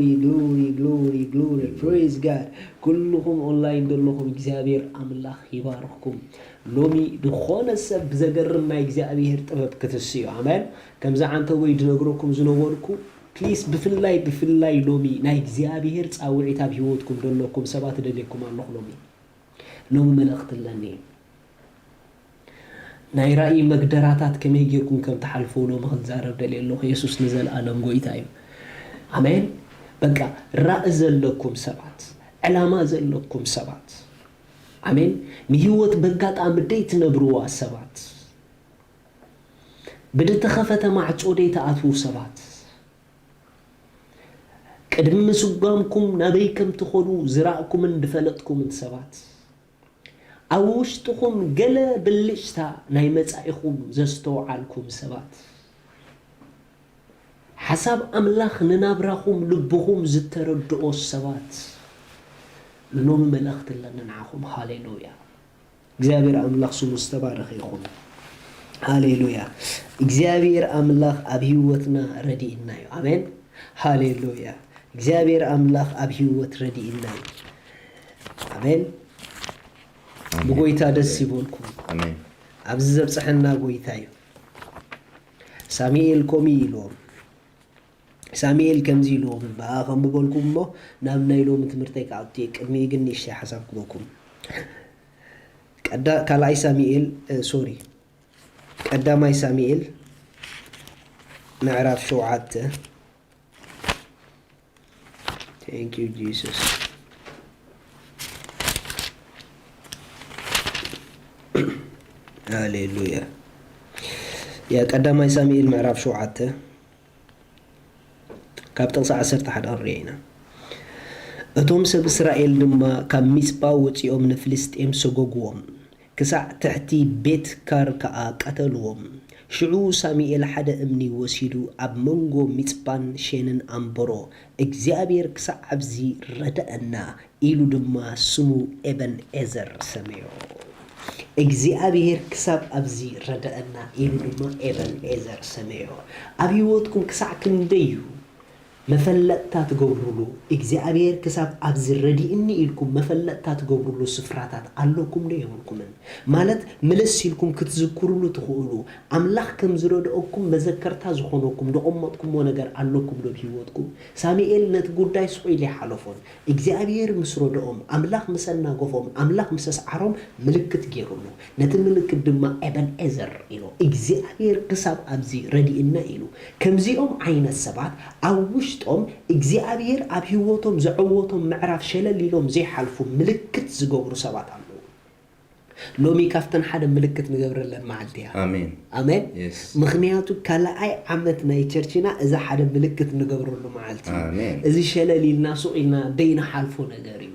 Glory, glory, glory, praise God. ኩልኹም ኦንላይን ዘለኹም እግዚኣብሔር ኣምላኽ ይባርኽኩም። ሎሚ ዝኾነ ሰብ ብዘገርም ናይ እግዚኣብሔር ጥበብ ክትስዩ። ኣሜን። ከምዚ ዓንተቦይ ድነግረኩም ዝነበርኩ ፕሊስ ብፍላይ ብፍላይ ሎሚ ናይ እግዚኣብሔር ጻውዒት ኣብ ህይወትኩም ዘለኩም ሰባት እደልየኩም ኣለኹ። ሎሚ ሎሚ መልእኽቲ ኣለኒ። ናይ ራእይ መግደራታት ከመይ ጌርኩም ከም ትሓልፉ ሎሚ ክንዛረብ ደልየ ኣለኹ። የሱስ ንዘለኣለም ጎይታ እዩ። ኣሜን። በቃ ራእይ ዘለኩም ሰባት፣ ዕላማ ዘለኩም ሰባት፣ ኣሜን። ንህይወት በጋጣሚ ደይትነብርዋ ሰባት፣ ብድተኸፈተ ማዕጾ ደይትኣትዉ ሰባት፣ ቅድሚ ምስጓምኩም ናበይ ከም ትኸዱ ዝራእኩምን ዝፈለጥኩምን ሰባት፣ ኣብ ውሽጥኹም ገለ ብልጭታ ናይ መጻኢኹም ዘስተውዓልኩም ሰባት፣ ሓሳብ ኣምላኽ ንናብራኹም ልብኹም ዝተረድኦ ሰባት፣ ሎሚ መልእኽቲ ኣለኒ ንዓኹም። ሃሌሉያ። እግዚኣብሔር ኣምላኽ ስሙ ዝተባረኸ ይኹን። ሃሌሉያ። እግዚኣብሔር ኣምላኽ ኣብ ህይወትና ረድእና እዩ። ኣሜን። ሃሌሉያ። እግዚኣብሔር ኣምላኽ ኣብ ህይወት ረድእና እዩ። ኣሜን። ኣሜን። ብጎይታ ደስ ይበልኩም። ኣሜን። ኣብዚ ዘብጽሐና ጎይታ እዩ። ሳሙኤል ከምኡ ኢልዎም። ሳሙኤል ከምዚ ኢልዎም፣ ብኣ ከንብበልኩም እሞ ናብ ናይ ሎሚ ትምህርተይ ክኣቱ እየ። ቅድሚኡ ግን ንእሽተይ ሓሳብ ክበኩም። ቀዳ-፣ ካልኣይ ሳሙኤል፣ እ፣ ሶሪ፣ ቀዳማይ ሳሙኤል ምዕራፍ ሸውዓተ። Thank you, Jesus. ሃሌሉያ። ያ ቀዳማይ ሳሙኤል ምዕራፍ ሸውዓተ ካብ ጥቕሲ ዓሰርተ ሓደ ክንሪኦ ኢና። እቶም ሰብ እስራኤል ድማ ካብ ሚጽጳ ወጺኦም ንፍልስጤም ሰጎግዎም፣ ክሳዕ ትሕቲ ቤት ካር ከኣ ቀተልዎም። ሽዑ ሳሙኤል ሓደ እምኒ ወሲዱ ኣብ መንጎ ሚጽጳን ሼንን ኣንበሮ፣ እግዚኣብሔር ክሳዕ ኣብዚ ረደኣና፣ ኢሉ ድማ ስሙ ኤበን ኤዘር ሰመዮ። እግዚኣብሔር ክሳብ ኣብዚ ረደአና ኢሉ ድማ ኤበን ኤዘር ሰመዮ። ኣብ ህይወትኩም ክሳዕ ክንደይ እዩ መፈለጥታ ትገብሩሉ? እግዚኣብሔር ክሳብ ኣብዚ ረዲእኒ ኢልኩም መፈለጥታ ትገብሩሉ ስፍራታት ኣለኩም ዶ የብልኩምን? ማለት ምልስ ኢልኩም ክትዝክሩሉ ትኽእሉ፣ ኣምላኽ ከም ዝረድኦኩም መዘከርታ ዝኾነኩም ዘቐመጥኩምዎ ነገር ኣለኩም ዶ ኣብ ህይወትኩም? ሳሙኤል ነቲ ጉዳይ ስቕ ኢሉ ኣይሓለፎን። እግዚኣብሔር ምስ ረድኦም፣ ኣምላኽ ምስ ኣናገፎም፣ ኣምላኽ ምስ ኣስዓሮም ምልክት ገይሩሉ። ነቲ ምልክት ድማ ኤበን ኤዘር ኢሉ፣ እግዚኣብሔር ክሳብ ኣብዚ ረዲእና ኢሉ። ከምዚኦም ዓይነት ሰባት ኣብ ውሽጦም እግዚኣብሔር ኣብ ህይወቶም ዘዐወቶም ምዕራፍ ሸለል ኢሎም ዘይሓልፉ ምልክት ዝገብሩ ሰባት ኣለዉ። ሎሚ ካብተን ሓደ ምልክት ንገብረለን መዓልቲ እያ። ኣሜን። ኣሜን። የስ። ምኽንያቱ ካልኣይ ዓመት ናይ ቸርችና እዛ ሓደ ምልክት ንገብረሉ መዓልቲ እዩ። ኣሜን። እዚ ሸለል ኢልና ሱቕ ኢልና ደይንሓልፎ ነገር እዩ።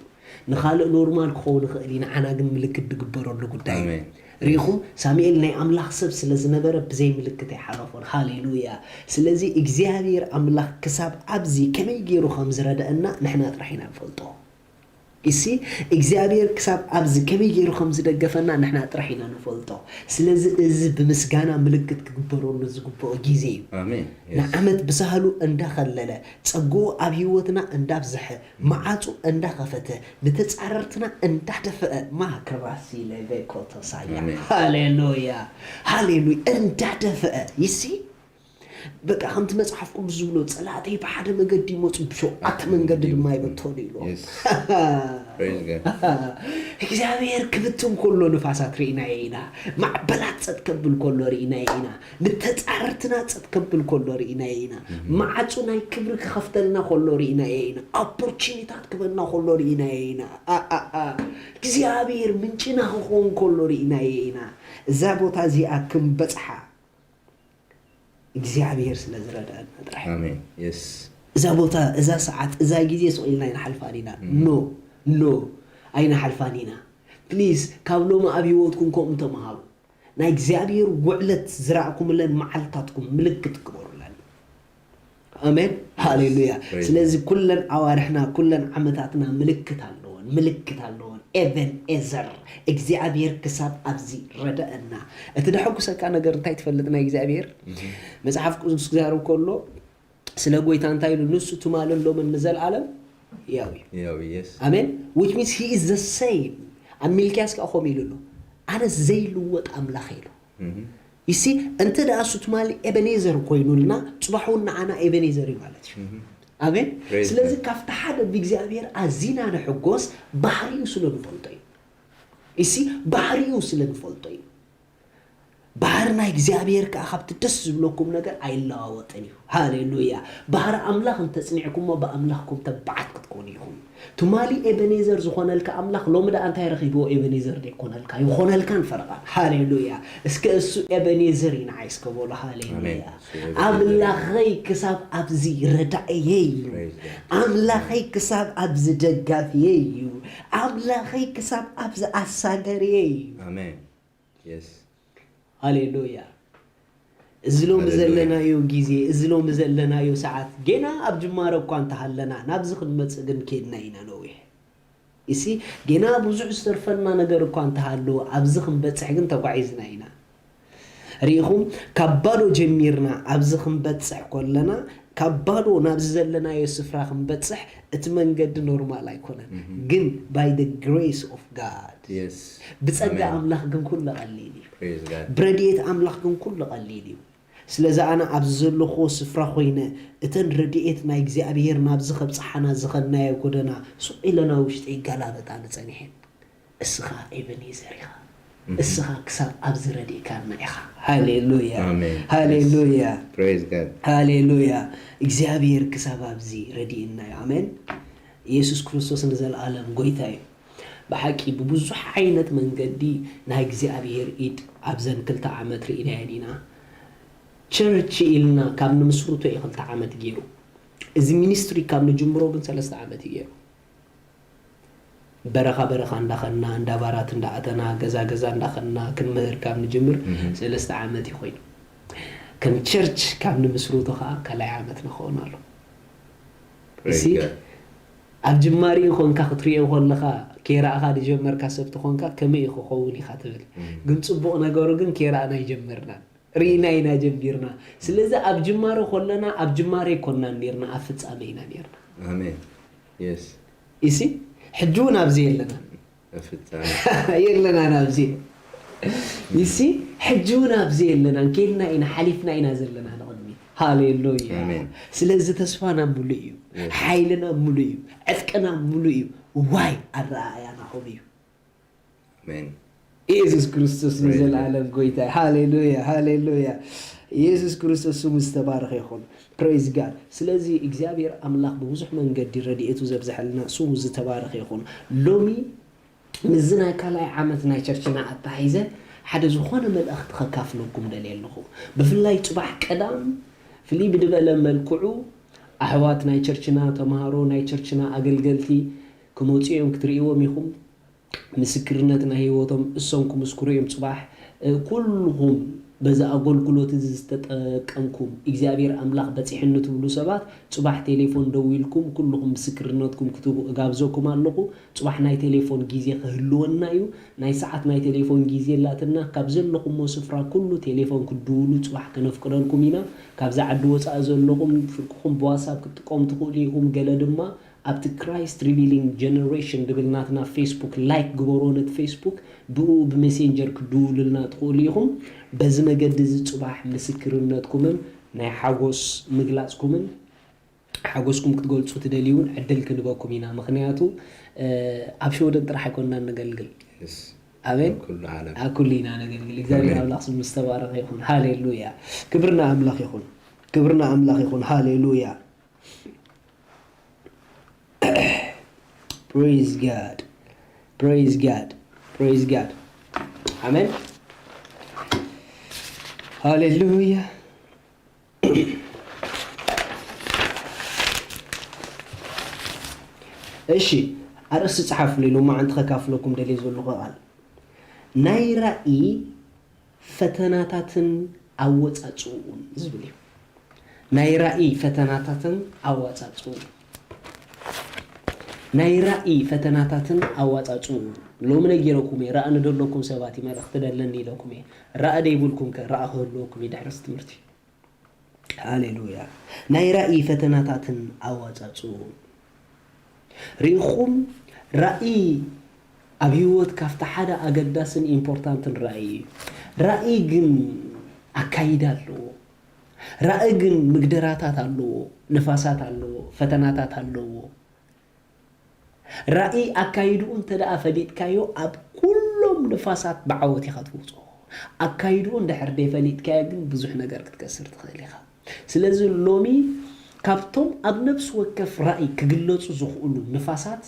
ንኻልእ ኖርማል ክኸውን ይኽእል እዩ፣ ንዓና ግን ምልክት ዝግበረሉ ጉዳይ እዩ። ኣሜን። ሪኢኹም፣ ሳሙኤል ናይ ኣምላኽ ሰብ ስለ ዝነበረ ብዘይ ምልክት ኣይሓለፎን። ሃሌሉያ። ስለዚ እግዚኣብሔር ኣምላኽ ክሳብ ኣብዚ ከመይ ገይሩ ከም ዝረደአና ንሕና ጥራሕ ኢና ንፈልጦ። እሲ እግዚኣብሔር ክሳብ ኣብዚ ከመይ ገይሩ ከም ዝደገፈና ንሕና ጥራሕ ኢና ንፈልጦ። ስለዚ እዚ ብምስጋና ምልክት ክግበረሉ ዝግብኦ ግዜ እዩ። ኣሜን። የስ። ንዓመት ብሳህሉ እንዳኸለለ፣ ጸግኡ ኣብ ህይወትና እንዳብዝሐ፣ መዓጹ እንዳኸፈተ፣ ንተጻረርትና እንዳደፈአ፣ ማክራሲ ለቬኮቶሳያ። ኣሜን። ሃሌሉያ። ሃሌሉያ። እንዳደፈአ፣ ይሲ በቃ ከምቲ መጽሓፍ ቅዱስ ዝብሎ፣ "ጸላእተይ ብሓደ መገዲ ይመጹ፣ ብሸውዓተ መንገዲ ድማ ይበተኑ" ኢሉ። የስ። ፕሬዝ ጋድ። እግዚኣብሔር ክብትን ከሎ ንፋሳት ርኢናዮ ኢና። ማዕበላት ጸጥ ከብል ከሎ ርኢናዮ ኢና። ንተጻረርትና ጸጥ ከብል ከሎ ርኢናዮ ኢና። እህ። መዓጹ ናይ ክብሪ ክኸፍተልና ከሎ ርኢናዮ ኢና። ኦፖርቹኒታት ክበና ከሎ ርኢናዮ ኢና። ኣ፣ ኣ፣ ኣ። እግዚኣብሔር ምንጭና ክኸውን ከሎ ርኢናዮ ኢና። እዛ ቦታ እዚኣ ክንበጽሓ እግዚኣብሔር ስለ ዝረድኣና ጥራሕ። ኣሜን። የስ። እዛ ቦታ፣ እዛ ሰዓት፣ እዛ ግዜ ስቕ ኢልና ኣይንሓልፋን ኢና። እም። ኖ፣ ኖ፣ ኣይንሓልፋን ኢና። ፕሊዝ፣ ካብ ሎሚ ኣብ ህይወትኩም ከምኡ ተምሃሩ። ናይ እግዚኣብሔር ውዕለት ዝረኣኩምለን መዓልትታትኩም ምልክት ግበሩለን። ኣሜን። ሃሌሉያ። ፕሬዝ ስለዚ ጋድ። ኩለን ኣዋርሕና፣ ኩለን ዓመታትና ምልክት ኣለወን፣ ምልክት ኣለወን። ኤቨን ኤዘር፣ እግዚኣብሔር ክሳብ ኣብዚ ረደአና። እቲ ደሐጉሰካ ነገር እንታይ ትፈልጥ? ናይ እግዚኣብሔር እህ። መጽሓፍ ቅዱስ ክዛረብ ከሎ፣ ስለ ጎይታ እንታይ ኢሉ? ንሱ ትማልን ሎምን ንዘለኣለም ያው እዩ። ያው yes ኣሜን። Which means he is the same። ኣብ ሚልክያስ ከዓ ከምኡ ኢሉ ኣሎ፣ ኣነ ዘይልወጥ ኣምላኽ ኢሉ። ይሲ እንተ ደኣ እሱ ትማሊ ኤበኔዘር ኮይኑልና፣ ጽባሕ እውን ንዓና ኤበኔዘር እዩ ማለት እዩ። ኣሜን። Praise ስለዚ God. ካብቲ ሓደ ብእግዚኣብሔር ኣዚና ንሕጎስ፣ ባህሪኡ ስለ ንፈልጦ እዩ። ይሲ ባህሪኡ ስለ ንፈልጦ እዩ። ባህሪ ናይ እግዚኣብሔር ከዓ ካብቲ ደስ ዝብለኩም ነገር ኣይለዋወጥን እዩ። ሃሌሉያ። ባህሪ ኣምላኽ እንተጽኒዕኩሞ፣ ብኣምላኽኩም ተባዓት ክትኮኑ ኢኹም። ትማሊ ኤበኔዘር ዝኾነልካ ኣምላኽ ሎሚ ደኣ እንታይ ረኺብዎ? ኤበኔዘር ደይኮነልካ፣ ይኾነልካን ፈረቓን። ሃሌሉያ። እስከ እሱ ኤበኔዘር እዩ ንዓይ እስከ በሉ። ሃሌሉያ። ኣሜን። እሱ ኤበኔዘር እዩ። ኣምላኸይ ክሳብ ኣብዚ ረዳእየይ እዩ። Praise God. ኣምላኸይ ክሳብ ኣብዚ ደጋፍየይ እዩ። ኣምላኸይ ክሳብ ኣብዚ ኣሳገርየይ እዩ። ኣሜን። Yes. ሃሌሉያ። እዚ ሎሚ ሃሌሉያ። ዘለናዮ ግዜ፣ እዚ ሎሚ ዘለናዮ ሰዓት፣ ጌና ኣብ ጅማሮ እኳ እንተሃለና፣ ናብዚ ክንመጽእ ግን ኬድና ኢና ነዊሕ። እሲ ጌና ብዙሕ ዝተርፈና ነገር እኳ እንተሃለዎ፣ ኣብዚ ክንበጽሕ ግን ተጓዒዝና ኢና። ርኢኹም፣ ካብ ባዶ ጀሚርና ኣብዚ ክንበጽሕ ከለና፣ ካብ ባዶ ናብዚ ዘለናዮ ስፍራ ክንበጽሕ እቲ መንገዲ ኖርማል ኣይኮነን። ግን by the grace of God፣ Yes. ብጸጋ ኣሜን። ኣምላኽ ግን ኩሉ ቀሊል እዩ። Praise God. ብረድኤት ኣምላኽ ግን ኩሉ ቀሊል እዩ። ስለዚ ኣነ ኣብዚ ዘለኹዎ ስፍራ ኮይነ እተን ረድኤት ናይ እግዚኣብሔር ናብዚ ከብጽሓና ዝኸድናዮ ጎደና ሱቕ ኢለና ውሽጢ ይገላበጣ ንጸኒሐን። እስኻ ኤበኔዘር ኢኻ። እስኻ ክሳብ ኣብዚ ረዲእካና ኢኻ። ሃሌሉያ። ኣሜን። ሃሌሉያ። Praise God. ሃሌሉያ። እግዚኣብሔር ክሳብ ኣብዚ ረዲእና እዩ። ኣሜን። ኢየሱስ ክርስቶስ ንዘለኣለም ጎይታ እዩ። ብሓቂ ብብዙሕ ዓይነት መንገዲ ናይ እግዚኣብሔር ኢድ ኣብዘን ክልተ ዓመት ርኢናየን ኢና። ቸርች ኢልና ካብ ንምስርቶ እዩ ክልተ ዓመት ገይሩ። እዚ ሚኒስትሪ ካብ ንጅምሮ ግን ሰለስተ ዓመት እዩ ገይሩ። በረኻ በረኻ እንዳኸና፣ እንዳ ባራት እንዳኣተና፣ ገዛ ገዛ እንዳኸና ክንምህር ካብ ንጅምር ሰለስተ ዓመት እዩ ኮይኑ። ከም ቸርች ካብ ንምስርቶ ከዓ ካልኣይ ዓመት ንኸውን ኣሎ። Praise እሲ God. ኣብ ጅማሪ ኮንካ ክትሪኦ ከለኻ፣ ከይረኣኻ ዝጀመርካ ሰብ ተኾንካ ከመይ እዩ ክኸውን ኢኻ ትብል። ግን ጽቡቕ ነገሩ ግን ከይረኣና ኣይጀመርናን። ርኢና ኢና ጀሚርና። ስለዚ ኣብ ጅማሮ ከለና ኣብ ጅማሬ ኣይኮንናን ኔርና፣ ኣብ ፍጻሜ ኢና ኔርና። ኣሜን። Yes. እሲ ሕጂ እውን ኣብዚ የለናን። ኣብ ፍጻሜ። የለናን ኣብዚ። እሲ ሕጂ እውን ኣብዚ የለናን። ኬድና ኢና፣ ሓሊፍና ኢና ዘለና ንቕድሚት። ሃሌሉያ። ኣሜን። ስለዚ ተስፋና ሙሉእ እዩ። Yes. ሓይልና ሙሉእ እዩ። ዕጥቅና ሙሉእ እዩ። ዋይ ኣረኣእያና ከምኡ እዩ። ኣሜን። ኢየሱስ ክርስቶስ Praise ንዘለኣለም ጎይታ እዩ። ሃሌሉያ፣ ሃሌሉያ። ኢየሱስ ክርስቶስ ስሙ ዝተባረኸ ይኹን። Praise God። ስለዚ እግዚኣብሔር ኣምላኽ ብብዙሕ መንገዲ ረድኤቱ ዘብዝሐልና ስሙ ዝተባረኸ ይኹን። ሎሚ ምስዚ ናይ ካልኣይ ዓመት ናይ ቸርችና ኣተሓሒዘ ሓደ ዝኾነ መልእኽቲ ከካፍለኩም ደልየ ኣለኹ። ብፍላይ ጽባሕ ቀዳም ፍልይ ብድበለ መልክዑ ኣሕዋት ናይ ቸርችና ተምሃሮ፣ ናይ ቸርችና ኣገልገልቲ ክመጹ እዮም፣ ክትርእይዎም ኢኹም። ምስክርነት ናይ ህይወቶም እሶም ክምስክሩ እዮም ጽባሕ። እ፣ ኩልኹም በዚ ኣገልግሎት እዚ ዝተጠቀምኩም እግዚኣብሔር ኣምላኽ በጺሕኒ ትብሉ ሰባት ጽባሕ ቴሌፎን ደዊልኩም ኩልኹም ምስክርነትኩም ክትህቡ እጋብዘኩም ኣለኹ። ጽባሕ ናይ ቴሌፎን ግዜ ክህልወና እዩ። ናይ ሰዓት ናይ ቴሌፎን ግዜ ኣላትና። ካብ ዘለኹሞ ስፍራ ኩሉ ቴሌፎን ክትድውሉ ጽባሕ ከነፍቅደልኩም ኢና። ካብዚ ዓዲ ወጻኢ ዘለኹም ስልክኹም ብዋትሳፕ ክትጥቀሙ ትኽእሉ ኢኹም። ገለ ድማ ኣብቲ ክራይስት ሪቪሊንግ ጀነሬሽን ድብል ናትና ፌስቡክ ላይክ ግበርዎ። ነቲ ፌስቡክ ብኡ ብሜሴንጀር ክድውሉልና ትኽእሉ ኢኹም። በዚ መገዲ እዚ ጽባሕ ምስክርነትኩምን ናይ ሓጎስ ምግላጽኩምን ሓጎስኩም ክትገልጹ ትደልዩ እውን ዕድል ክንበኩም ኢና። ምኽንያቱ፣ እ፣ ኣብ ሽወደን ጥራሕ ኣይኮንናን ነገልግል። Yes. ኣሜን። ኣብ ኩሉ ዓለም። ኣብ ኩሉ ኢና ነገልግል። እግዚኣብሔር ኣሜን። ኣምላኽ ስሙ ዝተባረኸ ይኹን። ሃሌሉያ። ክብርና ኣምላኽ ይኹን። ክብርና ኣምላኽ ይኹን። ሃሌሉያ። Praise God. Praise God. Praise God. ኣሜን። ሃሌሉያ። እሺ፣ ኣርእስቲ ጸሓፉለይ፣ ሎማዓንቲ ከካፍለኩም ደልየ ዘለኹ ቃል፣ ናይ ራእይ ፈተናታትን ኣወጻጽኡን ዝብል እዩ። ናይ ራእይ ፈተናታትን ኣወጻጽኡን። ናይ ራእይ ፈተናታትን ኣወጻጽኡን። ሎሚ ነጊረኩም እየ፣ ራእይ ንደለኩም ሰባት እዩ መልእኽቲ ደለኒ ኢለኩም እየ። ራእይ ደይብልኩም ከ ራእይ ክህልወኩም እዩ ድሕሪ እዚ ትምህርቲ። ሃሌሉያ። ናይ ራእይ ፈተናታትን ኣዋጻጽኡ ርኢኹም። ራእይ ኣብ ህይወት ካብቲ ሓደ ኣገዳስን ኢምፖርታንትን ራእይ እዩ። ራእይ ግን ኣካይዳ ኣለዎ። ራእይ ግን ምግደራታት ኣለዎ፣ ንፋሳት ኣለዎ፣ ፈተናታት ኣለዎ። ራእይ ኣካይድኡ እንተ ደኣ ፈሊጥካዮ፣ ኣብ ኩሎም ንፋሳት ብዓወት ኢኻ ትወጾ። ኣካይድኡ እንድሕር ደይፈሊጥካዮ ግን ብዙሕ ነገር ክትከስር ትኽእል ኢኻ። ስለዚ ሎሚ ካብቶም ኣብ ነፍሲ ወከፍ ራእይ ክግለጹ ዝኽእሉ ንፋሳት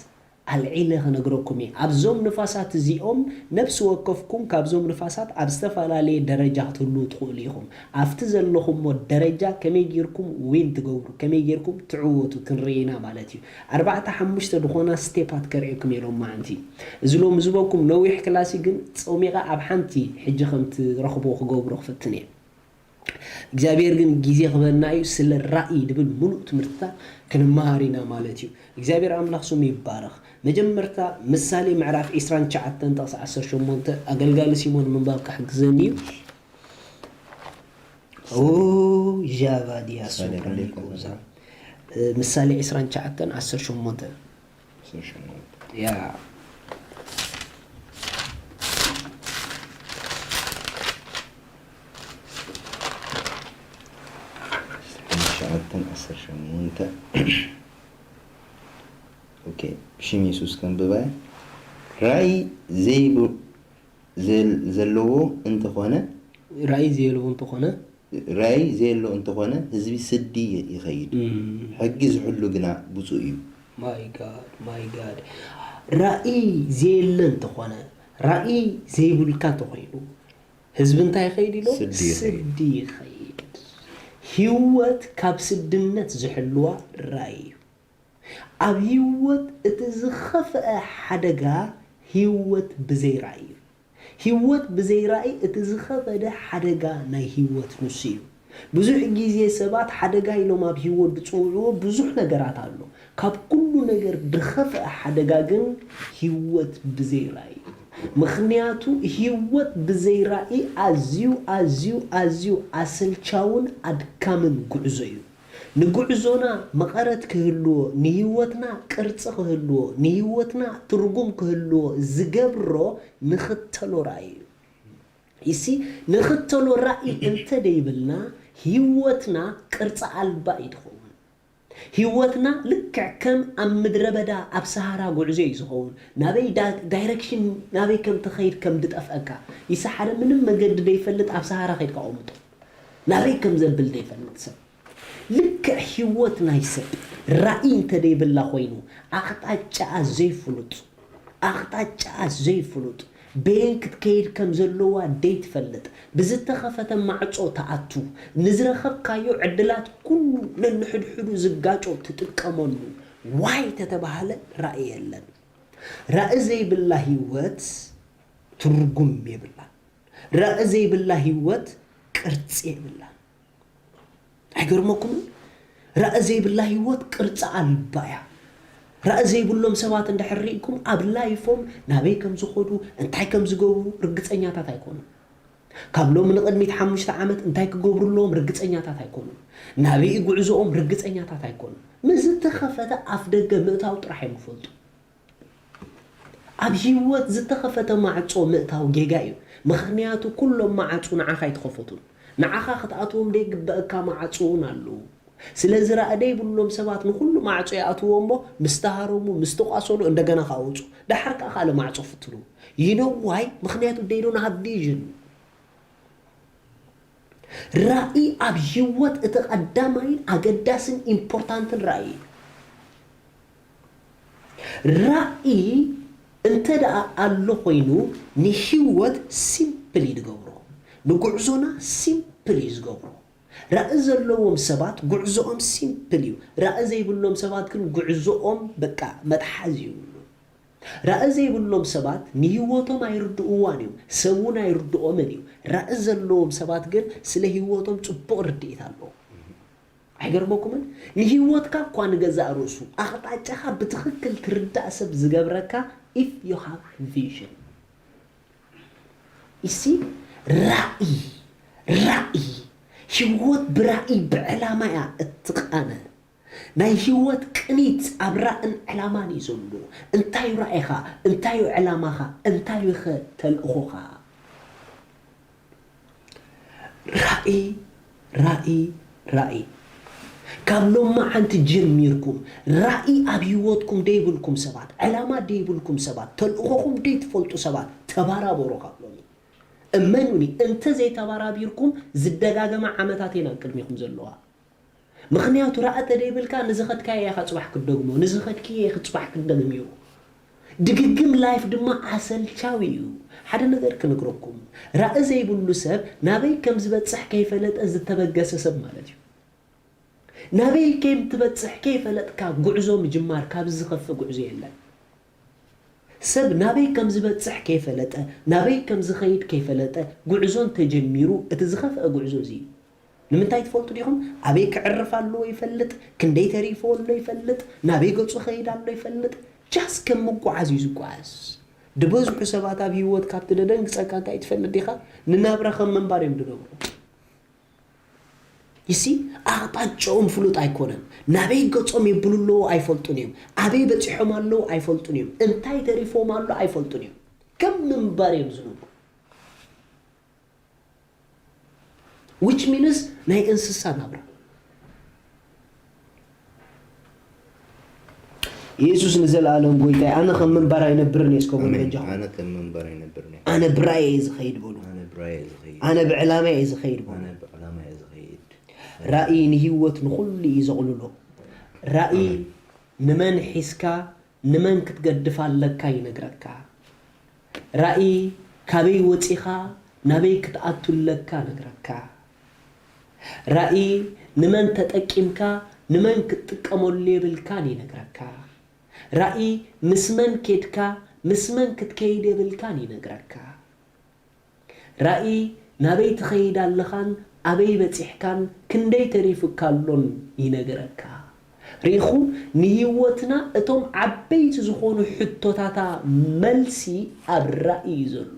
ኣልዒለ ክነግረኩም እየ። ኣብዞም ንፋሳት እዚኦም ነፍሲ ወከፍኩም ካብዞም ንፋሳት ኣብ ዝተፈላለየ ደረጃ ክትህልዉ ትኽእሉ ኢኹም። ኣብቲ ዘለኹሞ ደረጃ ከመይ ጌርኩም ዊን ትገብሩ፣ ከመይ ጌርኩም ትዕወቱ ክንርኢ ኢና ማለት እዩ። ኣርባዕተ ሓሙሽተ ዝኾና ስቴፓት ከርእየኩም እየ ሎማዓንቲ። እዚ ሎሚ ዝበኩም ነዊሕ ክላሲ ግን ጸሚቐ ኣብ ሓንቲ ሕጂ ከም ትረኽቦ ክገብሮ ክፍትን እየ። እግዚኣብሔር ግን ግዜ ክበና እዩ። ስለ ራእይ ድብል ምሉእ ትምህርትታ ክንመሃር ኢና ማለት እዩ። እግዚኣብሔር ኣምላኽ ስሙ ይባረኽ። መጀመርታ ምሳሌ ምዕራፍ ዒስራን ትሽዓተን ጥቕሲ ዓሰርተ ሸሞንተ ኣገልጋሊ ሲሞን ምንባብ ክሕግዘኒ እዩ። ኦ ዣቫዲያ ምሳሌ ሶፕራኒኮዛ። ክንደይ ምሳሌ ዒስራን ትሽዓተን ዓሰርተ ሸሞንተ። ዓሰርተ ሸሞንተ። ያ። ትሽዓተን ዓሰርተ ሸሞንተ። ኦኬ፣ ብሽም የሱስ ከንብባ እየ። ራእይ ዘይብ-፣ ዘል-፣ ዘለዎ እንተኾነ፣ ራእይ ዘየልቦ እንተኾነ፣ ራእይ ዘየሎ እንተኾነ፣ ህዝቢ ስዲ ይኸይድ። እም። ሕጊ ዝሕሉ ግና ብፁዕ እዩ። ማይ ጋድ፣ ማይ ጋድ። ራእይ ዘየለ እንተኾነ፣ ራእይ ዘይብልካ እንተኾይኑ፣ ህዝቢ እንታይ ይኸይድ ኢሎ? ስዲ ይኸይድ። ስዲ ይኸይድ። ህይወት ካብ ስድነት ዝሕልዋ ራእይ እዩ። ኣብ ህይወት እቲ ዝኸፍአ ሓደጋ ህይወት ብዘይ ራእይ እዩ። ህይወት ብዘይ ራእይ እቲ ዝኸበደ ሓደጋ ናይ ህይወት ንሱ እዩ። ብዙሕ ግዜ ሰባት ሓደጋ ኢሎም ኣብ ህይወት ዝጽውዕዎ ብዙሕ ነገራት ኣሎ። ካብ ኩሉ ነገር ዝኸፍአ ሓደጋ ግን ህይወት ብዘይ ራእይ እዩ። ምኽንያቱ ህይወት ብዘይ ራእይ ኣዝዩ፣ ኣዝዩ፣ ኣዝዩ ኣሰልቻውን ኣድካምን ጉዕዞ እዩ። ንጉዕዞና መቐረት ክህልዎ፣ ንህይወትና ቅርጺ ክህልዎ፣ ንህይወትና ትርጉም ክህልዎ ዝገብሮ ንኽተሎ ራእይ እዩ። ይሲ ንኽተሎ ራእይ እንተ ደይብልና ህይወትና ቅርጺ ኣልባ እዩ ትኸውን። ህይወትና ልክዕ ከም ኣብ ምድረ በዳ ኣብ ሰሃራ ጉዕዞ እዩ ዝኸውን። ናበይ ዳ-፣ ዳይረክሽን ናበይ ከም ትኸይድ ከም ድጠፍአካ። ይሲ ሓደ ምንም መገዲ ደይፈልጥ ኣብ ሰሃራ ከይድካ ቆምጦ። ናበይ ከም ዘብል ደይፈልጥ ሰብ። ልክዕ ህይወት ናይ ሰብ ራእይ እንተ ደይብላ ኮይኑ ኣቕጣጫኣ ዘይፍሉጥ፣ ኣቕጣጫኣ ዘይፍሉጥ፣ በየን ክትከይድ ከም ዘለዋ ደይትፈልጥ፣ ብዝተኸፈተ ማዕጾ ትኣቱ፣ ንዝረኸብካዮ ዕድላት ኩሉ ነንሕድሕዱ ዝጋጮ ትጥቀመሉ፣ ዋይ ተተባህለ ራእይ የለን። ራእይ ዘይብላ ህይወት ትርጉም የብላን። ራእይ ዘይብላ ህይወት ቅርጺ የብላን። ኣይገርመኩምን? ራእይ ዘይብላ ህይወት ቅርጺ ኣልባ እያ። ራእይ ዘይብሎም ሰባት እንድሕር ርኢኩም ኣብ ላይፎም ናበይ ከም ዝኸዱ፣ እንታይ ከም ዝገብሩ ርግጸኛታት ኣይኮኑን። ካብ ሎሚ ንቕድሚት ሓሙሽተ ዓመት እንታይ ክገብሩ ኣለዎም ርግጸኛታት ኣይኮኑን። ናበይ ጉዕዞኦም ርግጸኛታት ኣይኮኑን። ምስ ዝተኸፈተ ኣፍ ደገ ምእታው ጥራሕ እዮም ዝፈልጡ። ኣብ ህይወት ዝተኸፈተ ማዕጾ ምእታው ጌጋ እዩ። ምኽንያቱ ኩሎም መዓጹ ንዓኻ ኣይተኸፈቱን። ንዓኻ ክትኣትዎም ደይግበእካ መዓጹ እውን ኣለዉ። ስለዚ ራእይ ደይብሎም ሰባት ንኹሉ ማዕጾ ይኣትዎ እሞ ምስ ተሃረሙ፣ ምስ ተቋሰሉ እንደገና ክኣውጹ። ደሓር ከኣ ካልእ ማዕጾ ፍትኑ። You know why? ምኽንያቱ they don't have vision። ራእይ ኣብ ህይወት እቲ ቀዳማይን ኣገዳስን ኢምፖርታንትን ራእይ እዩ። ራእይ እንተ ደኣ ኣሎ ኮይኑ ንህይወት ሲምፕል እዩ ዝገብሮ። ንጉዕዞና ሲምፕል እዩ ዝገብሮ። ራእይ ዘለዎም ሰባት ጉዕዞኦም ሲምፕል እዩ። ራእይ ዘይብሎም ሰባት ግን ጉዕዞኦም በቃ መትሓዚ ይብሉ። ራእይ ዘይብሎም ሰባት ንህይወቶም ኣይርድእዋን እዮም፣ ሰብ እውን ኣይርድኦምን እዩ። ራእይ ዘለዎም ሰባት ግን ስለ ህይወቶም ጽቡቕ ርድኢት ኣለዎም። ኣይገርመኩምን? ንህይወትካ እኳ ንገዛእ ርእሱ ኣቕጣጫኻ ብትኽክል ትርዳእ ሰብ ዝገብረካ if you have vision። ይሲ ራእይ፣ ራእይ፣ ህይወት ብራእይ ብዕላማ እያ እትቃነ። ናይ ህይወት ቅኒት ኣብ ራእን ዕላማን እዩ ዘሎ። እንታይ እዩ ራእይኻ? እንታይ እዩ ዕላማኻ? እንታይ እዩ ኸ ተልእኾኻ? ራእይ፣ ራእይ፣ ራእይ። ካብ ሎማዓንቲ ጀሚርኩም ራእይ ኣብ ህይወትኩም ደይብልኩም ሰባት፣ ዕላማ ደይብልኩም ሰባት፣ ተልእኾኹም ደይትፈልጡ ሰባት ተባራበሩ ካብ ሎሚ። እመኑኒ፣ እንተ ዘይተባራቢርኩም ዝደጋገማ ዓመታት እየን ኣብ ቅድሚኹም ዘለዋ። ምኽንያቱ ራእይ ተደይብልካ ንዝኸድካዮ ኢኻ ጽባሕ ክትደግሞ፣ ንዝኸድክዮ ኢኺ ጽባሕ ክትደግምዮ። ድግግም ላይፍ ድማ ኣሰልቻዊ እዩ። ሓደ ነገር ክነግረኩም፣ ራእይ ዘይብሉ ሰብ ናበይ ከም ዝበጽሕ ከይፈለጠ ዝተበገሰ ሰብ ማለት እዩ። ናበይ ከም ትበጽሕ ከይፈለጥካ ጉዕዞ ምጅማር ካብዚ ዝኸፍእ ጉዕዞ የለን። ሰብ ናበይ ከም ዝበጽሕ ከይፈለጠ፣ ናበይ ከም ዝኸይድ ከይፈለጠ ጉዕዞ እንተጀሚሩ፣ እቲ ዝኸፍአ ጉዕዞ እዚ እዩ። ንምንታይ ትፈልጡ ዲኹም? ኣበይ ክዕርፍ ኣለዎ ይፈልጥ፣ ክንደይ ተሪፍዎ ኣሎ ይፈልጥ፣ ናበይ ገጹ ኸይድ ኣሎ ይፈልጥ። ጃስ ከም ምጓዓዝ እዩ ዝጓዓዝ። ዝበዝሑ ሰባት ኣብ ህይወት ካብቲ ደደንግጸካ እንታይ ትፈልጥ ዲኻ? ንናብራ ከም ምንባር እዮም ዝነብሩ። ይሲ ኣቕጣጫኦም ፍሉጥ ኣይኮነን። ናበይ ገጾም የብሉ ኣለዉ ኣይፈልጡን እዮም። ኣበይ በጺሖም ኣለዉ ኣይፈልጡን እዮም። እንታይ ተሪፎም ኣሎ ኣይፈልጡን እዮም። ከም ምንባር እዮም ዝነብሩ። Which means ናይ እንስሳ ናብራ። የሱስ ንዘለኣለም ጎይታይ፣ ኣነ ከም ምንባር ኣይነብርን እየ እስከ በሉ በጃኹም። ኣነ ከም ምንባር ኣይነብርን እየ። ኣነ ብራእየ እየ ዝኸይድ በሉ። ኣነ ብራእየ እየ ዝኸይድ። ኣነ ብዕላማ እየ ዝኸይድ በሉ። ኣነ ብዕላማ እየ ዝኸይድ። ራእይ ንህይወት ንኹሉ እዩ ዘቕልሎ። ራእይ ኣሜን። ንመን ሒዝካ ንመን ክትገድፍ ኣለካ ይነግረካ። ራእይ ካበይ ወጺኻ ናበይ ክትኣቱ ኣለካ ነግረካ። ራእይ ንመን ተጠቂምካ ንመን ክትጥቀመሉ የብልካን ይነግረካ። ራእይ ምስ መን ኬድካ ምስ መን ክትከይድ የብልካን ይነግረካ። ራእይ ናበይ ትኸይድ ኣለኻን ኣበይ በጺሕካን ክንደይ ተሪፉካ ኣሎን ይነግረካ። ርኢኹም፣ ንህይወትና እቶም ዓበይቲ ዝኾኑ ሕቶታታ መልሲ ኣብ ራእይ እዩ ዘሎ።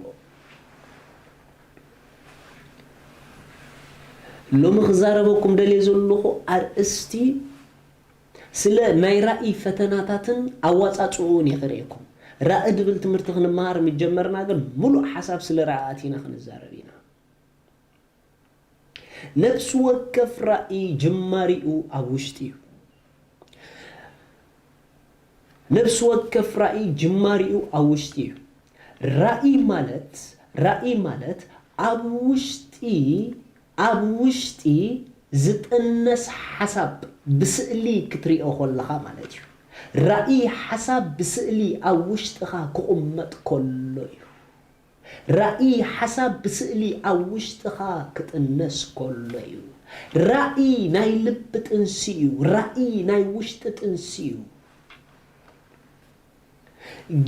ሎሚ ክዛረበኩም ደልየ ዘለኹ ኣርእስቲ ስለ ናይ ራእይ ፈተናታትን ኣዋጻጽኡን እየ ክርእየኩም። ራእይ ድብል ትምህርቲ ክንመሃር ምስ ጀመርና ግን፣ ምሉእ ሓሳብ ስለ ራእይ ኣቲና ክንዛረብ ኢና። ነፍሲ ወከፍ ራእይ ጅማሪኡ ኣብ ውሽጢ እዩ። ነፍሲ ወከፍ ራእይ ጅማሪኡ ኣብ ውሽጢ እዩ። ራእይ ማለት፣ ራእይ ማለት ኣብ ውሽጢ፣ ኣብ ውሽጢ ዝጥነስ ሓሳብ ብስእሊ ክትሪኦ ከለኻ ማለት እዩ። ራእይ ሓሳብ ብስእሊ ኣብ ውሽጥኻ ክቕመጥ ከሎ እዩ። ራእይ ሓሳብ ብስእሊ ኣብ ውሽጥኻ ክጥነስ ከሎ እዩ። ራእይ ናይ ልቢ ጥንሲ እዩ። ራእይ ናይ ውሽጢ ጥንሲ እዩ።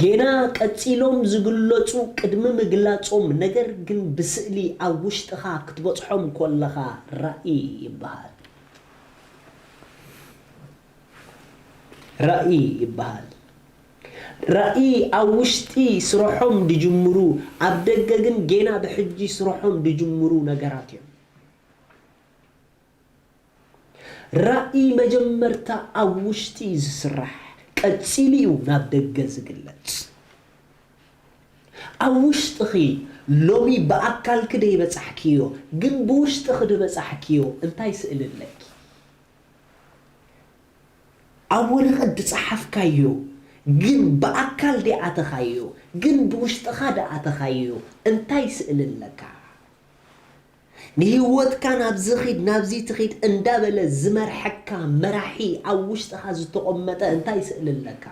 ጌና ቀጺሎም ዝግለጹ ቅድሚ ምግላጾም፣ ነገር ግን ብስእሊ ኣብ ውሽጥኻ ክትበጽሖም ከለኻ ራእይ ይበሃል። ራእይ ይበሃል። ራእይ ኣብ ውሽጢ ስርሖም ድጅምሩ፣ ኣብ ደገ ግን ጌና ብሕጂ ስርሖም ድጅምሩ ነገራት እዮም። ራእይ መጀመርታ ኣብ ውሽጢ እዩ ዝስራሕ፣ ቀጺሉ እዩ ናብ ደገ ዝግለጽ። ኣብ ውሽጥኺ ሎሚ ብኣካልኪ ደይበጻሕክዮ፣ ግን ብውሽጥኺ ድበጻሕክዮ እንታይ ስእሊ ኣለኪ? ኣብ ወረቐት ድጸሓፍካዮ፣ ግን ብኣካል ደይኣተኻዮ፣ ግን ብውሽጥኻ ደኣተኻዮ እንታይ ስእሊ ኣለካ? ንህይወትካ ናብዚ ኺድ ናብዚ ትኺድ እንዳበለ ዝመርሐካ መራሒ ኣብ ውሽጥኻ ዝተቐመጠ እንታይ ስእሊ ኣለካ?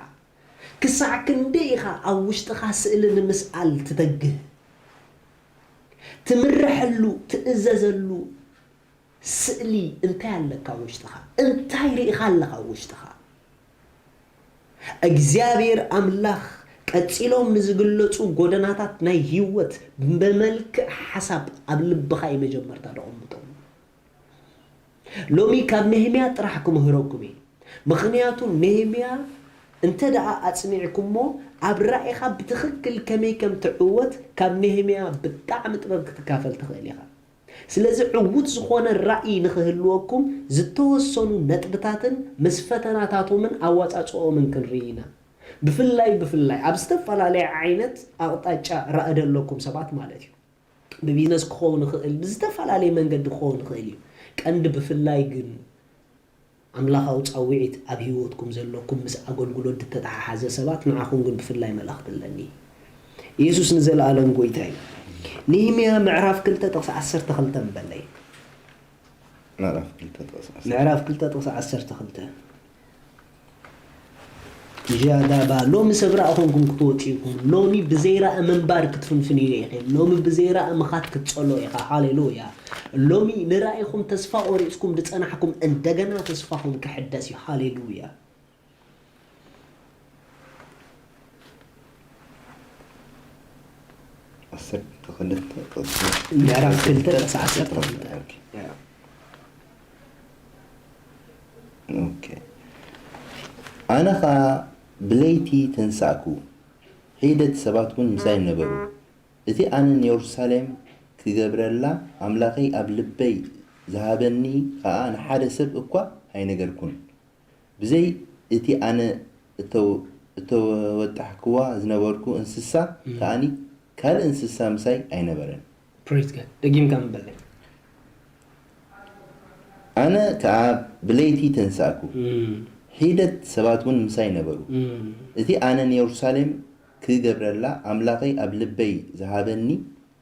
ክሳዕ ክንደይ ኢኻ ኣብ ውሽጥኻ ስእሊ ንምስኣል ትተግህ? ትምረሐሉ፣ ትእዘዘሉ ስእሊ እንታይ ኣለካ ኣብ ውሽጥኻ? እንታይ ርኢኻ ኣለኻ ኣብ ውሽጥኻ? እግዚኣብሔር ኣምላኽ ቀጺሎም ንዝግለጹ ጎደናታት ናይ ህይወት ብመልክዕ ሓሳብ ኣብ ልብኻ እዩ መጀመርታ ደቐምጦም። ሎሚ ካብ ነህምያ ጥራሕ ክምህረኩም እየ። ምኽንያቱ ነህምያ እንተ ደኣ ኣጽኒዕኩሞ ኣብ ራእይኻ ብትኽክል ከመይ ከም ትዕወት ካብ ነህምያ ብጣዕሚ ጥበብ ክትካፈል ትኽእል ኢኻ። ስለዚ ዕዉት ዝኾነ ራእይ ንኽህልወኩም ዝተወሰኑ ነጥብታትን ምስ ፈተናታቶምን ኣወጻጽኦምን ክንርኢ ኢና። ብፍላይ ብፍላይ ኣብ ዝተፈላለየ ዓይነት ኣቕጣጫ ራእይ ዘለኩም ሰባት ማለት እዩ። ብቢዝነስ ክኸውን ይኽእል፣ ብዝተፈላለየ መንገዲ ክኸውን ይኽእል እዩ። ቀንዲ ብፍላይ ግን ኣምላኻዊ ጻውዒት ኣብ ህይወትኩም ዘለኩም ምስ ኣገልግሎት ዝተተሓሓዘ ሰባት ንዓኹም ግን ብፍላይ መልእኽቲ ኣለኒ። ኢየሱስ ንዘለኣለም ጎይታ እዩ። ነህምያ ምዕራፍ ክልተ ጥቕሲ ዓሰርተ ክልተ በለይ። ምዕራፍ ክልተ ጥቕሲ ዓሰርተ። ምዕራፍ ክልተ ጥቕሲ ዓሰርተ ክልተ። ጃዳባ ሎሚ ሰብ ራእኹምኩም ክትወጽኡ ኢኹም። ሎሚ ብዘይራእ ምንባር ክትፍንፍን እዩ ኢኺ። ሎሚ ብዘይራእ ምኻት ክትጸሎ ኢኻ። ሃሌሉያ። ሎሚ ንራእይኹም ተስፋ ቆሪጽኩም ዝጸናሕኩም እንደገና ተስፋኹም ክሕደስ እዩ። ሃሌሉያ። ዓሰርተ ክልተ ጥቕሲ ምዕራፍ ክልተ ጥቕሲ ዓሰርተ ክልተ። ኦኬ። ኦኬ። ኣነ ኸኣ ብለይቲ ተንሳእኩ፣ ሒደት ሰባት እውን ምሳይ ነበሩ። እቲ ኣነ ንየሩሳሌም ክገብረላ ኣምላኸይ ኣብ ልበይ ዝሃበኒ ኸኣ ንሓደ ሰብ እኳ ኣይነገርኩን። ብዘይ እቲ ኣነ እተው-፣ እተወጣሕክዋ ዝነበርኩ እንስሳ ከኣኒ ካልእ እንስሳ ምሳይ ኣይነበረን። Praise God። ደጊምካ ምበለይ። ኣነ ከኣ ብለይቲ ተንሳእኩ፣ እም፣ ሒደት ሰባት እውን ምሳይ ነበሩ። እም። እቲ ኣነ ንየሩሳሌም ክገብረላ ኣምላኸይ ኣብ ልበይ ዝሃበኒ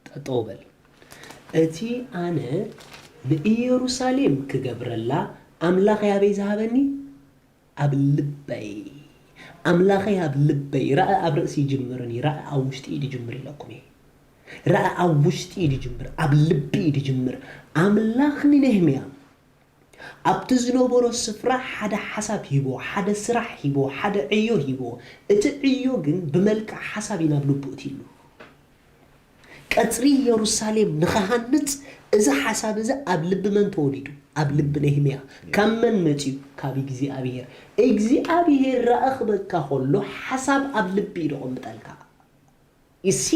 ጠጠው በል። እቲ ኣነ ንኢየሩሳሌም ክገብረላ ኣምላኸይ ኣበይ ዝሃበኒ? ኣብ ልበይ። ኣምላኸይ ኣብ ልበይ። ራእይ ኣብ ርእሲ ይጅምርን እዩ፣ ራእይ ኣብ ውሽጢ እዩ ዝጅምር ኢለኩም እየ። ራእይ ኣብ ውሽጢ እዩ ዝጅምር፣ ኣብ ልቢ እዩ ዝጅምር። ኣምላኽ ንነህምያ ኣብቲ ዝነበሮ ስፍራ ሓደ ሓሳብ ሂቦ፣ ሓደ ስራሕ ሂቦ፣ ሓደ ዕዮ ሂቦ። እቲ ዕዮ ግን ብመልክዕ ሓሳብ እዩ ናብ ልቡ እትይሉ። ቀጽሪ ኢየሩሳሌም ንኽሃንጽ እዚ ሓሳብ እዚ ኣብ ልቢ መን ተወሊዱ? ኣብ ልቢ ነህምያ። ካብ መን መጺኡ? ካብ እግዚኣብሔር። እግዚኣብሔር ራእይ ክበካ ከሎ ሓሳብ ኣብ ልቢ እዩ ደቐምጠልካ። እሲ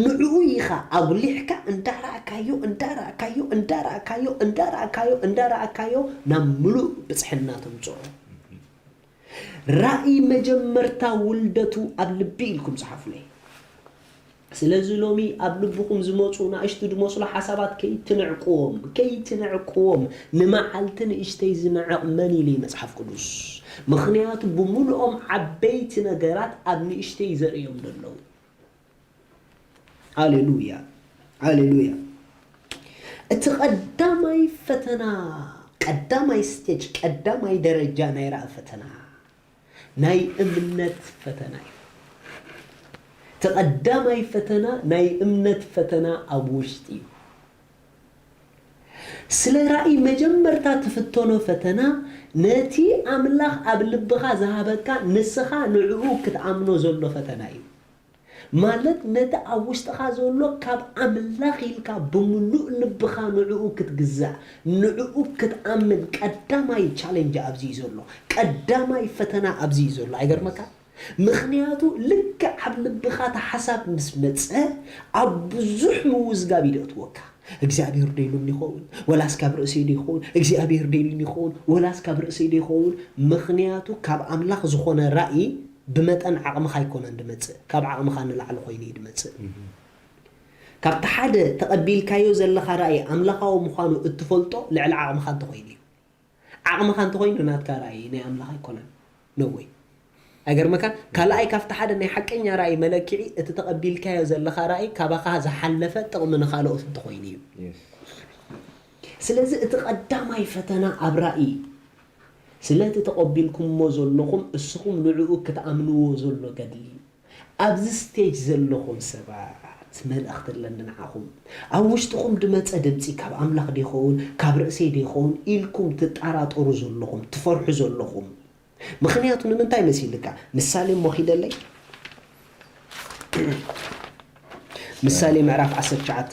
ንዕኡ ኢኻ ኣጉሊሕካ እንዳረኣካዮ፣ እንዳረኣካዮ፣ እንዳረኣካዮ፣ እንዳረኣካዮ፣ እንዳረኣካዮ ናብ ምሉእ ብጽሕና ተምጽኦ። ራእይ መጀመርታ ውልደቱ ኣብ ልቢ ኢልኩም ጸሓፉለይ። ስለዚ ሎሚ ኣብ ልብኹም ዝመጹ ንኣሽቱ ዝመስሉ ሓሳባት ከይትንዕቅዎም፣ ከይትንዕቅዎም። ንመዓልቲ ንእሽተይ ዝንዕቕ መን ኢሉ እዩ መጽሓፍ ቅዱስ? ምኽንያቱ ብምሉኦም ዓበይቲ ነገራት ኣብ ንእሽተይ ዘርእዮም ዘለዉ። ሃሌሉያ፣ ሃሌሉያ። እቲ ቀዳማይ ፈተና፣ ቀዳማይ ስቴጅ፣ ቀዳማይ ደረጃ ናይ ራእይ ፈተና ናይ እምነት ፈተና እዩ። እቲ ቀዳማይ ፈተና ናይ እምነት ፈተና ኣብ ውሽጢ እዩ። ስለ ራእይ መጀመርታ ትፍተኖ ፈተና ነቲ ኣምላኽ ኣብ ልብኻ ዝሃበካ ንስኻ ንዕኡ ክትኣምኖ ዘሎ ፈተና እዩ። ማለት ነቲ ኣብ ውሽጥኻ ዘሎ ካብ ኣምላኽ ኢልካ ብምሉእ ልብኻ ንዕኡ ክትግዛእ፣ ንዕኡ ክትኣምን ቀዳማይ ቻለንጅ ኣብዚ እዩ ዘሎ። ቀዳማይ ፈተና ኣብዚ እዩ ዘሎ። ኣይገርመካ? ምኽንያቱ ልክዕ ኣብ ልብኻ እቲ ሓሳብ ምስ መጸ ኣብ ብዙሕ ምውዝጋብ እዩ ደእትወካ። እግዚኣብሔር ደይሉኒ ይኸውን ወላስ ካብ ርእሰይ ዶ ይኸውን? እግዚኣብሔር ደይሉኒ ይኸውን ወላስ ካብ ርእሰይ ዶ ይኸውን? ምኽንያቱ ካብ ኣምላኽ ዝኾነ ራእይ ብመጠን ዓቕምኻ ኣይኮነን ድመጽእ፣ ካብ ዓቕምኻ ንላዕሊ ኮይኑ እዩ ድመጽእ። ካብቲ ሓደ ተቐቢልካዮ ዘለኻ ራእይ ኣምላኻዊ ምዃኑ እትፈልጦ ልዕሊ ዓቕምኻ እንተኾይኑ እዩ። ዓቕምኻ እንተኾይኑ ናትካ ራእይ ናይ ኣምላኽ ኣይኮነን። ነወይ ኣይገርመካን? ካልኣይ ካብቲ ሓደ ናይ ሓቀኛ ራእይ መለክዒ እቲ ተቐቢልካዮ ዘለኻ ራእይ ካባኻ ዝሓለፈ ጥቕሚ ንኻልኦት እንተኾይኑ እዩ። ስለዚ እቲ ቀዳማይ ፈተና ኣብ ራእይ፣ ስለቲ ተቐቢልኩምዎ ዘለኹም እስኹም ንዕኡ ክትኣምንዎ ዘሎ ገድሊ። ኣብዚ ስቴጅ ዘለኹም ሰባት መልእኽቲ ኣለኒ ንዓኹም። ኣብ ውሽጥኹም ድመጸ ድምጺ ካብ ኣምላኽ ዶ ይኸውን ካብ ርእሰይ ዶ ይኸውን ኢልኩም ትጠራጠሩ ዘለኹም ትፈርሑ ዘለኹም። ምኽንያቱ ንምንታይ መሲልካ? ምሳሌ እሞ ኺደለይ። ምሳሌ ምዕራፍ ዓሰርተ ትሽዓተ።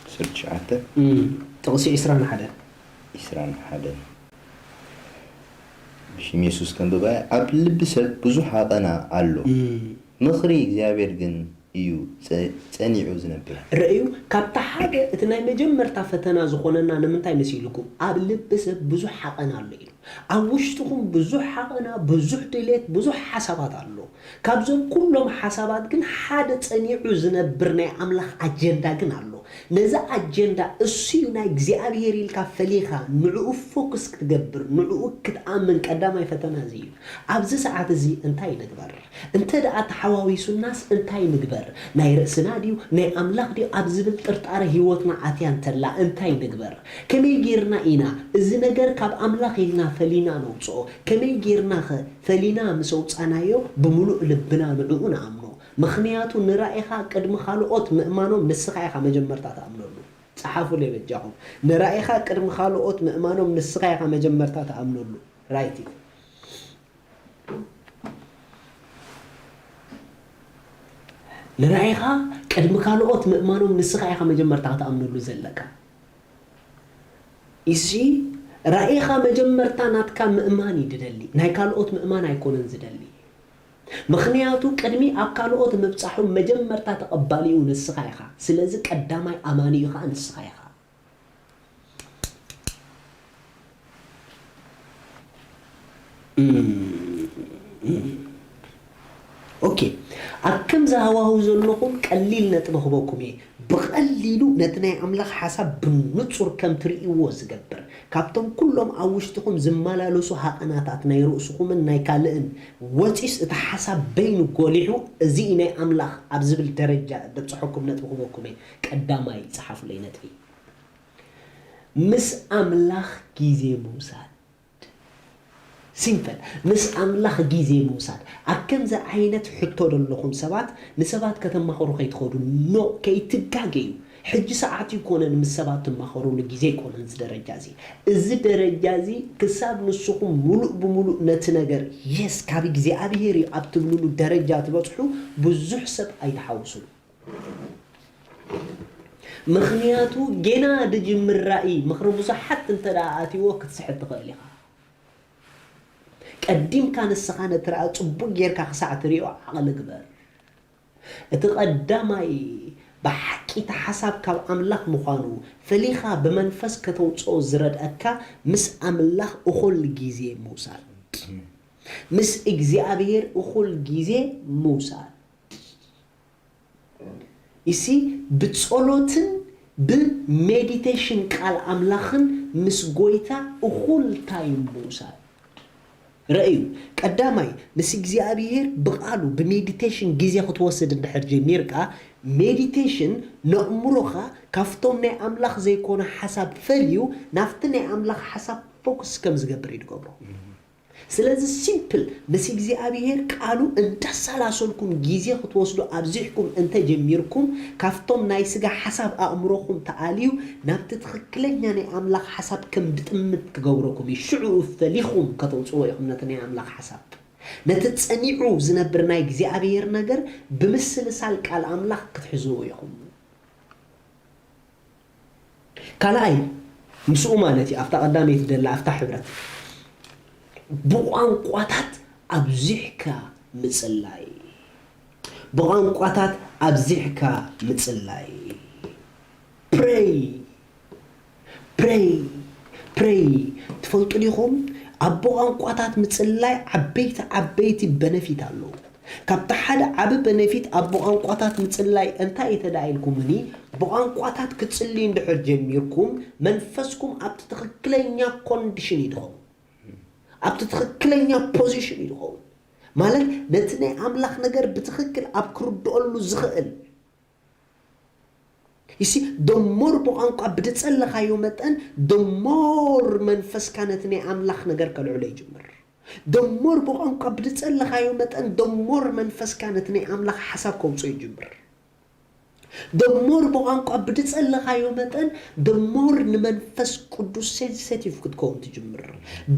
ዓሰርተ ትሽዓተ እም፣ ጥቕሲ ዒስራን ሓደን። ዒስራን ሓደን። ሽም የሱስ ከንብባ እየ። ኣብ ልቢ ሰብ ብዙሕ ሃቐና ኣሎ፣ ምኽሪ እግዚኣብሔር ግን እዩ ጸ- ጸኒዑ ዝነብር። ርእዩ ካብታ ሓደ እቲ ናይ መጀመርታ ፈተና ዝኾነና ንምንታይ መሲልኩም ኣብ ልቢ ሰብ ብዙሕ ሓቐን ኣሎ ኢሉ። ኣብ ውሽጥኹም ብዙሕ ሓቐና፣ ብዙሕ ድሌት፣ ብዙሕ ሓሳባት ኣሎ። ካብዞም ኩሎም ሓሳባት ግን ሓደ ጸኒዑ ዝነብር ናይ ኣምላኽ ኣጀንዳ ግን ኣሎ። ነዚ ኣጀንዳ እሱ እዩ ናይ እግዚኣብሔር ኢልካ ፈሊኻ ንዕኡ ፎክስ ክትገብር ንዕኡ ክትኣምን ቀዳማይ ፈተና እዚ እዩ። ኣብዚ ሰዓት እዚ እንታይ ንግበር? እንተ ደኣ ተሓዋዊሱናስ እንታይ ንግበር? ናይ ርእስና ድዩ ናይ ኣምላኽ ድዩ ኣብ ዝብል ጥርጣረ ህይወትና ኣትያ እንተላ እንታይ ንግበር? ከመይ ጌርና ኢና እዚ ነገር ካብ ኣምላኽ ኢልና ፈሊና ነውፅኦ? ከመይ ጌርናኸ ፈሊና ምስ ኣውፃናዮ ብምሉእ ልብና ንዕኡ ንኣምኖ? ምኽንያቱ ንራኢኻ ቅድሚ ካልኦት ምእማኖም ንስኻ ኢኻ መጀመርታ ትኣምነሉ። ፀሓፉለይ በጃኹም። ንራኢኻ ቅድሚ ካልኦት ምእማኖም ንስኻ ኢኻ መጀመርታ ትኣምነሉ። ራይት ኢት። ንራኢኻ ቅድሚ ካልኦት ምእማኖም ንስኻ ኢኻ መጀመርታ ክትኣምነሉ ዘለካ። እሺ፣ ራኢኻ መጀመርታ ናትካ ምእማን እዩ ዝደሊ፣ ናይ ካልኦት ምእማን ኣይኮነን ዝደሊ። ምኽንያቱ ቅድሚ ኣብ ካልኦት ምብጻሑ መጀመርታ ተቐባሊኡ ንስኻ ኢኻ። ስለዚ ቀዳማይ ኣማኒኡ ኸኣ ንስኻ ኢኻ። ኦኬ፣ ኣብ ከምዚ ሃዋህው ዘለኹም ቀሊል ነጥቢ ክበኩም እየ። ብቐሊሉ ነቲ ናይ ኣምላኽ ሓሳብ ብንጹር ከም ትርእይዎ ዝገብር፣ ካብቶም ኩሎም ኣብ ውሽጥኹም ዝመላለሱ ሃቐናታት ናይ ርእስኹምን ናይ ካልእን ወጺስ እቲ ሓሳብ በይኑ ጎሊሑ፣ እዚ እዩ ናይ ኣምላኽ ኣብ ዝብል ደረጃ ዘብጽሐኩም ነጥቢ ክበኩም እየ። ቀዳማይ ጸሓፉለይ ነጥቢ፣ ምስ ኣምላኽ ግዜ ምውሳድ። ሲምፕል፣ ምስ ኣምላኽ ግዜ ምውሳድ። ኣብ ከምዚ ዓይነት ሕቶ ዘለኹም ሰባት ንሰባት ከተማኽሩ ከይትኸዱ፣ ኖ፣ ከይትጋገዩ። ሕጂ ሰዓት ይኮነን ምስ ሰባት ትማኸሩሉ ግዜ ይኮነን እዚ ደረጃ እዚ። እዚ ደረጃ እዚ ክሳብ ንስኹም ሙሉእ ብሙሉእ ነቲ ነገር የስ ካብ እግዚኣብሔር እዩ ኣብ ትብልሉ ደረጃ ትበጽሑ ብዙሕ ሰብ ኣይትሓውሱሉ። ምኽንያቱ ጌና ድጅምር ራእይ ምኽሪ ብዙሓት እንተ ደኣ ኣትይዎ ክትስሕት ትኽእል ኢኻ። ቀዲምካ ንስኻ ነቲ ረኣ ጽቡቕ ጌርካ ክሳዕ ትሪኦ ዓቕሊ ግበር። እቲ ቀዳማይ ብሓቂ እቲ ሓሳብ ካብ ኣምላኽ ምዃኑ ፈሊኻ ብመንፈስ ከተውጽኦ ዝረድኣካ ምስ ኣምላኽ እኹል ግዜ ምውሳድ። ምስ እግዚኣብሔር እኹል ግዜ ምውሳድ። እሲ ብጸሎትን ብሜዲቴሽን ቃል ኣምላኽን ምስ ጎይታ እኹል ታይም ምውሳድ። ረእዩ፣ ቀዳማይ ምስ እግዚኣብሔር ብቓሉ ብሜዲቴሽን ግዜ ክትወስድ እንድሕር ጀሚርካ፣ ሜዲቴሽን ነእምሮኻ ካብቶም ናይ ኣምላኽ ዘይኮነ ሓሳብ ፈልዩ ናብቲ ናይ ኣምላኽ ሓሳብ ፎክስ ከም ዝገብር እዩ ዝገብሮ። ስለዚ ሲምፕል ምስ እግዚኣብሔር ቃሉ እንዳሰላሰልኩም ግዜ ክትወስዱ ኣብዚሕኩም እንተጀሚርኩም ካብቶም ናይ ስጋ ሓሳብ ኣእምሮኹም ተኣልዩ ናብቲ ትኽክለኛ ናይ ኣምላኽ ሓሳብ ከም ድጥምት ክገብረኩም እዩ። ሽዑ ፈሊኹም ከተውፅዎ ኢኹም ነቲ ናይ ኣምላኽ ሓሳብ። ነቲ ጸኒዑ ዝነብር ናይ እግዚኣብሔር ነገር ብምስልሳል ቃል ኣምላኽ ክትሕዝዎ ኢኹም። ካልኣይ ምስኡ ማለት እዩ ኣብታ ቀዳመይቲ ደላ ኣብታ ሕብረት ብቋንቋታት ኣብዚሕካ ምጽላይ። ብቋንቋታት ኣብዚሕካ ምጽላይ። ፕሬይ ፕሬይ ፕሬይ። ትፈልጡ ዲኹም ኣብ ብቋንቋታት ምጽላይ ዓበይቲ ዓበይቲ በነፊት ኣለዉ። ካብቲ ሓደ ዓቢ በነፊት ኣብ ብቋንቋታት ምጽላይ እንታይ እዩ ተዳኢልኩምኒ? ብቋንቋታት ክትጽልዩ እንድሕር ጀሚርኩም መንፈስኩም ኣብቲ ትኽክለኛ ኮንዲሽን እዩ ድኸውን። ኣብቲ ትኽክለኛ ፖዚሽን እዩ ድኸውን። ማለት ነቲ ናይ ኣምላኽ ነገር ብትኽክል ኣብ ክርድኦሉ ዝኽእል ይሲ ደሞር ብቋንቋ ብድጸለኻዮ መጠን ደሞር መንፈስካ ነቲ ናይ ኣምላኽ ነገር ከልዕሎ ይጅምር። ደሞር ብቋንቋ ብድጸለኻዮ መጠን ደሞር መንፈስካ ነቲ ናይ ኣምላኽ ሓሳብ ከውፅኦ ይጅምር። ደሞር ብቋንቋ ብድጸለኻዮ መጠን ደሞር ንመንፈስ ቅዱስ ሴንሴቲቭ ክትከውን ትጅምር።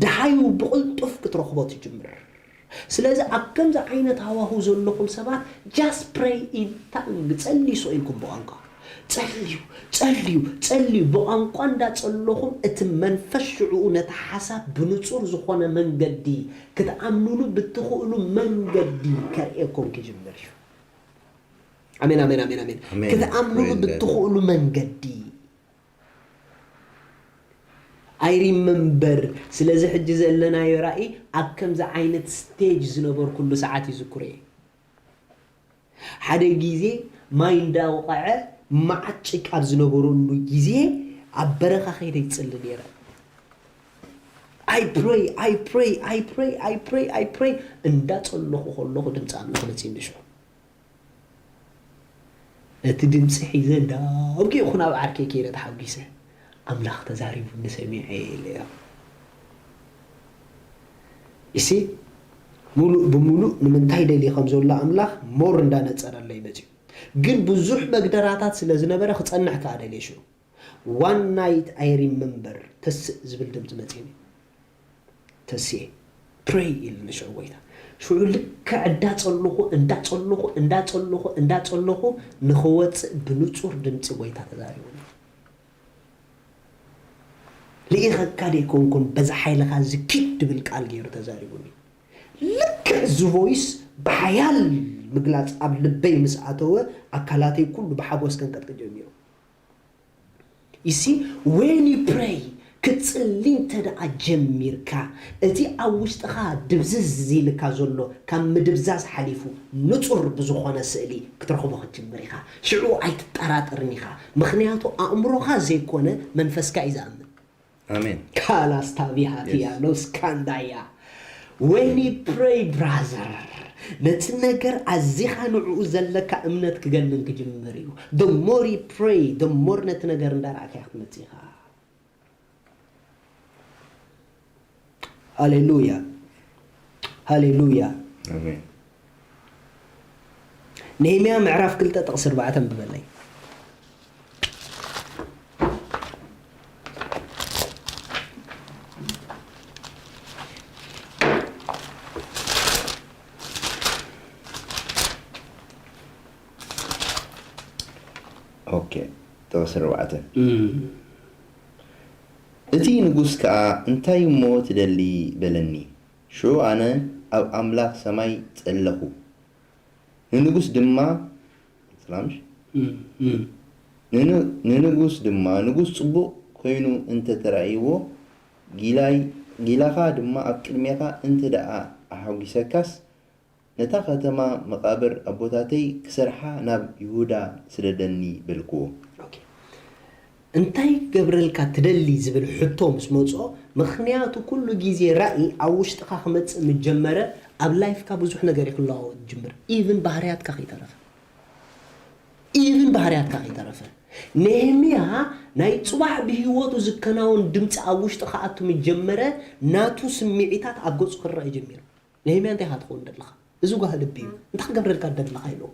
ደሃዩ ብቕልጡፍ ክትረኽቦ ትጅምር። ስለዚ ኣብ ከምዚ ዓይነት ሃዋሁ ዘለኹም ሰባት just pray in tongue ጸልዩ ስቕ ኢልኩም ብቋንቋ ጸልዩ፣ ጸልዩ፣ ጸልዩ። ብቋንቋ እንዳጸለኹም እቲ መንፈስ ሽዕኡ ነቲ ሓሳብ ብንጹር ዝኾነ መንገዲ ክትኣምኑሉ ብትኽእሉ መንገዲ ከርእየኩም ክጅምር እዩ። ኣሜን፣ ኣሜን፣ ኣሜን፣ ኣሜን። ኣሜን። ክትኣምኑሉ Praise God። ብትኽእሉ መንገዲ። I remember፣ ስለዚ ሕጂ ዘለናዮ ራእይ ኣብ ከምዚ ዓይነት ስቴጅ ዝነበርኩሉ ሰዓት ይዝክሮ እየ። ሓደ ግዜ ማይ እንዳወቕዐ መዓት ጭቃ ኣብ ዝነበረሉ ግዜ ኣብ በረኻ ከይደ ይጽሊ ነይረ። I pray, I pray, I pray, I pray, I pray እንዳጸለኹ ከለኹ ድምፂ ኣምላኽ መፂኡ እንድሽዑ። ነቲ ድምፂ ሒዘ እንዳብጊእኹ ናብ ዓርከይ ከይደ ተሓጒሰ። ኣምላኽ ተዛሪቡኒ ሰሚዐ ኢለ እየ። እሲ ሙሉእ ብሙሉእ ንምንታይ ደልዩ ከም ዘሎ ኣምላኽ ሞር እንዳነጸረለይ መጺኡ። ግን ብዙሕ መግደራታት ስለ ዝነበረ ክጸንሕ ከኣ ደልየ ሽዑ። One night I remember ተስእ ዝብል ድምፂ መጺኡኒ። ተስኤ ፕሬይ ኢሉኒ ሽዑ ጎይታ። ሽዑ ልክዕ እንዳጸለኹ እንዳጸለኹ እንዳጸለኹ እንዳጸለኹ ንኽወፅእ ብንጹር ድምፂ ጎይታ ተዛሪቡኒ። ልኢኸካ ደይኮንኩን በዛ ሓይልኻ እዚ ኪድ ድብል ቃል ገይሩ ተዛሪቡኒ። ልክዕ እዚ ቮይስ ብሓያል ምግላፅ ኣብ ልበይ ምስ ኣተወ ኣካላተይ ኩሉ ብሓጎስ ከንቀጥቅጥ ጀሚሩ። You see, when you pray ክትፅሊ እንተ ደኣ ጀሚርካ እቲ ኣብ ውሽጥኻ ድብዝዝ ኢልካ ዘሎ ካብ ምድብዛዝ ሓሊፉ ንጹር ብዝኾነ ስእሊ ክትረኽቦ ክትጅምር ኢኻ። ሽዑ ኣይትጠራጠርን ኢኻ። ምኽንያቱ ኣእምሮኻ ዘይኮነ መንፈስካ እዩ ዝኣምን። ኣሜን። ካላስታቪሃቲያ ሎስካንዳያ። When you pray brother ነቲ ነገር ኣዚኻ ንዕኡ ዘለካ እምነት ክገንን ክጅምር እዩ። The more you pray the more ነቲ ነገር እንዳረኣካ ክትመጽእ ኢኻ። ሃሌሉያ ሃሌሉያ። ኣሜን። ነህምያ ምዕራፍ ክልተ ጥቕሲ ኣርባዕተ ኣንብበለይ። ኦኬ፣ ጥቕሲ ኣርባዕተ። እቲ ንጉስ ከኣ፣ እንታይ እሞ ትደሊ? በለኒ። ሽዑ ኣነ ኣብ ኣምላኽ ሰማይ ጸለኹ፣ ንንጉስ ድማ፣ ሰላምሽ? ንንጉስ ድማ፣ ንጉስ ጽቡቕ ኮይኑ እንተ ተራእይዎ፣ ጊላኻ ድማ ኣብ ቅድሜኻ እንተ ደኣ ኣሐጒሰካስ፣ ነታ ኸተማ መቓብር ኣቦታተይ ክሰርሓ ናብ ይሁዳ ስደደኒ በልክዎ። እንታይ ክገብረልካ ትደሊ ዝብል ሕቶ ምስ መፅኦ፣ ምኽንያቱ ኩሉ ግዜ ራእይ ኣብ ውሽጥኻ ክመፅእ ምስ ጀመረ ኣብ ላይፍካ ብዙሕ ነገር እዩ ክለዋወጥ ዝጅምር። ኢቭን ባህርያትካ ከይተረፈ ኢቭን ባህርያትካ ከይተረፈ። ነህምያ ናይ ፅባሕ ብህይወቱ ዝከናወን ድምፂ ኣብ ውሽጡ ክኣቱ ምስ ጀመረ ናቱ ስምዒታት ኣብ ገፁ ክረአ ጀሚሩ። ነህምያ እንታይ ኢኻ ትኸውን ደለኻ? እዚ ጓህ ልቢ እዩ። እንታይ ክገብረልካ ደለኻ ኢልዎ።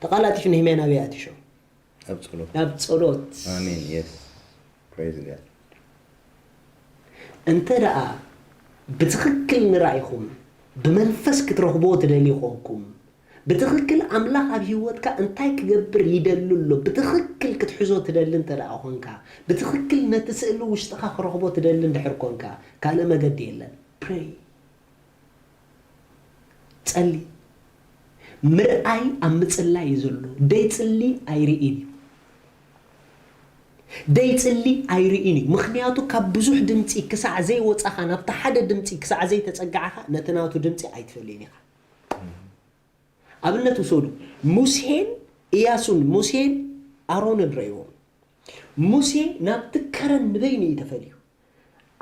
ተቓላጢፉ ነህምያ ናበይ ኣትዩ ሽዑ? ኣብ ጸሎት። ናብ ጸሎት። ኣሜን። የስ። ፕሬዝ ጋድ። እንተ ደኣ ብትኽክል ንራኢኹም ብመንፈስ ክትረኽብዎ ትደልዩ ኾንኩም ብትኽክል ኣምላኽ ኣብ ህይወትካ እንታይ ክገብር ይደሊ ኣሎ ብትኽክል ክትሕዞ ትደሊ እንተ ደኣ ኾንካ ብትኽክል ነቲ ስእሊ ውሽጥኻ ክረኽቦ ትደሊ እንድሕር ኮንካ ካልእ መገዲ የለን። ፕሬይ ጸሊ። ምርኣይ ኣብ ምጽላይ እዩ ዘሎ። ደይጽሊ ኣይርእን እዩ። ደይጽሊ ኣይርእን እዩ። ምኽንያቱ ካብ ብዙሕ ድምጺ ክሳዕ ዘይወጻኻ ናብቲ ሓደ ድምጺ ክሳዕ ዘይተጸጋዕኻ ነቲ ናቱ ድምጺ ኣይትፈልይን ኢኻ። ኣብነት ውሰዱ። ሙሴን ኢያሱን ሙሴን ኣሮንን ረእይዎም። ሙሴ ናብቲ ከረን ንበይኑ እዩ ተፈልዩ።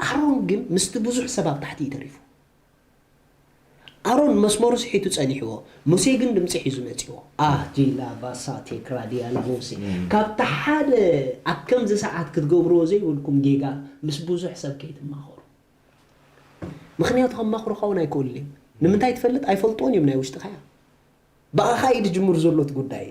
ኣሮን ግን ምስቲ ብዙሕ ሰብ ኣብ ታሕቲ እዩ ተሪፉ። ኣሮን መስመሩ ስሒቱ ጸኒሕዎ፣ ሙሴ ግን ድምጺ ሒዙ መጺዎ። ኣህ ጂላ ባሳ ቴክራ ዲያላ ሙሴ ካብቲ ሓደ ኣብ ከምዚ ሰዓት ክትገብርዎ ዘይብልኩም ጌጋ ምስ ብዙሕ ሰብ ከይትማኸሩ። ምኽንያቱ ከማኽሩኻ እውን ኣይክእሉን እዮም። ንምንታይ ትፈልጥ? ኣይፈልጥዎን እዮም ናይ ውሽጥኻ እያ። ብኣኻ እዩ ዝጅምር ዘሎ እቲ ጉዳይ።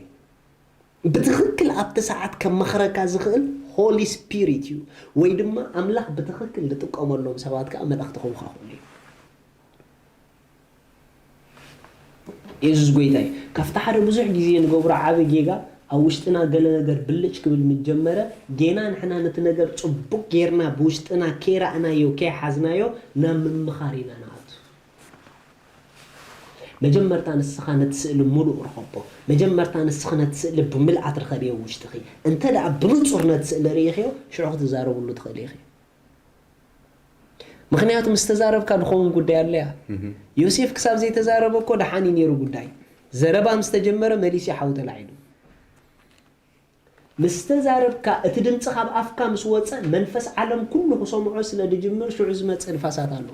ብትኽክል ኣብቲ ሰዓት ከማኽረካ ዝኽእል ሆሊ ስፒሪት እዩ ወይ ድማ ኣምላኽ ብትኽክል ዝጥቀመሎም ሰባት ከዓ መልእኽቲ ክህቡኻ ይኽእሉ እዮም። የሱስ ጎይታ እዩ። ካብቲ ሓደ ብዙሕ ግዜ ንገብሮ ዓቢ ጌጋ ኣብ ውሽጥና ገለ ነገር ብልጭ ክብል ምስ ጀመረ፣ ጌና ንሕና ነቲ ነገር ጽቡቕ ጌርና ብውሽጥና ከይረኣናዮ፣ ከይሓዝናዮ ናብ ምምኻር ኢና ንኣቱ። መጀመርታ ንስኻ ነቲ ስእሊ ምሉእ ርኸቦ። መጀመርታ ንስኺ ነቲ ስእሊ ብምልኣት ርኸብዮ ውሽጥኺ። እንተ ደኣ ብንጹር ነቲ ስእሊ ርኢኽዮ፣ ሽዑ ክትዛረብሉ ትኽእሊ ኢኺ። ምኽንያቱ ምስ ተዛረብካ ዝኸውን ጉዳይ ኣለያ። ዮሴፍ ክሳብ ዘይተዛረበ እኮ ደሓን እዩ ነይሩ ጉዳይ። ዘረባ ምስ ተጀመረ መሊሱ ሓው ተላዒሉ። ምስ ተዛረብካ፣ እቲ ድምጺ ካብ ኣፍካ ምስ ወጸ፣ መንፈስ ዓለም ኩሉ ክሰምዖ ስለ ዝጅምር፣ ሽዑ ዝመጽእ ንፋሳት ኣሎ።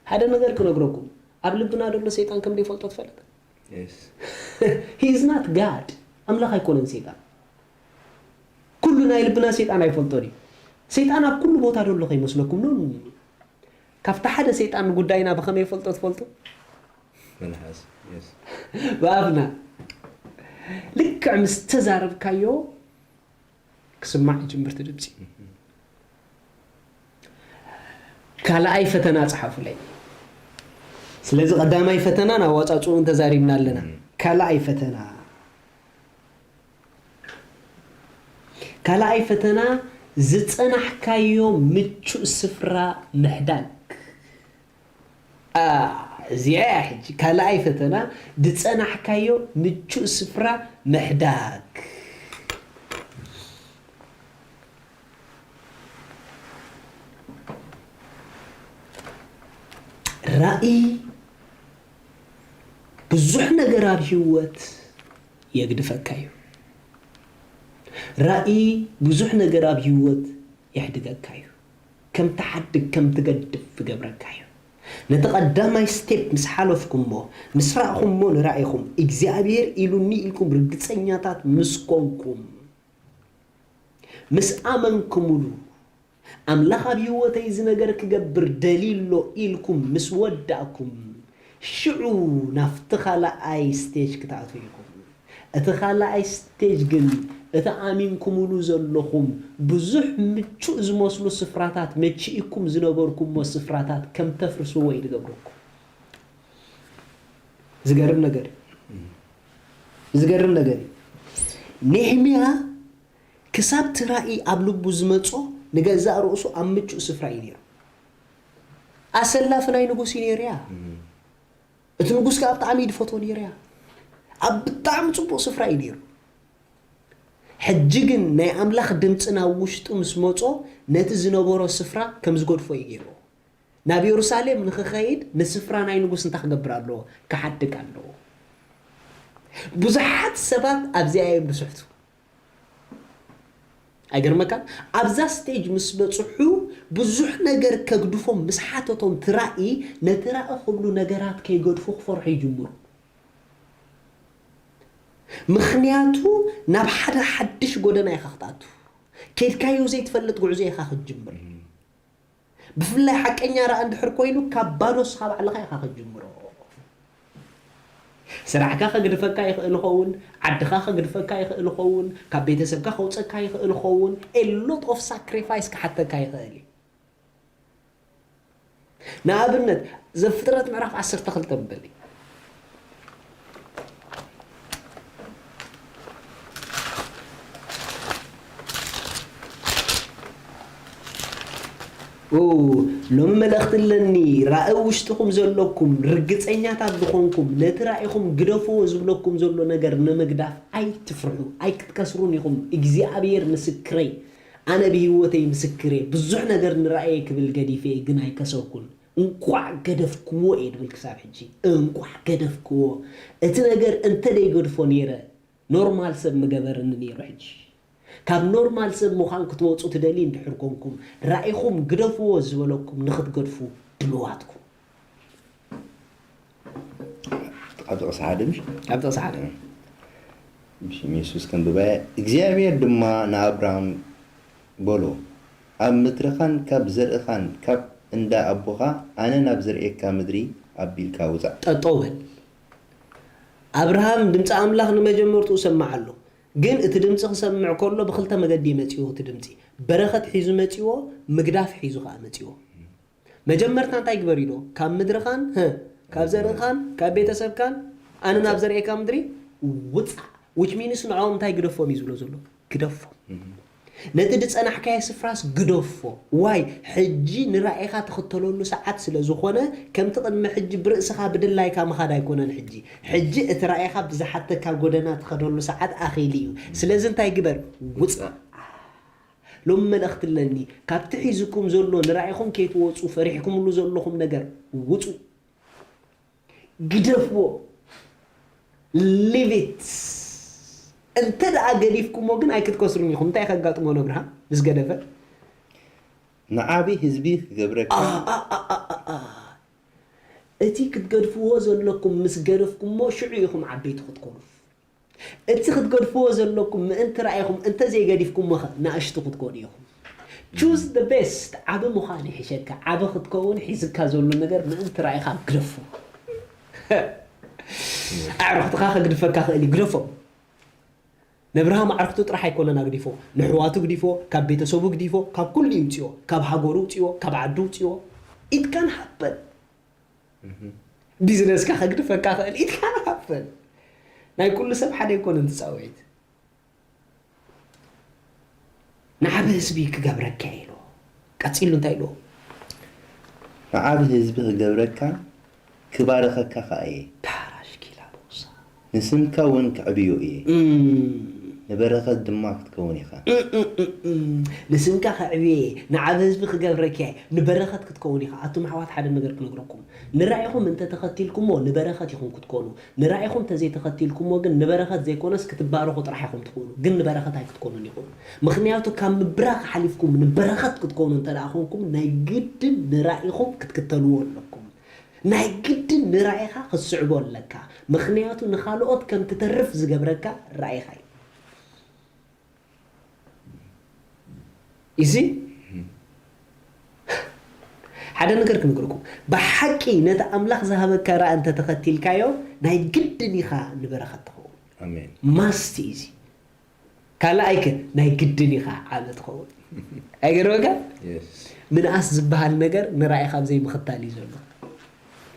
ሓደ ነገር ክነግረኩም፣ ኣብ ልብና ዘሎ ሰይጣን ከም ዘይፈልጦ ትፈልጥ? Yes. He is not God. ኣምላኽ ኣይኮነን ሰይጣን። ኩሉ ናይ ልብና ሰይጣን ኣይፈልጦን እዩ። ሰይጣን ኣብ ኩሉ ቦታ ዘሎ ከይመስለኩም ነው። ካብቲ ሓደ ሰይጣን ንጉዳይና ብኸመይ ይፈልጦ ትፈልጡ? መልሓስ። Yes. ብኣፍና ልክዕ ምስ ተዛረብካዮ ክስማዕ ይጅምር እቲ ድምፂ። ካልኣይ ፈተና ፀሓፉለይ። ስለዚ ቀዳማይ ፈተና ናብ ኣወፃፅኡን ተዛሪብና ኣለና። ካልኣይ ፈተና ካልኣይ ፈተና ዝፀናሕካዮ ምቹእ ስፍራ ምሕዳግ። እዚኣ እያ ሕጂ ካልኣይ ፈተና፣ ዝፀናሕካዮ ምቹእ ስፍራ ምሕዳግ። ራእይ ብዙሕ ነገር ኣብ ህይወት የግድፈካ እዩ። ራእይ ብዙሕ ነገር ኣብ ህይወት የሕድገካ እዩ። ከም ትሓድግ ከም ትገድፍ ዝገብረካ እዩ። ነቲ ቀዳማይ ስቴፕ ምስ ሓለፍኩሞ፣ ምስ ረእኹሞ ንራእይኹም እግዚኣብሔር ኢሉኒ ኢልኩም ርግፀኛታት ምስ ኮንኩም፣ ምስ ኣመንኩምሉ፣ ኣምላኽ ኣብ ህይወተይ እዚ ነገር ክገብር ደልዩ ኣሎ ኢልኩም ምስ ወዳእኩም፣ ሽዑ ናብቲ ካልኣይ ስቴጅ ክትኣትዉ ኢኹም። እቲ ካልኣይ ስቴጅ ግን እቲ ኣሚንኩምሉ ዘለኹም ብዙሕ ምቹእ ዝመስሉ ስፍራታት፣ መቺእኩም ዝነበርኩሞ ስፍራታት ከም ተፍርስዎ እዩ ዝገብረኩም። ዝገርም ነገር እዩ። ዝገርም ነገር እዩ። ኔህምያ ክሳብ እቲ ራእይ ኣብ ልቡ ዝመጾ ንገዛእ ርእሱ ኣብ ምቹእ ስፍራ እዩ ነይሩ። ኣሰላፊ ናይ ንጉስ እዩ ነይሩ እያ። እቲ ንጉስ ከዓ ብጣዕሚ እዩ ዝፈትዎ ነይሩ እያ። ኣብ ብጣዕሚ ጽቡቕ ስፍራ እዩ ነይሩ። ሕጂ ግን ናይ ኣምላኽ ድምፂ ናብ ውሽጡ ምስ መጾ ነቲ ዝነበሮ ስፍራ ከም ዝገድፎ እዩ ገይርዎ። ናብ የሩሳሌም ንኽኸይድ ንስፍራ ናይ ንጉስ እንታይ ክገብር ኣለዎ? ክሓድግ ኣለዎ። ብዙሓት ሰባት ኣብዚኣ እዮም ዝስሕቱ። ኣይገርመካን? ኣብዛ ስቴጅ ምስ በፅሑ ብዙሕ ነገር ከግድፎም ምስ ሓተቶም እቲ ራእይ ነቲ ራእይ ክብሉ ነገራት ከይገድፉ ክፈርሑ ይጅምሩ። ምኽንያቱ ናብ ሓደ ሓድሽ ጎደና ኢኻ ክትኣቱ። ከይድካዮ ዘይትፈልጥ ጉዕዞ ኢኻ ክትጅምር። ብፍላይ ሓቀኛ ራእይ እንድሕር ኮይኑ ካብ ባዶ ንስኻ ባዕልኻ ኢኻ ክትጅምሮ። ስራሕካ ከግድፈካ ይኽእል ይኸውን፣ ዓድኻ ከግድፈካ ይኽእል ይኸውን፣ ካብ ቤተሰብካ ከውፀካ ይኽእል ይኸውን፣ a lot of sacrifice ክሓተካ ይኽእል እዩ። ንኣብነት ዘፍጥረት ምዕራፍ ዓሰርተ ክልተ በሊ። ኡ፣ ሎሚ መልእኽቲ ኣለኒ። ራእይ ውሽጥኹም ዘለኩም፣ ርግጸኛታት ዝኾንኩም፣ ነቲ ራእይኹም ግደፍዎ ዝብለኩም ዘሎ ነገር ንምግዳፍ ኣይትፍርሑ፣ ኣይክትከስሩን ኢኹም። እግዚኣብሔር ምስክረይ፣ ኣነ ብህይወተይ ምስክር እየ። ብዙሕ ነገር ንራእየ ክብል ገዲፈ እየ፣ ግን ኣይከሰርኩን። እንኳዕ ገደፍክዎ እየ ድብል ክሳብ ሕጂ። እንኳዕ ገደፍክዎ። እቲ ነገር እንተ ደይገድፎ ነይረ፣ ኖርማል ሰብ ምገበርኒ ነይሩ። ሕጂ ካብ ኖርማል ሰብ ምዃን ክትወፁ ትደልዩ እንድሕር ኮንኩም፣ ራእይኹም ግደፍዎ ዝበለኩም ንኽትገድፉ ድልዋትኩም። ኣብ ጥቕሲ ሓደ ምሽ ኣብ ጥቕሲ ሓደ ብሽም የሱስ ከንብባያ። እግዚኣብሔር ድማ ንኣብራም በሎ፣ ኣብ ምድርኻን ካብ ዘርእኻን ካብ እንዳ ኣቦኻ ኣነ ናብ ዘርእየካ ምድሪ ኣቢልካ ውጻእ። ጠጠው በል። ኣብርሃም ድምፂ ኣምላኽ ንመጀመርትኡ ሰማዕ ኣሎ። ግን እቲ ድምፂ ክሰምዕ ከሎ ብክልተ መገዲ እዩ መፂዎ። እቲ ድምፂ በረኸት ሒዙ መፂዎ፣ ምግዳፍ ሒዙ ከዓ መፂዎ። መጀመርታ እንታይ ግበር ኢሎ? ካብ ምድርኻን ህ፣ ካብ ዘርእኻን ካብ ቤተሰብካን ኣነ ናብ ዘርእየካ ምድሪ ውፃእ። which means ንዕኦም እንታይ ግደፎም እዩ ዝብሎ ዘሎ? ግደፎም። ነቲ ዝጸናሕካዮ ስፍራስ ግደፎ። ዋይ? ሕጂ ንራእይኻ ትኽተለሉ ሰዓት ስለ ዝኾነ፣ ከምቲ ቅድሚ ሕጂ ብርእስኻ ብድላይካ ምኻድ ኣይኮነን። ሕጂ ሕጂ እቲ ራእይኻ ብዝሓተካ ጎደና ትኸደሉ ሰዓት ኣኺሉ እዩ። ስለዚ እንታይ ግበር? ውጻእ። ሎሚ መልእኽቲ ኣለኒ። ካብቲ ሒዝኩም ዘሎ ንራእይኹም ከይትወጹ ፈሪሕኩምሉ ዘለኹም ነገር ውጹ። ግደፍዎ። Leave it። እንተ ደኣ ገዲፍኩሞ ግን ኣይክትከስሩን ኢኹም። እንታይ ከጋጥሞ ነብርሃ ምስ ገደፈ? ንዓቢ ህዝቢ ክገብረካ። ኣ፣ ኣ፣ ኣ፣ ኣ፣ ኣ፣ ኣ። እቲ ክትገድፍዎ ዘለኩም ምስ ገደፍኩሞ ሽዑ ኢኹም ዓበይቲ ክትኮኑ። እቲ ክትገድፍዎ ዘለኩም ምእንቲ ራእይኹም እንተ ዘይገዲፍኩሞ ኸ ንኣሽቱ ክትኮኑ ኢኹም። Choose the best። ዓቢ ምዃን ይሕሸካ። ዓቢ ክትከውን ሒዝካ ዘሎ ነገር ምእንቲ ራእይኻ ግደፎ። ኣዕሩኽትኻ ከግድፈካ ክእል እዩ፣ ግደፎ። ነብርሃም ኣዕሩኽቱ ጥራሕ ኣይኮነን ኣግዲፎ፣ ንሕዋቱ ግዲፎ፣ ካብ ቤተሰቡ ግዲፎ፣ ካብ ኩሉ ይውፅዮ፣ ካብ ሃገሩ ውፅዮ፣ ካብ ዓዱ ውፅዮ። It can happen። ቢዝነስካ ከግድፈካ ክእል። It can happen። ናይ ኩሉ ሰብ ሓደ ኣይኮነን ትፃውዒት። ንዓቢ ህዝቢ ክገብረካ ኢሎ። ቀፂሉ እንታይ ኢሎ? ንዓቢ ህዝቢ ክገብረካ ክባርኸካ ከኣ እየ። ዳራሽ ኪላ ቦሳ። ንስምካ እውን ከዕብዮ እየ። እም፣ ንበረኸት ድማ ክትከውን ኢኻ። እም፣ እም፣ እም፣ እም። ንስምካ ከዕብየ እየ፣ ንዓቢ ህዝቢ ክገብረካ እየ፣ ንበረኸት ክትከውን ኢኻ። ኣቱም ኣሕዋት ሓደ ነገር ክነግረኩም። ንራእይኹም እንተተኸቲልኩሞ ንበረኸት ኢኹም ክትኮኑ። ንራእይኹም እንተዘይተኸቲልኩሞ ግን ንበረኸት ዘይኮነስ ክትባረኹ ጥራሕ ኢኹም ትኾኑ። ግን ንበረኸት ኣይክትኮኑን ኢኹም። ምኽንያቱ ካብ ምብራኽ ሓሊፍኩም ንበረኸት ክትኮኑ እንተ ደኣ ኾንኩም ናይ ግድን ንራእይኹም ክትክተልዎ ኣለኩም። ናይ ግድን ንራእይኻ ክትስዕቦ ኣለካ። ምኽንያቱ ንኻልኦት ከም ትተርፍ ዝገብረካ ራእይኻ እዩ። እዚ ሓደ ነገር ክነግረኩም፣ ብሓቂ ነቲ ኣምላኽ ዝሃበካ ራእይ እንተተኸቲልካዮ ናይ ግድን ኢኻ ንበረኸት ትኸውን። ኣሜን። ማስት እዩ እዚ። ካልኣይ ከ ናይ ግድን ኢኻ ዓቢ ትኸውን። ኣይገርመካ? የስ። ምንኣስ ዝበሃል ነገር ንራእይኻ ኣብ ዘይምኽታል እዩ ዘሎ።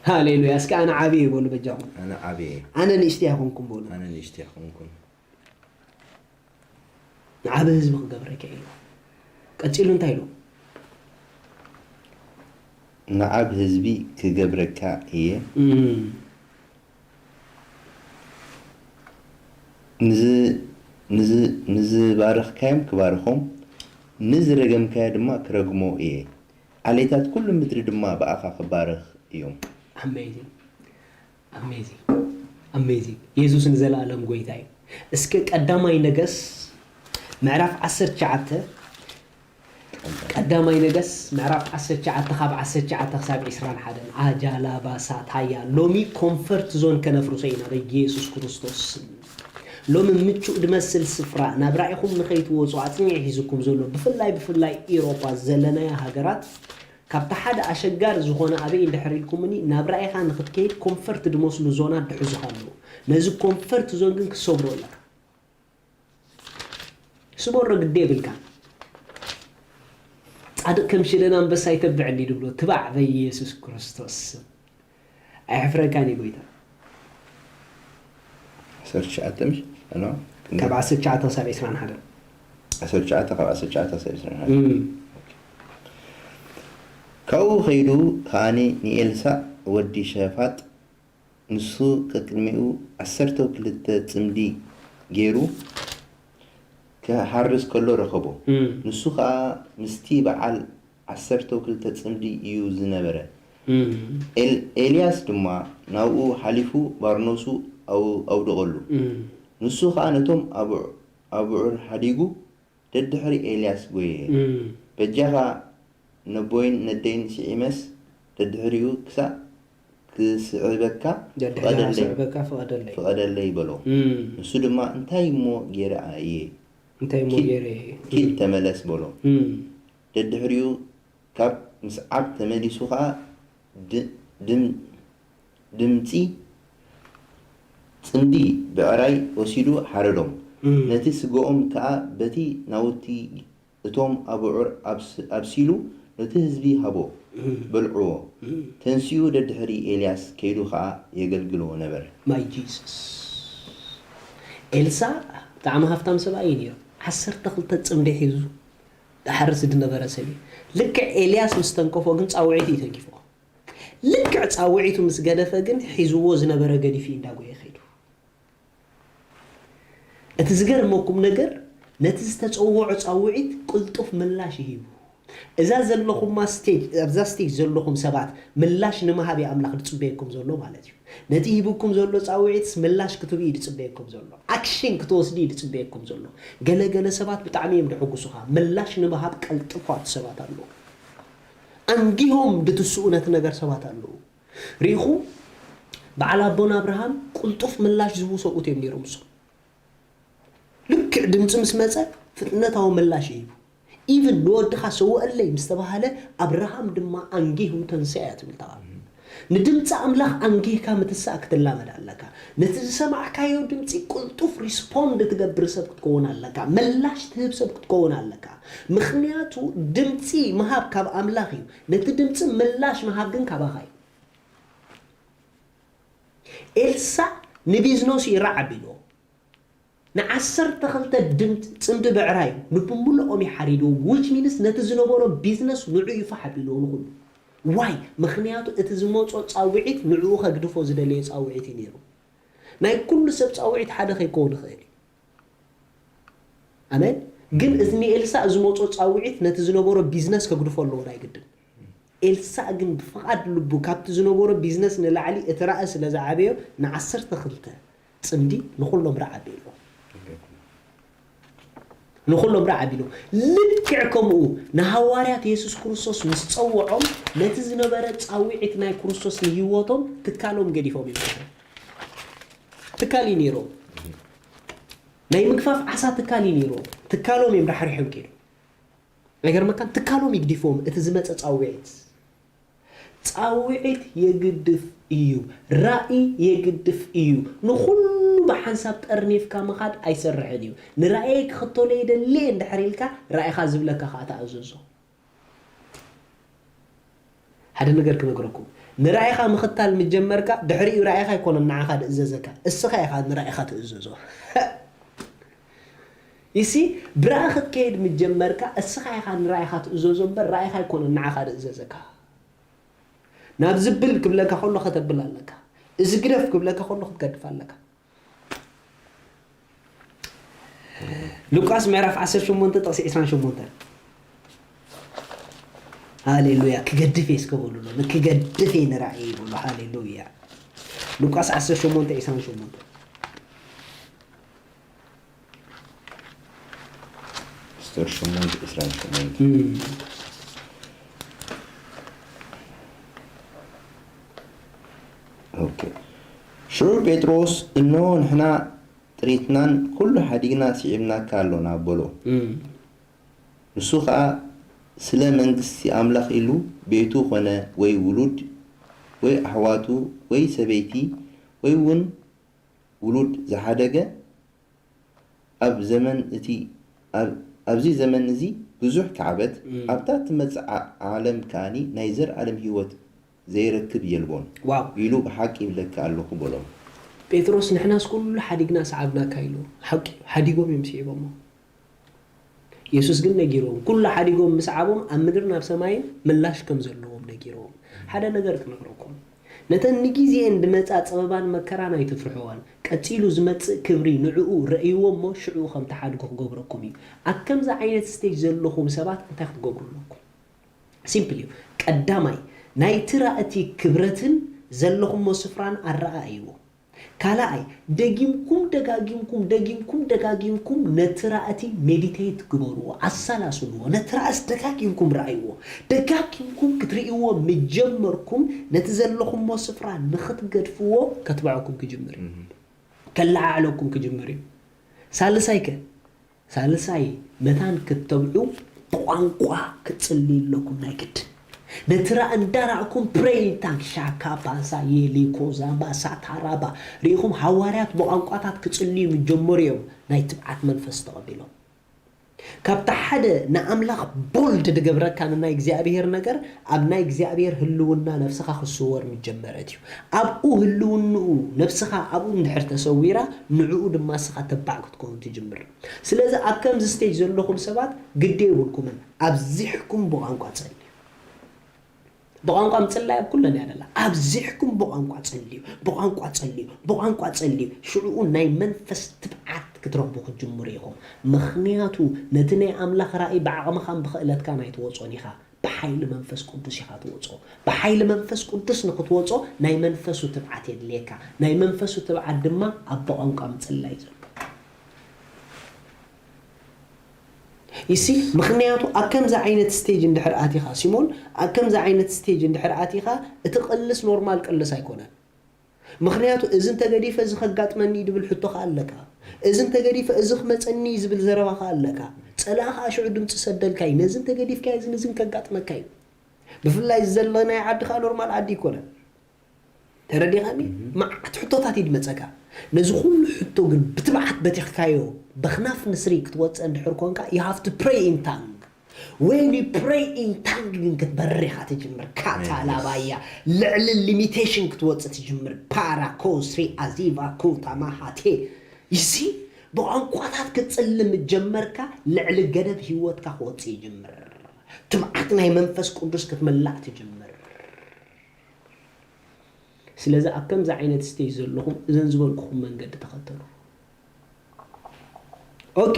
ሃሌሉያ። እስኪ ኣነ ዓቢ እየ በሉ በጃኹም። ኣነ ዓቢ እየ። ኣነ ንእሽተይ ኣይኮንኩም በሉ። ኣነ ንእሽተይ ኣይኮንኩን። ንዓቢ ህዝቢ ክገብረካ ኢሉ። ቀጺሉ እንታይ ኢሉ? ንዓብ ህዝቢ ክገብረካ እየ። እም፣ ንዝ- ንዝ- ንዝባረኽካዮም ክባርኾም፣ ንዝረገምካዮ ድማ ክረግሞ እየ። ዓሌታት ኩሉ ምድሪ ድማ ብኣኻ ክባረኽ እዮም። ኣሜዚንግ፣ ኣሜዚንግ፣ ኣሜዚንግ። የሱስ ንዘለኣለም ጎይታ እዩ። እስከ ቀዳማይ ነገስ ምዕራፍ ዓሰርተ ትሽዓተ፣ ቀዳማይ ነገስ ምዕራፍ ዓሰርተ ትሽዓተ ካብ ዓሰርተ ትሽዓተ ክሳብ ዕስራን ሓደን። ኣጃላባሳታያ። ሎሚ ኮንፈርት ዞን ከነፍርሶ ኢና በኢየሱስ ክርስቶስ ስም። ሎሚ ምቹእ ድመስል ስፍራ ናብ ራእይኹም ንኸይትወፁ ኣፅኒዑ ሒዝኩም ዘሎ ብፍላይ ብፍላይ ኢሮጳ ዘለናዮ ሃገራት ካብቲ ሓደ ኣሸጋሪ ዝኾነ ኣበይ እንድሕር ኢልኩምኒ ናብ ራእይኻ ንኽትከይድ ኮንፈርት ድመስሉ ዞናት ድሕዙኻ ኣለዉ። ነዚ ኮንፈርት ዞን ግን ክትሰብሮ ኣለካ። ስበሮ ግዲ የብልካ። ጻድቕ ከም ሽደን ኣንበሳ ይተብዕ እንዲ ድብሎ ትባዕ በኢየሱስ ክርስቶስ ስም። ኣይሕፍረካን እዩ ጎይታ። ዓሰርተ ትሽዓተ ምሽ? ኣኖ? ካብ ዓሰርተ ትሽዓተ ክሳብ ዕስራን ሓደን። ዓሰርተ ትሽዓተ ካብ ዓሰርተ ትሽዓተ ክሳብ ዕስራን ሓደን። እም። ካብኡ ከይዱ ከኣኒ ንኤልሳዕ ወዲ ሸፋጥ፣ ንሱ ቀቅድሚኡ ዓሰርተው ክልተ ጽምዲ ገይሩ ክሓርስ ከሎ ረኸቦ። እም። ንሱ ኸኣ ምስቲ በዓል ዓሰርተው ክልተ ጽምዲ እዩ ዝነበረ። እም። ኤል- ኤልያስ ድማ ናብኡ ሓሊፉ ባርኖሱ ኣው- ኣውደቐሉ። እም። ንሱ ኸኣ ነቶም ኣቡዕ- ኣቡዑር ሓዲጉ ደድሕሪ ኤልያስ ጐየ። እም። በጃኻ ነቦይን ነደይን ስዒመስ ደድሕሪኡ ክሳእ ክስዕበካ ደድሕሪ ፍቐደለይ- ስዕበካ ፍቐደለይ። ፍቐደለይ በሎ። እም። ንሱ ድማ እንታይ እሞ ገይረ እየ? እንታይ እሞ ኪድ- ገይረ እየ? ኪድ ተመለስ በሎ። እም። ደድሕሪኡ ካብ ምስዓብ ተመሊሱ ኸኣ ድ- ድም- ድምጺ ጽምዲ ብዕራይ ወሲዱ ሓረዶም። እም። ነቲ ስጋኦም ከኣ በቲ ናውቲ እቶም ኣቡዑር ኣብስ- ኣብሲሉ ነቲ ህዝቢ ሃቦ፣ እም። በልዕዎ። እም። ተንሲኡ ደድሕሪ ኤልያስ ከይዱ ኸኣ የገልግሎ ነበረ። ማይ ጂሰስ። ኤልሳዕ ብጣዕሚ ሃፍታም ሰብኣይ እዩ ነይሩ። ዓሰርተ ክልተ ጽምዲ ሒዙ ዝሓርስ ዝነበረ ሰብ እዩ። ልክዕ ኤልያስ ምስ ተንከፎ ግን ጻውዒት እዩ ተንኪፍዎ። ልክዕ ጻውዒቱ ምስ ገደፈ ግን ሒዝዎ ዝነበረ ገዲፉ እዩ እንዳጎየ ከይዱ። እቲ ዝገርመኩም ነገር ነቲ ዝተጸውዖ ጻውዒት ቅልጡፍ ምላሽ ይሂቡ። እዛ ዘለኹማ ስቴጅ ኣብዛ ስቴጅ ዘለኹም ሰባት ምላሽ ንምሃብ እዩ ኣምላኽ ዝጽበየኩም ዘሎ ማለት እዩ። ነቲ ሂብኩም ዘሎ ጻውዒትስ ምላሽ ክትህቡ እዩ ዝጽበየኩም ዘሎ። ኣክሽን ክትወስዱ እዩ ዝጽበየኩም ዘሎ። ገለ ገለ ሰባት ብጣዕሚ እዮም ድሕጉሱኻ። ምላሽ ንምሃብ ቀልጥፋት ሰባት ኣለዉ። ኣንጊሆም ድትስኡ ነቲ ነገር ሰባት ኣለዉ። ርኢኹ በዓል ኣቦና ኣብርሃም ቅልጡፍ ምላሽ ዝህቡ ሰብኡት እዮም ነይሮም። እሱ ልክዕ ድምፂ ምስ መፀ ፍጥነታዊ ምላሽ ይህቡ። ኢቭን ንወድኻ ሰውአለይ ምስ ተባሃለ ኣብርሃም ድማ ኣንጊሁ ተንስኣ እያ ትብል እታ ቃል። ንድምፂ ኣምላኽ ኣንጊህካ ምትሳእ ክትላመድ ኣለካ። ነቲ ዝሰማዕካዮ ድምፂ ቅልጡፍ ሪስፖንድ ትገብር ሰብ ክትከውን ኣለካ። ምላሽ ትህብ ሰብ ክትከውን ኣለካ። ምኽንያቱ ድምፂ ምሃብ ካብ ኣምላኽ እዩ። ነቲ ድምፂ ምላሽ ምሃብ ግን ካባኻ እዩ። ኤልሳዕ ንቢዝነሱ ይረዓብ ኢልዎ። ንዓሰርተ ክልተ ድምፂ ፅምዲ ብዕራይ ንብምልኦም ይሓሪድዎም። ዊች ሚንስ ነቲ ዝነበሮ ቢዝነስ ንዑ ይፋሕ ኣቢልዎ ንኹሉ። ዋይ? ምኽንያቱ እቲ ዝመፆ ፃውዒት ንዕኡ ከግድፎ ዝደለየ ፃውዒት እዩ ነይሩ። ናይ ኩሉ ሰብ ፃውዒት ሓደ ከይከውን ይኽእል እዩ። ኣሜን። ግን እዚ ንኤልሳዕ ዝመፆ ፃውዒት ነቲ ዝነበሮ ቢዝነስ ከግድፎ ኣለዎ ናይ ግድን። ኤልሳዕ ግን ብፍቓድ ልቡ ካብቲ ዝነበሮ ቢዝነስ ንላዕሊ እቲ ራእይ ስለ ዝዓበዮ ንዓሰርተ ክልተ ፅምዲ ንኹሎም ራዕ ኣቢሉ። ንኹሎም ራዕ ኣቢሉ። ልክዕ ከምኡ ንሃዋርያት የሱስ ክርስቶስ ምስ ጸውዖም ነቲ ዝነበረ ጻውዒት ናይ ክርስቶስ ንህይወቶም ትካሎም ገዲፎም እዮም። ትካል እዩ ነይሮም። ናይ ምግፋፍ ዓሳ ትካል እዩ ነይሮም። ትካሎም እዮም ዳሕሪሖም ከይዶም። ኣይገርመካን? ትካሎም ይግዲፎም እቲ ዝመጸ ጻውዒት። ጻውዒት የግድፍ እዩ። ራእይ የግድፍ እዩ። ንኹሉ ብሓንሳብ ጠርኒፍካ ምኻድ ኣይሰርሕን እዩ። ንራእየይ ክኽተሎ ይደሊ እየ እንድሕር ኢልካ ራእይኻ ዝብለካ ኸዓ ተኣዘዞ። ሓደ ነገር ክነግረኩም። ንራእይኻ ምኽታል ምጀመርካ ድሕሪኡ ራእይኻ ኣይኮነን ንዓኻ ድእዘዘካ። እስኻ ኢኻ ንራእይኻ ትእዘዞ። ይሲ ብራእይ ክትከይድ ምጀመርካ እስኻ ኢኻ ንራእይኻ ትእዘዞ እምበር ራእይኻ ኣይኮነን ንዓኻ ድእዘዘካ። ናብ ዝብል ክብለካ ከሎ ከተብል ኣለካ። እዚ ግደፍ ክብለካ ከሎ ክትገድፍ ኣለካ። ሉቃስ ምዕራፍ ዓሰርተ ሸሞንተ ጥቕሲ ዕስራን ሸሞንተን። ሃሌሉያ። ክገድፍ እየ እስከ በሉ ሎሚ። ክገድፍ እየ ንራእይ በሉ። ሃሌሉያ። ሉቃስ ዓሰርተ ሸሞንተ ዕስራን ሸሞንተን። ቁፅሪ ሸሞንተ ዕስራን ሸሞንተ። ኦኬ። ሽዑ ጴጥሮስ፣ እንሆ ንሕና ጥሪትናን ኩሉ ሓዲግና ስዒብናካ ኣሎና በሎ። ንሱ ኸኣ ስለ መንግስቲ ኣምላኽ ኢሉ ቤቱ ኾነ ወይ ውሉድ ወይ ኣሕዋቱ ወይ ሰበይቲ ወይ እውን ውሉድ ዝሓደገ ኣብ ዘመን እቲ ኣብ ኣብዚ ዘመን እዚ ብዙሕ ክዓበት ኣብታ ትመጽእ ዓ- ዓለም ከኣኒ ናይ ዘልኣለም ህይወት ዘይረክብ የልቦን ዋው ኢሉ ብሓቂ ይብለካ ኣለኹ በሎም። ጴጥሮስ ንሕናስ ኩሉ ሓዲግና ሰዓብናካ ኢሉ ሓቂ ሓዲጎም እዮም ስዒቦሞ። የሱስ ግን ነጊርዎም። ኩሉ ሓዲጎም ምስዓቦም ኣብ ምድርን ኣብ ሰማይን ምላሽ ከም ዘለዎም ነጊርዎም። ሓደ ነገር ክነግረኩም። ነተን ንጊዜኤን ድመጻ ጸበባን መከራን ኣይትፍርሕወን። ቀጺሉ ዝመጽእ ክብሪ ንዕኡ ረእይዎ እሞ ሽዕኡ ከም ትሓድጉ ክገብረኩም እዩ። ኣብ ከምዚ ዓይነት ስቴጅ ዘለኹም ሰባት እንታይ ክትገብሩ ኣለኩም? ሲምፕል እዩ። ቀዳማይ ናይቲ ራእቲ ክብረትን ዘለኹሞ ስፍራን ኣረኣእይዎ። ካልኣይ፣ ደጊምኩም ደጋጊምኩም ደጊምኩም ደጋጊምኩም ነቲ ራእቲ ሜዲቴት ግበርዎ፣ ኣሰላስልዎ። ነቲ ራእስ ደጋጊምኩም ረኣይዎ። ደጋጊምኩም ክትርእይዎ ምስ ጀመርኩም ነቲ ዘለኹሞ ስፍራ ንኽትገድፍዎ ከትብዐኩም ክጅምር እዩ። ከለዓዕለኩም ክጅምር እዩ። ሳልሳይ ከ? ሳልሳይ መታን ክተብዑ ብቋንቋ ክትጽልዩ ኣለኩም ናይ ግድን። ነቲ ራእ እንዳራእኩም ፕሬይ ታንክ ሻካ ፓንሳ የሊኮ ዛምባ ሳታራባ ርኢኹም ሃዋርያት ብቋንቋታት ክጽልዩ ምጀመሩ እዮም ናይ ትብዓት መንፈስ ተቐቢሎም። ካብቲ ሓደ ንኣምላኽ ቦልድ ዝገብረካ ንናይ እግዚኣብሔር ነገር፣ ኣብ ናይ እግዚኣብሔር ህልውና ነፍስኻ ክስወር ምስ ጀመረት እዩ። ኣብኡ ህልውንኡ ነፍስኻ ኣብኡ እንድሕር ተሰዊራ፣ ንዕኡ ድማ ንስኻ ተባዕ ክትከውን ትጅምር። ስለዚ ኣብ ከምዚ ስቴጅ ዘለኹም ሰባት ግዲ የብልኩምን፣ ኣብዚሕኩም ብቋንቋ ጸልዩ። ብቋንቋ ምጽላይ ኣብ ኩለን እያ ደላ። ኣብዚሕኩም ብቋንቋ ጸልዩ፣ ብቋንቋ ጸልዩ፣ ብቋንቋ ጸልዩ። ሽዕኡ ናይ መንፈስ ትብዓት ክትረኽቡ ክትጅምሩ ኢኹም። ምኽንያቱ ነቲ ናይ ኣምላኽ ራእይ ብዓቕምኻን ብኽእለትካን ኣይትወጾን ኢኻ። ብሓይሊ መንፈስ ቅዱስ ኢኻ ትወጾ። ብሓይሊ መንፈስ ቅዱስ ንኽትወጾ ናይ መንፈሱ ትብዓት የድልየካ። ናይ መንፈሱ ትብዓት ድማ ኣብ ብቋንቋ ምጽላይ ዘሎ። ይሲ ምኽንያቱ ኣብ ከምዚ ዓይነት ስቴጅ እንድሕር ኣቲኻ ሲሞን፣ ኣብ ከምዚ ዓይነት ስቴጅ እንድሕር ኣቲኻ፣ እቲ ቅልስ ኖርማል ቅልስ ኣይኮነን። ምኽንያቱ እዚ እንተገዲፈ እዚ ከጋጥመኒ እዩ ዝብል ሕቶ ከኣ ኣለካ። እዚ እንተገዲፈ እዚ ክመጸኒ እዩ ዝብል ዘረባ ከኣ ኣለካ። ጸላኢ ከኣ ሽዑ ድምፂ ሰደልካ እዩ። ነዚ እንተገዲፍካ እዚ ንዝን ከጋጥመካ እዩ። ብፍላይ እዚ ዘለናዮ ዓዲ ከኣ ኖርማል ዓዲ ኣይኮነን። ተረዲኻኒ? መዓት ሕቶታት እዩ ዝመጸካ። ነዚ ኩሉ ሕቶ ግን ብትብዓት በቲኽካዮ፣ በኽናፍ ንስሪ ክትወጽእ እንድሕር ኮንካ፣ you have to pray in tongue። When you pray in tongue ግን ክትበርር ኢኻ ትጅምር። ካታ ላባያ፣ ልዕሊ ሊሚቴሽን ክትወጽእ ትጅምር። ፓራ ኮስሪ ኣዚቫ ኮታማ ሃቴ። ይሲ ብቋንቋታት ክትጽሊ ምስ ጀመርካ፣ ልዕሊ ገደብ ህይወትካ ክወጽእ ይጅምር። ትብዓት ናይ መንፈስ ቅዱስ ክትምላእ ትጅምር። ስለዚ ኣብ ከምዚ ዓይነት ስቴጅ ዘለኹም እዘን ዝበልኩኹም መንገዲ ተኸተሉ። ኦኬ፣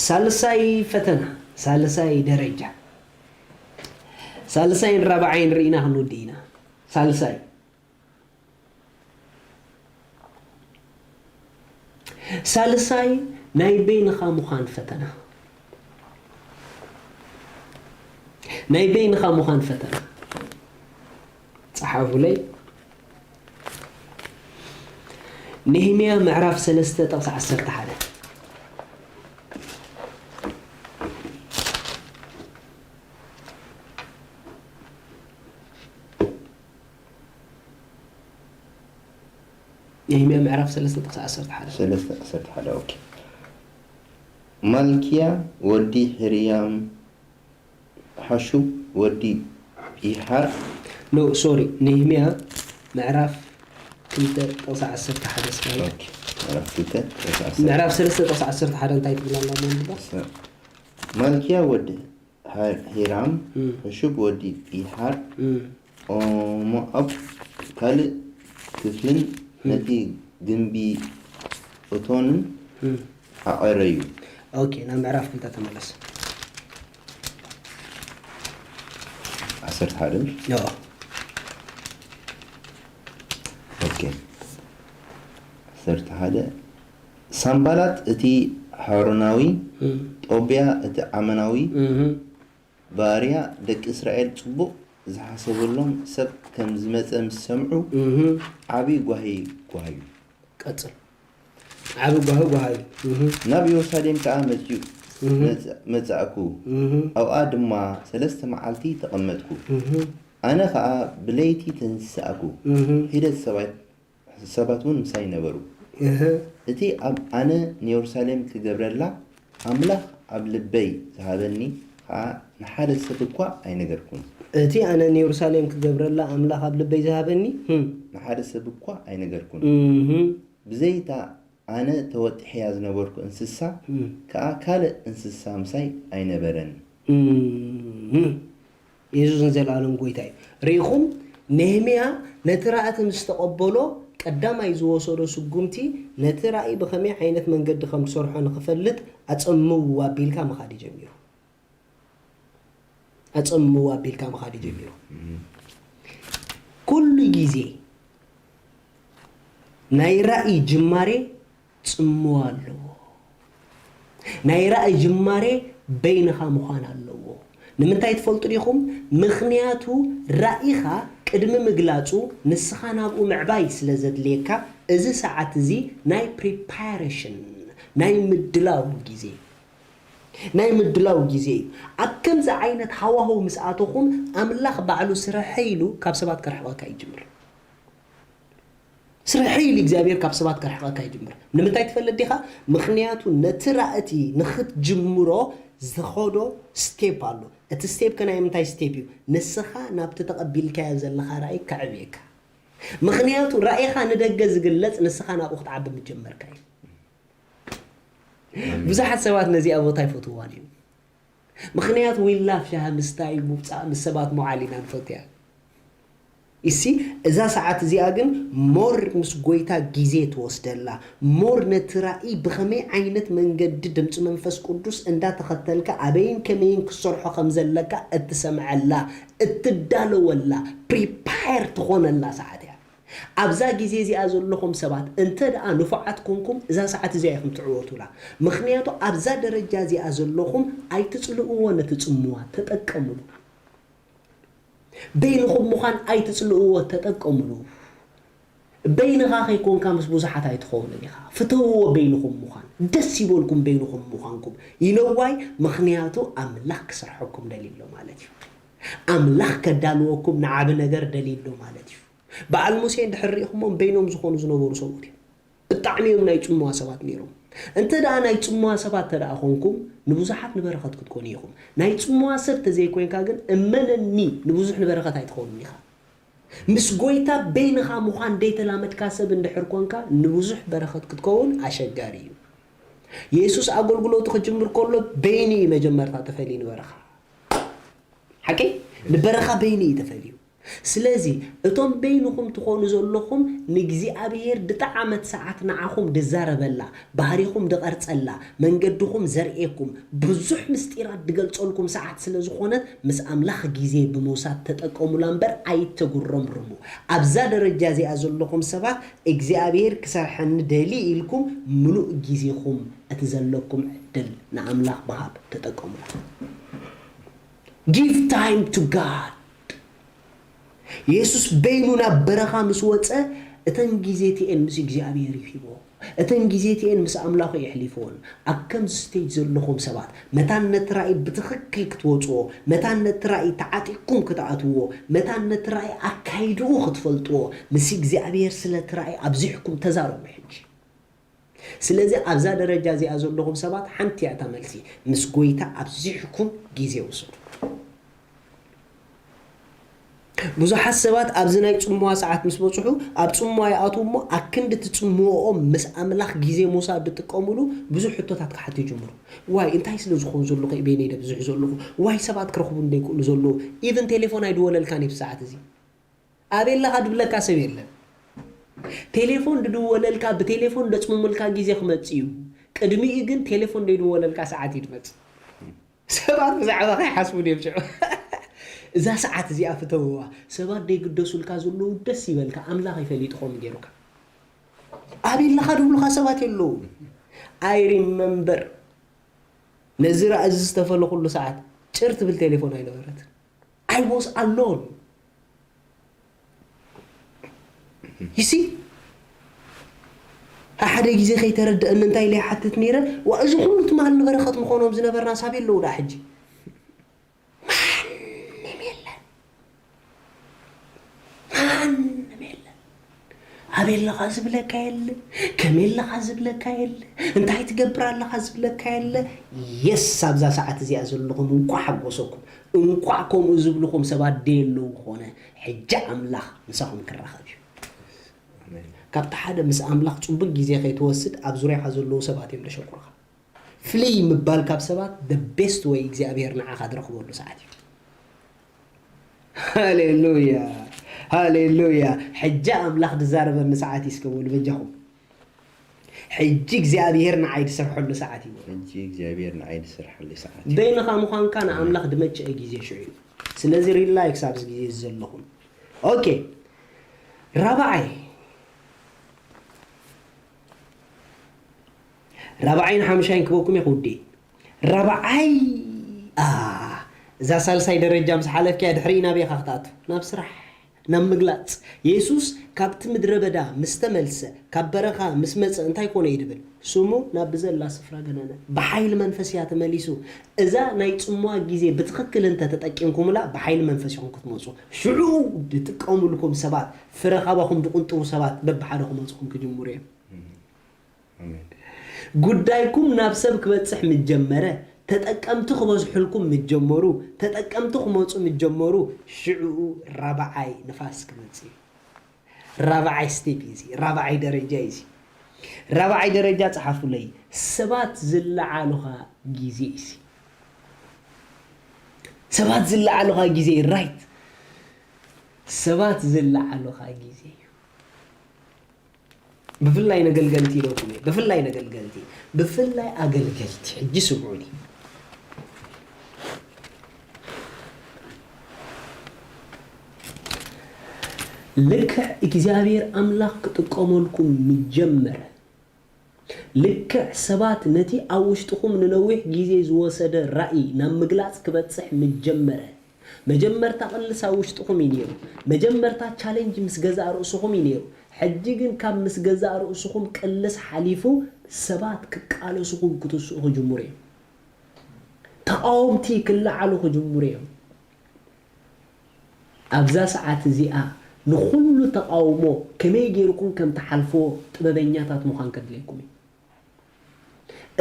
ሳልሳይ ፈተና፣ ሳልሳይ ደረጃ፣ ሳልሳይን ራብዓይን ርኢና ክንውድእ ኢና። ሳልሳይ ሳልሳይ ናይ በይንኻ ምዃን ፈተና። ናይ በይንኻ ምዃን ፈተና። ጸሓፉለይ። ነህምያ ምዕራፍ ሰለስተ ጥቕሲ ዓሰርተ ሓደ። ነህምያ ምዕራፍ ሰለስተ ጥቕሲ ዓሰርተ ሓደ። ሰለስተ ዓሰርተ ሓደ፣ ኦኬ። ማልክያ ወዲ ሕርያም ሓሹብ ወዲ ቢሃር። ኖ፣ ሶሪ፣ ነህምያ ምዕራፍ ክልተ ጥቕሲ ዓሰርተ ሓደ ስማይ። ኦኬ፣ ምዕራፍ ክልተ ጥቕሲ ዓሰርተ ሓደ። ምዕራፍ ሰለስተ ጥቕሲ ዓሰርተ ሓደ እንታይ ትብል ኣላ እሞ ንብባ? ሰ-፣ ማልክያ ወዲ ሂ-፣ ሂራም፣ እም። ሕሹብ ወዲ ቢሃር፣ እም። ኦሞኣብ ካልእ ክፍልን እም። ነቲ ግምቢ እቶንን እም። ኣዐረዩ። ኦኬ፣ ናብ ምዕራፍ ክልተ ተመለስ። ዓሰርተ ሓደ። ዮ። ኦኬ። ዓሰርተ ሓደ። ሳምባላት እቲ ሖሮናዊ፣ እም። ጦብያ እቲ ዓመናዊ፣ እም። ባርያ ደቂ እስራኤል ጽቡቕ ዝሓሰበሎም ሰብ ከም ዝመጸ ምስ ሰምዑ፣ እህ። ዓቢ ጓሂ ጓሃዩ። ቀጽል። ዓቢ ጓሂ ጓሃዩ። እህ። ናብ የሩሳሌም ከኣ መጺኡ እህ። መጽ-፣ መጻእኩ። እህ። ኣብኣ ድማ ሰለስተ መዓልቲ ተቐመጥኩ። እህ። ኣነ ኸኣ ብለይቲ ተንስኣኩ። እህ። ሒደት ሰባይ ሰባት እውን ምሳይ ነበሩ። እህ። እቲ ኣብ ኣነ ንየሩሳሌም ክገብረላ ኣምላኽ ኣብ ልበይ ዝሃበኒ ኸኣ ንሓደ ሰብ እኳ ኣይነገርኩን። እቲ ኣነ ንየሩሳሌም ክገብረላ ኣምላኽ ኣብ ልበይ ዝሃበኒ፣ ህም። ንሓደ ሰብ እኳ ኣይነገርኩን። እህ። ብዘይታ ኣነ ተወጢሐያ ዝነበርኩ እንስሳ ህም። ከኣ ካልእ እንስሳ ምሳይ ኣይነበረን። እህ። የሱስ ንዘለኣለም ጐይታ እዩ። ርኢኹም፣ ነህምያ ነቲ ራእቲ ምስ ተቐበሎ፣ ቀዳማይ ዝወሰዶ ስጉምቲ፣ ነቲ ራእይ ብኸመይ ዓይነት መንገዲ ከም ዝሰርሖ ንኽፈልጥ፣ ኣጸምውዎ ኣቢልካ ምኻድ እዩ ጀሚሩ። ኣጸምውዎ ኣቢልካ ምኻድ እዩ ጀሚሩ። እም። ኩሉ ግዜ ናይ ራእይ ጅማሬ ጽምዋ ኣለዎ። ናይ ራእይ ጅማሬ በይንኻ ምዃን ኣለዎ። ንምንታይ ትፈልጡ ዲኹም? ምኽንያቱ ራእይኻ ቅድሚ ምግላጹ ንስኻ ናብኡ ምዕባይ ስለ ዘድልየካ፣ እዚ ሰዓት እዚ ናይ ፕሪፓሬሽን፣ ናይ ምድላው ግዜ፣ ናይ ምድላው ግዜ እዩ። ኣብ ከምዚ ዓይነት ሃዋህው ምስ ኣተኹም፣ ኣምላኽ ባዕሉ ስርሐይ ኢሉ ካብ ሰባት ከርሕቐካ ይጅምር። ስርሐይ ኢሉ እግዚኣብሔር ካብ ሰባት ከርሕቐካ ይጅምር። ንምንታይ ትፈልጥ ዲኻ? ምኽንያቱ ነቲ ራእቲ ንኽትጅምሮ ዝኸዶ ስቴፕ ኣሎ። እቲ ስቴፕ ከ ናይ ምንታይ ስቴፕ እዩ? ንስኻ ናብቲ ተቐቢልካዮ ዘለኻ ራእይ ከዕብየካ። ምኽንያቱ ራእይኻ ንደገ ዝግለጽ ንስኻ ናብኡ ክትዓቢ ምጀመርካ እዩ። ብዙሓት ሰባት ነዚኣ ቦታ ይፈትውዋን እዮም። ምኽንያቱ ዊላፍ ሻሂ ምስታይ፣ ምውፃእ፣ ምስ ሰባት ምውዓል ኢና ንፈትያ። እሲ እዛ ሰዓት እዚኣ ግን ሞር ምስ ጎይታ ግዜ ትወስደላ፣ ሞር ነቲ ራእይ ብኸመይ ዓይነት መንገዲ ድምፂ መንፈስ ቅዱስ እንዳተኸተልካ ኣበይን ከመይን ክትሰርሖ ከም ዘለካ እትሰምዐላ፣ እትዳለወላ፣ ፕሪፓየር ትኾነላ ሰዓት እያ። ኣብዛ ግዜ እዚኣ ዘለኹም ሰባት እንተ ደኣ ንፉዓት ኮንኩም እዛ ሰዓት እዚኣ ኢኹም ትዕወቱላ። ምኽንያቱ ኣብዛ ደረጃ እዚኣ ዘለኹም ኣይትጽልእዎ፣ ነቲ ጽምዋ ተጠቀምሉ። በይንኹም ምዃን ኣይትጽልእዎ፣ ተጠቀምሉ። በይንኻ ከይኮንካ ምስ ብዙሓት ኣይትኸውንን ኢኻ። ፍተውዎ በይንኹም ምዃን። ደስ ይበልኩም በይንኹም ምዃንኩም። You know why? ምኽንያቱ ኣምላኽ ክሰርሐኩም ደልዩ ኣሎ ማለት እዩ። ኣምላኽ ከዳልወኩም ንዓቢ ነገር ደልዩ ኣሎ ማለት እዩ። በዓል ሙሴ እንድሕር ርኢኹሞም በይኖም ዝኾኑ ዝነበሩ ሰብኡት እዮም። ብጣዕሚ እዮም ናይ ጽምዋ ሰባት ነይሮም። እንተ ደኣ ናይ ጽምዋ ሰባት እንተ ደኣ ኾንኩም ንብዙሓት ንበረኸት ክትኮኑ ኢኹም። ናይ ጽምዋ ሰብ ተዘይኮይንካ ግን እመነኒ ንብዙሕ ንበረኸት ኣይትኾኑን ኢኻ። ምስ ጎይታ በይንኻ ምዃን ደይተላመድካ ሰብ እንድሕር ኮንካ ንብዙሕ በረኸት ክትከውን ኣሸጋሪ እዩ። የሱስ ኣገልግሎቱ ክጅምር ከሎ በይኑ እዩ መጀመርታ ተፈልዩ ንበረኻ። ሓቂ ንበረኻ በይኑ እዩ ተፈልዩ። ስለዚ እቶም በይንኹም ትኾኑ ዘለኹም ንእግዚኣብሔር ድጠዓመት ሰዓት ንዓኹም ድዛረበላ፣ ባህሪኹም ድቐርጸላ፣ መንገድኹም ዘርእየኩም፣ ብዙሕ ምስጢራት ድገልጸልኩም ሰዓት ስለ ዝኾነት ምስ ኣምላኽ ግዜ ብምውሳድ ተጠቀሙላ እምበር ኣይተጉረምርሙ። ኣብዛ ደረጃ እዚኣ ዘለኹም ሰባት እግዚኣብሔር ክሰርሐኒ ደሊ ኢልኩም ምሉእ ግዜኹም እቲ ዘለኩም ዕድል ንኣምላኽ ምሃብ ተጠቀሙላ። Give time to God. የሱስ በይኑ ናብ በረኻ ምስ ወጸ እተን ግዜ እቲኤን ምስ እግዚኣብሔር እዩ ሂቦ። እተን ግዜ እቲኤን ምስ ኣምላኹ የሕሊፍዎን። ኣብ ከምዚ ስቴጅ ዘለኹም ሰባት መታን ነቲ ራእይ ብትኽክል ክትወጽዎ፣ መታን ነቲ ራእይ ተዓጢቕኩም ክትኣትውዎ፣ መታን ነቲ ራእይ ኣካይድኡ ክትፈልጥዎ፣ ምስ እግዚኣብሔር ስለ እቲ ራእይ ኣብዚሕኩም ተዛረቡ ሕጂ። ስለዚ ኣብዛ ደረጃ እዚኣ ዘለኹም ሰባት ሓንቲ እያ እታ መልሲ፣ ምስ ጎይታ ኣብዚሕኩም ግዜ ውሰዱ። ብዙሓት ሰባት ኣብዚ ናይ ጽምዋ ሰዓት ምስ በጽሑ ኣብ ጽምዋ ይኣትዉ እሞ ኣክንዲ እቲ ጽምዋኦም ምስ ኣምላኽ ግዜ ምውሳድ ዝጥቀምሉ ብዙሕ ሕቶታት ክሓቱ ይጅምሩ። ዋይ እንታይ ስለ ዝኾን ዘሎ ከ በይነይ ደብዝሑ ዘለኹ? ዋይ ሰባት ክረኽቡ እንደይክእሉ ዘለዉ? ኢቭን ቴሌፎን ኣይድወለልካን እዩ ሰዓት እዚ። ኣበይ ኣለኻ ድብለካ ሰብ የለን። ቴሌፎን ድድወለልካ ብቴሌፎን ደጽምሙልካ ግዜ ክመጽእ እዩ። ቅድሚኡ ግን ቴሌፎን ዘይድወለልካ ሰዓት እዩ ድመጽእ። ሰባት ብዛዕባኻ ይሓስቡ ድዮም ሽዑ? እዛ ሰዓት እዚኣ ፍተውዋ። ሰባት ዘይግደሱልካ ዘለዉ ደስ ይበልካ፣ ኣምላኽ እዩ ፈሊጡ ከምኡ ገይሩካ። ኣበይ ኣለኻ ድብሉኻ ሰባት የለዉ። I remember ነዚ ራእዚ ዝተፈለኹሉ ሰዓት ጭር ትብል ቴሌፎን ኣይነበረትን። I was alone. You see? ሓደ ግዜ ከይተረድአኒ እንታይ ኢለ ይሓትት ነይረ፣ ዋ እዚ ኩሉ ትማል ንበረኸት ምኾኖም ዝነበርና ሳብ የለዉ ዳ ሕጂ? ማንም የለን። ማንም የለን። ኣበይ ኣለኻ ዝብለካ የለ፣ ከመይ ኣለኻ ዝብለካ የለ፣ እንታይ ትገብር ኣለኻ ዝብለካ የለ። የስ ኣብዛ ሰዓት እዚኣ ዘለኹም እንኳዕ ሓጎሰኩም። እንኳዕ ከምኡ ዝብልኹም ሰባት ደየለዉ ኾነ፣ ሕጂ ኣምላኽ ምሳኹም ክራኸብ እዩ። ኣሜን። ካብቲ ሓደ ምስ ኣምላኽ ጽቡቅ ግዜ ከይትወስድ ኣብ ዙርያኻ ዘለዉ ሰባት እዮም ደሸኩርኻ። ፍልይ ምባል ካብ ሰባት the best way እግዚኣብሔር ንዓኻ ዝረኽበሉ ሰዓት እዩ። ሃሌሉያ ሃሌሉያ። ሕጂ ኣምላኽ ዝዛረበኒ ሰዓት እዩ እስከ በሉ በጃኹም። ሕጂ እግዚኣብሔር ንዓይ ዝሰርሐሉ ሰዓት እዩ። ሕጂ እግዚኣብሔር ንዓይ ዝሰርሐሉ ሰዓት እዩ። በይንኻ ምዃንካ ንኣምላኽ ድመቸአ ግዜ ሽዑ እዩ። ስለዚ ሪላክስ ኣብዚ ግዜ እዚ ዘለኹም። ኦኬ ራብዓይ ራብዓይን ሓምሻይን ክበኩም እየ ክውዲ። ራብዓይ እዛ ሳልሳይ ደረጃ ምስ ሓለፍኪያ ድሕሪ ናበይ ኢኻ ክትኣቱ? ናብ ስራሕ። ናብ ምግላጽ፣ የሱስ ካብቲ ምድረ በዳ ምስ ተመልሰ፣ ካብ በረኻ ምስ መጸ እንታይ ኮነ እዩ ድብል? ስሙ ናብ ብዘላ ስፍራ ገነነ። ብሓይሊ መንፈስ እያ ተመሊሱ። እዛ ናይ ጽምዋ ግዜ ብትኽክል እንተ ተጠቂምኩምላ፣ ብሓይሊ መንፈስ ኢኹም ክትመጹ። ሽዑ ድጥቀሙልኩም ሰባት፣ ፍረ ካባኹም ድቕንጥቡ ሰባት በብሓደ ክመጹኹም ክጅምሩ እዮም። ኣሜን። ጉዳይኩም ናብ ሰብ ክበጽሕ ምስ ጀመረ፣ ተጠቀምቲ ክበዝሑልኩም ምስ ጀመሩ፣ ተጠቀምቲ ክመጹ ምስ ጀመሩ፣ ሽዕኡ ራብዓይ ንፋስ ክመጽእ እዩ። ራብዓይ ስቴፕ እዩ እዚ፣ ራብዓይ ደረጃ እዩ እዚ። ራብዓይ ደረጃ ጸሓፉለይ፣ ሰባት ዝለዓሉኻ ግዜ እዩ እዚ። ሰባት ዝለዓሉኻ ግዜ፣ ራይት። ሰባት ዝለዓሉኻ ግዜ እዩ። ብፍላይ ነገልገልቲ ኢለኩም እየ። ብፍላይ ነገልገልቲ፣ ብፍላይ ኣገልገልቲ። ሕጂ ስምዑኒ። ልክዕ እግዚኣብሔር ኣምላኽ ክጥቀመልኩም ምጀመረ፣ ልክዕ ሰባት ነቲ ኣብ ውሽጥኹም ንነዊሕ ግዜ ዝወሰደ ራእይ ናብ ምግላጽ ክበጽሕ ምጀመረ፣ መጀመርታ ቅልስ ኣብ ውሽጥኹም እዩ ነይሩ። መጀመርታ ቻሌንጅ ምስ ገዛእ ርእስኹም እዩ ነይሩ። ሕጂ ግን ካብ ምስ ገዛእ ርእስኹም ቅልስ ሓሊፉ ሰባት ክቃለስኹም ክትስኡ ክጅምሩ እዮም። ተቓወምቲ ክለዓሉ ክጅምሩ እዮም። ኣብዛ ሰዓት እዚኣ ንኹሉ ተቓውሞ ከመይ ጌርኩም ከም ትሓልፍዎ ጥበበኛታት ምዃን ከድልየኩም እዩ።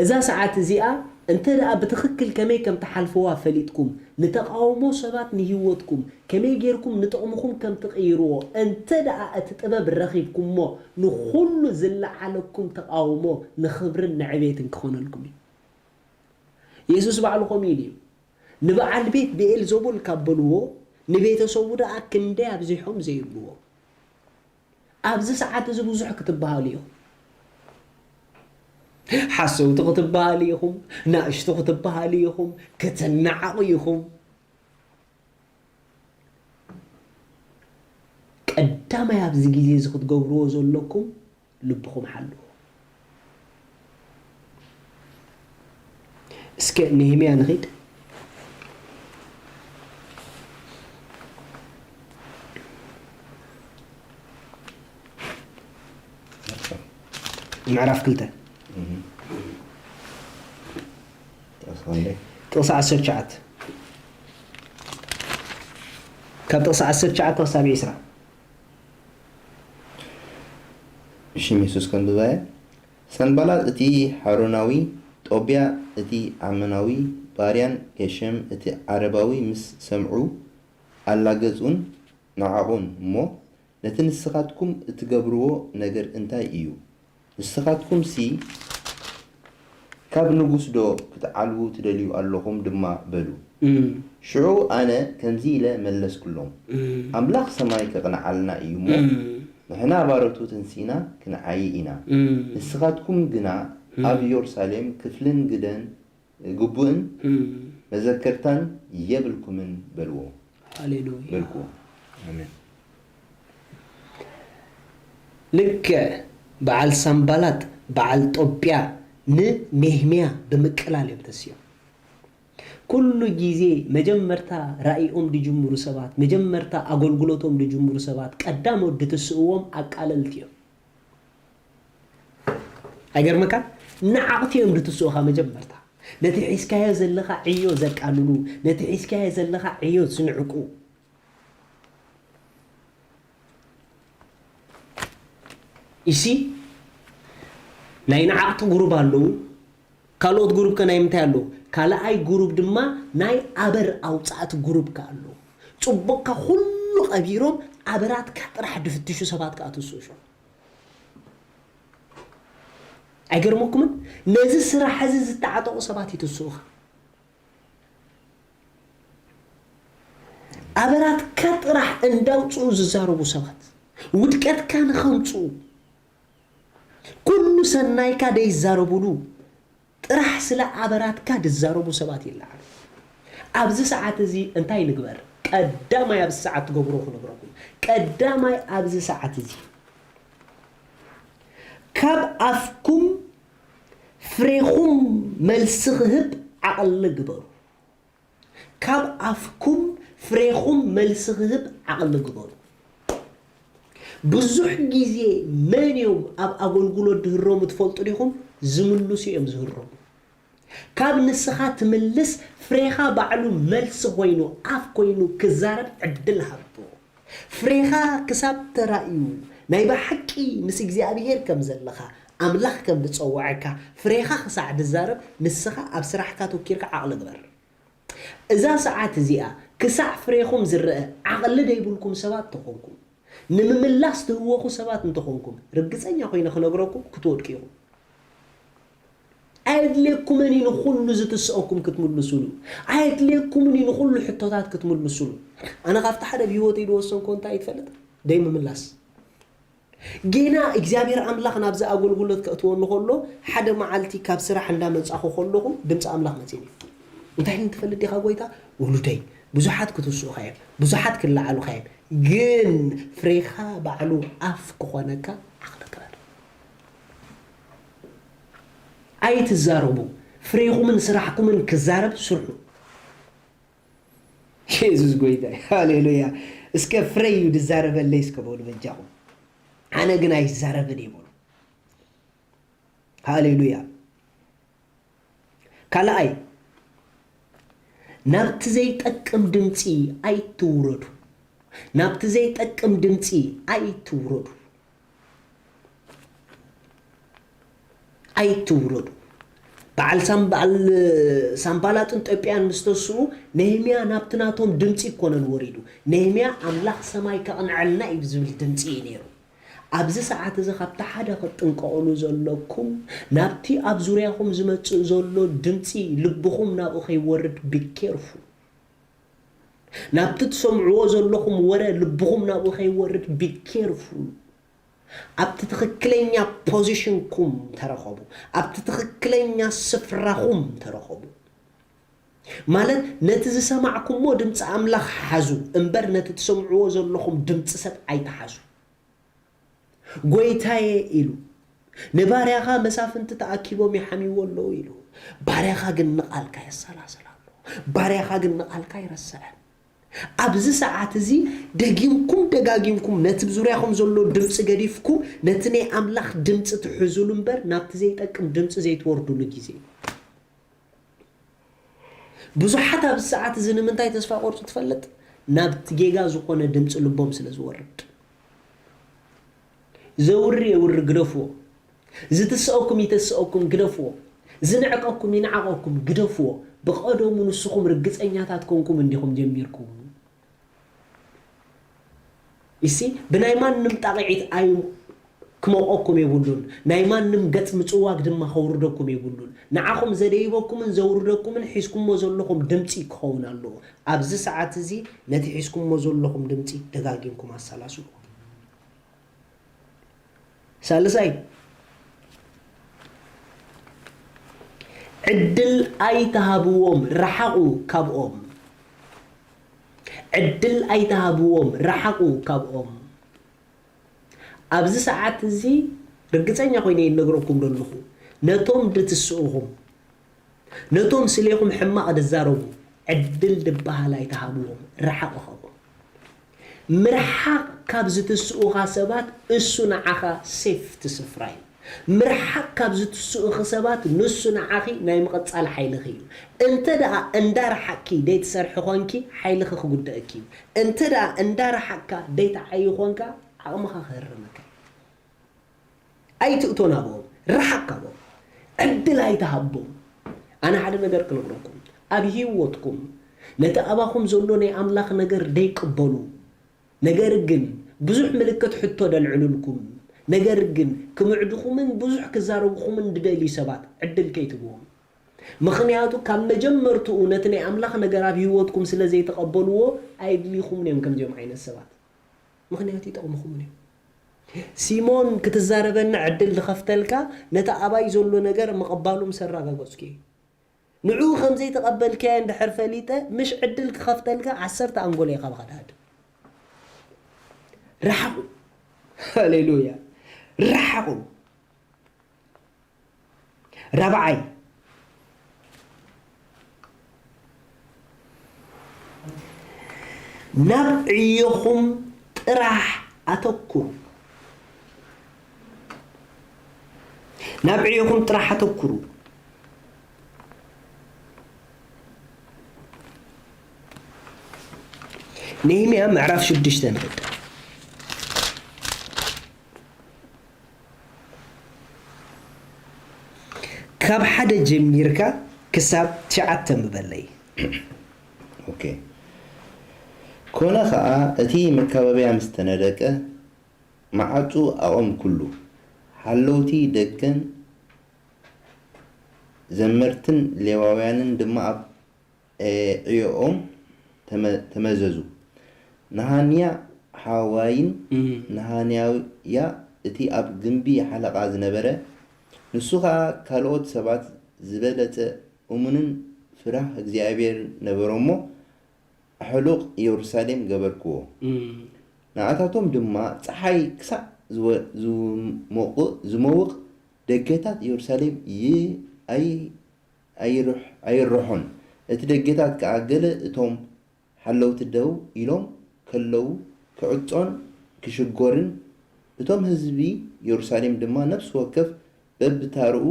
እዛ ሰዓት እዚኣ እንተ ደኣ ብትኽክል ከመይ ከም ትሓልፍዋ ፈሊጥኩም፣ ንተቓውሞ ሰባት ንህይወትኩም ከመይ ጌርኩም ንጥቕምኹም ከም ትቕይርዎ እንተ ደኣ እቲ ጥበብ ረኺብኩሞ፣ ንኹሉ ዝለዓለኩም ተቓውሞ ንኽብርን ንዕቤትን ክኾነልኩም እዩ። የሱስ ባዕሉ ከምኡ ኢሉ እዩ። ንበዓል ቤት ብኤልዘቡል ካብ በልዎ፣ ንቤተሰቡ ደኣ ክንደይ ኣብዚሖም ዘይብልዎ። ኣብዚ ሰዓት እዚ ብዙሕ ክትበሃሉ ኢኹም። ሓሰውቲ ክትበሃሉ ኢኹም፣ ናእሽቱ ክትበሃሉ ኢኹም፣ ክትነዓቑ ኢኹም። ቀዳማይ ኣብዚ ግዜ እዚ ክትገብርዎ ዘለኩም ልብኹም ሓልዉ። እስከ ነህምያ ንኺድ። ምዕራፍ ክልተ። እህ። ጥቕሲ ዓሰርተ ትሽዓተ። ካብ ጥቕሲ ዓሰርተ ትሽዓተ ክሳብ ዕስራ። እሺ፣ የሱስ ከንብባየ። ሰንባላጥ እቲ ሓሮናዊ፣ ጦብያ እቲ ዓመናዊ፣ ባርያን ጌሸም እቲ ዓረባዊ ምስ ሰምዑ ኣላገጹን ነዓቑን እሞ፣ ነቲ ንስኻትኩም እትገብርዎ ነገር እንታይ እዩ? ንስኻትኩምሲ ካብ ንጉስዶ ክትዓልዉ ትደልዩ ኣለኹም? ድማ በሉ። እም። ሽዑ ኣነ ከምዚ ኢለ መለስኩሎም፣ እም። ኣምላኽ ሰማይ ከቕንዓልና እዩ እሞ፣ እም። ንሕና ባሮቱ ተንሲእና ክንዓዪ ኢና። እም። ንስኻትኩም ግና እም። ኣብ የሩሳሌም ክፍልን ግደን ግቡእን እም። መዘከርታን የብልኩምን በልዎ። ሃሌሉያ። በልኩዎ። ኣሜን። ልክዕ በዓል ሳምባላጥ፣ በዓል ጦብያ ንኔህምያ ብምቅላል እዮም ተሲኦም። ኩሉ ግዜ መጀመርታ ራእይኦም ድጅምሩ ሰባት፣ መጀመርታ ኣገልግሎቶም ድጅምሩ ሰባት ቀዳሞት ድትስእዎም ኣቃለልቲ እዮም። ኣይገርመካን? ነዓቕቲ እዮም ድትስኡኻ መጀመርታ። ነቲ ሒዝካዮ ዘለኻ ዕዮ ዘቃልሉ፣ ነቲ ሒዝካዮ ዘለኻ ዕዮ ዝንዕቁ። ኢሲ ናይ ነዓቕቲ ጉሩብ ኣለዉ። ካልኦት ጉሩብ ከ ናይ ምንታይ ኣለዉ? ካልኣይ ጉሩብ ድማ ናይ ኣበር ኣውጻእቲ ጉሩብ ከ ኣለዉ። ጽቡቕካ ኩሉ ቀቢሮም ኣበራትካ ጥራሕ ድፍትሹ ሰባት ከኣ ትስኡ ሽዑ። ኣይገርመኩምን? ነዚ ስራሕ እዚ ዝተዓጠቑ ሰባት ይትስኡኻ። ኣበራትካ ጥራሕ እንዳውፅኡ ዝዛረቡ ሰባት፣ ውድቀትካ ንኸምፅኡ፣ ኩሉ ሰናይካ ደይዛረቡሉ፣ ጥራሕ ስለ ኣበራትካ ድዛረቡ ሰባት ይለዓሉ። ኣብዚ ሰዓት እዚ እንታይ ንግበር? ቀዳማይ ኣብዚ ሰዓት ትገብሮ ክነግረኩም። ቀዳማይ ኣብዚ ሰዓት እዚ ካብ ኣፍኩም ፍሬኹም መልሲ ክህብ ዓቕሊ ግበሩ። ካብ ኣፍኩም ፍሬኹም መልሲ ክህብ ዓቕሊ ግበሩ። ብዙሕ ግዜ መን እዮም ኣብ ኣገልግሎት ድህረሙ ትፈልጡ ዲኹም? ዝምልሱ እዮም ዝህረሙ። ካብ ንስኻ ትምልስ ፍሬኻ ባዕሉ መልሲ ኮይኑ ኣፍ ኮይኑ ክዛረብ ዕድል ሃቦ። ፍሬኻ ክሳብ ተራእዩ ናይ ብሓቂ ምስ እግዚኣብሔር ከም ዘለኻ ኣምላኽ ከም ዝጸውዐካ ፍሬኻ ክሳዕ ድዛረብ ንስኻ ኣብ ስራሕካ ተኪርካ ዓቕሊ ግበር። እዛ ሰዓት እዚኣ ክሳዕ ፍሬኹም ዝረአ ዓቕሊ ደይብልኩም ሰባት ተኾንኩም ንምምላስ ትህወኹ ሰባት እንተኾንኩም ርግጸኛ ኮይነ ክነግረኩም ክትወድቂ ኢኹም። ኣየድልየኩምን እዩ ንኹሉ ዝትስኦኩም ክትምልሱሉ። ኣየድልየኩምን እዩ ንኹሉ ሕቶታት ክትምልሱሉ። ኣነ ካብቲ ሓደ ብህይወተይ ዝወሰንኮ እንታይ እዩ ትፈልጥ? ደይ ምምላስ። ጌና እግዚኣብሔር ኣምላኽ ናብዚ ኣገልግሎት ከእትወኒ ከሎ ሓደ መዓልቲ ካብ ስራሕ እንዳመጻኹ ከለኹ ድምፂ ኣምላኽ መፂኒ። እንታይ ትፈልጥ ዲኻ ጎይታ? ውሉደይ ብዙሓት ክትስኡኻ እዮም፣ ብዙሓት ክለዓሉኻ እዮም፣ ግን ፍሬኻ ባዕሉ ኣፍ ክኾነካ ዓቕሊ ግበር። ኣይትዛረቡ፣ ፍሬኹምን ስራሕኩምን ክዛረብ ስርሑ። የሱስ ጎይታ እዩ። ሃሌሉያ። እስከ ፍሬ እዩ ድዛረበለይ እስከ በሉ በጃኹም። ኣነ ግን ኣይዛረብን እየ በሉ። ሃሌሉያ። ካልኣይ፣ ናብቲ ዘይጠቅም ድምፂ ኣይትውረዱ። ናብቲ ዘይጠቅም ድምፂ ኣይትውረዱ። ኣይትውረዱ። በዓል ሳም-፣ በዓል ሳምባላጥን ጦብያን ምስ ተስኡ፣ ነህምያ ናብቲ ናቶም ድምፂ ኣይኮነን ወሪዱ። ነህምያ ኣምላኽ ሰማይ ከቕንዐልና እዩ ብዝብል ድምፂ እዩ ነይሩ። ኣብዚ ሰዓት እዚ ካብቲ ሓደ ክትጥንቀቑሉ ዘለኩም፣ ናብቲ ኣብ ዙርያኹም ዝመጽእ ዘሎ ድምጺ ልብኹም ናብኡ ከይወርድ be careful። ናብቲ ትሰምዕዎ ዘለኹም ወረ ልብኹም ናብኡ ከይወርድ be careful። ኣብቲ ትኽክለኛ ፖዚሽንኩም ተረኸቡ። ኣብቲ ትኽክለኛ ስፍራኹም ተረኸቡ። ማለት ነቲ ዝሰማዕኩሞ ድምፂ ኣምላኽ ሓዙ እምበር ነቲ ትሰምዕዎ ዘለኹም ድምፂ ሰብ ኣይትሓዙ። ጎይታየ ኢሉ ንባርያኻ መሳፍንቲ ተኣኪቦም ይሓምይዎ ኣለዉ ኢሉ። ባርያኻ ግን ንቓልካ የሰላስል ኣሎ። ባርያኻ ግን ንቓልካ ኣይረስዐን። ኣብዚ ሰዓት እዚ ደጊምኩም ደጋጊምኩም ነቲ ብዙርያኹም ዘሎ ድምፂ ገዲፍኩም ነቲ ናይ ኣምላኽ ድምፂ ትሕዙሉ እምበር ናብቲ ዘይጠቅም ድምፂ ዘይትወርዱሉ ግዜ እዩ። ብዙሓት ኣብዚ ሰዓት እዚ ንምንታይ ተስፋ ቆርፁ ትፈልጥ? ናብቲ ጌጋ ዝኾነ ድምፂ ልቦም ስለ ዝወርድ። ዘውሪ የውሪ ግደፍዎ። ዝትስኦኩም ይተስኦኩም ግደፍዎ። ዝንዕቀኩም ይንዓቐኩም ግደፍዎ። ብቐደሙ ንስኹም ርግፀኛታት ኮንኩም እንዲኹም ጀሚርኩም። እሲ ብናይ ማንም ጣቕዒት ኣዩ ክመቐኩም የብሉን። ናይ ማንም ገጽ ምጽዋግ ድማ ከውርደኩም የብሉን። ንዓኹም ዘደይበኩምን ዘውርደኩምን ሒዝኩሞ ዘለኹም ድምጺ ክኸውን ኣለዎ። ኣብዚ ሰዓት እዚ ነቲ ሒዝኩሞ ዘለኹም ድምጺ ደጋጊምኩም ኣሰላስሉ። ሳልሳይ፣ ዕድል ኣይትሃብዎም፣ ርሓቑ ካብኦም። ዕድል ኣይትሃብዎም፣ ርሓቑ ካብኦም። ኣብዚ ሰዓት እዚ ርግጸኛ ኮይነ ይነግረኩም ዘለኹ፣ ነቶም ድትስእኹም፣ ነቶም ስሌኹም ሕማቕ ድዛረቡ፣ ዕድል ድበሃል ኣይትሃብዎም፣ ርሓቑ ካብኦም። ምርሓቕ ካብ ዝትስኡኻ ሰባት እሱ ንዓኻ ሴፍቲ ስፍራ እዩ። ምርሓቕ ካብ ዝትስኡኺ ሰባት ንሱ ንዓኺ ናይ ምቕጻል ሓይልኺ እዩ። እንተ ደኣ እንዳረሓቕኪ ደይትሰርሒ ኾንኪ ሓይልኺ ክጉድኣኪ እዩ። እንተ ደኣ እንዳረሓቕካ ደይትዓዪ ኾንካ ዓቕምኻ ክህርመካ እዩ። ኣይትእቶ ናብኦም፣ ርሓቕ ካብኦም። ዕድል ኣይትሃቦም። ኣነ ሓደ ነገር ክነግረኩም፣ ኣብ ህይወትኩም ነቲ ኣባኹም ዘሎ ናይ ኣምላኽ ነገር ደይቅበሉ፣ ነገር ግን ብዙሕ ምልክት ሕቶ ደልዕሉልኩም፣ ነገር ግን ክምዕድኹምን ብዙሕ ክዛረብኹምን ድደልዩ ሰባት ዕድል ከይትብዎም። ምኽንያቱ ካብ መጀመርትኡ ነቲ ናይ ኣምላኽ ነገር ኣብ ህይወትኩም ስለ ዘይተቐበልዎ ኣይድልይኹምን እዮም ከምዚኦም ዓይነት ሰባት። ምኽንያቱ ይጠቕምኹምን እዮም። ሲሞን ክትዛረበኒ ዕድል ዝኸፍተልካ ነቲ ኣባይ ዘሎ ነገር ምቕባሉ ምስ ኣረጋገጽኩ እየ። ንዕኡ ከም ዘይተቐበልካዮ እንድሕር ፈሊጠ ምሽ ዕድል ክኸፍተልካ ዓሰርተ ኣንጎሎ እየ ካባኻ ድሃድም። ረሓቑ። ሃሌሉያ። ረሓቑ። ራብዓይ፣ ናብ ዕዮኹም ጥራሕ ኣተኩሩ። ናብ ዕዮኹም ጥራሕ ኣተኩሩ። ነህምያ ምዕራፍ ሽዱሽተ ንኸድ። ካብ ሓደ ጀሚርካ ክሳብ ትሽዓተ ምበለይ። ኦኬ። ኮነ ኸኣ እቲ መካበብያ ምስ ተነደቀ፣ መዓጹ ኣቐምኩሉ። ሓለውቲ ደገን ዘመርትን ሌዋውያንን ድማ ኣብ ዕዮኦም ተመ- ተመዘዙ። ነሃንያ ሓዋይን ነሃንያ እቲ ኣብ ግምቢ ሓለቓ ዝነበረ፣ ንሱ ኸኣ ካልኦት ሰባት ዝበለጸ እሙንን ፍራህ እግዚኣብሔር ነበሮ እሞ፣ ኣሕሉቕ የሩሳሌም ገበርክዎ። ንኣታቶም ድማ ጸሓይ ክሳዕ ዝወ- ዝሞቕ- ዝመውቕ ደገታት የሩሳሌም ይ- ኣይ- ኣይርሕ- ኣይርሖን። እቲ ደገታት ከኣ ገለ እቶም ሓለውቲ ደው ኢሎም ከለዉ ክዕጾን ክሽጎርን፣ እቶም ህዝቢ የሩሳሌም ድማ ነፍሲ ወከፍ በብታርኡ፣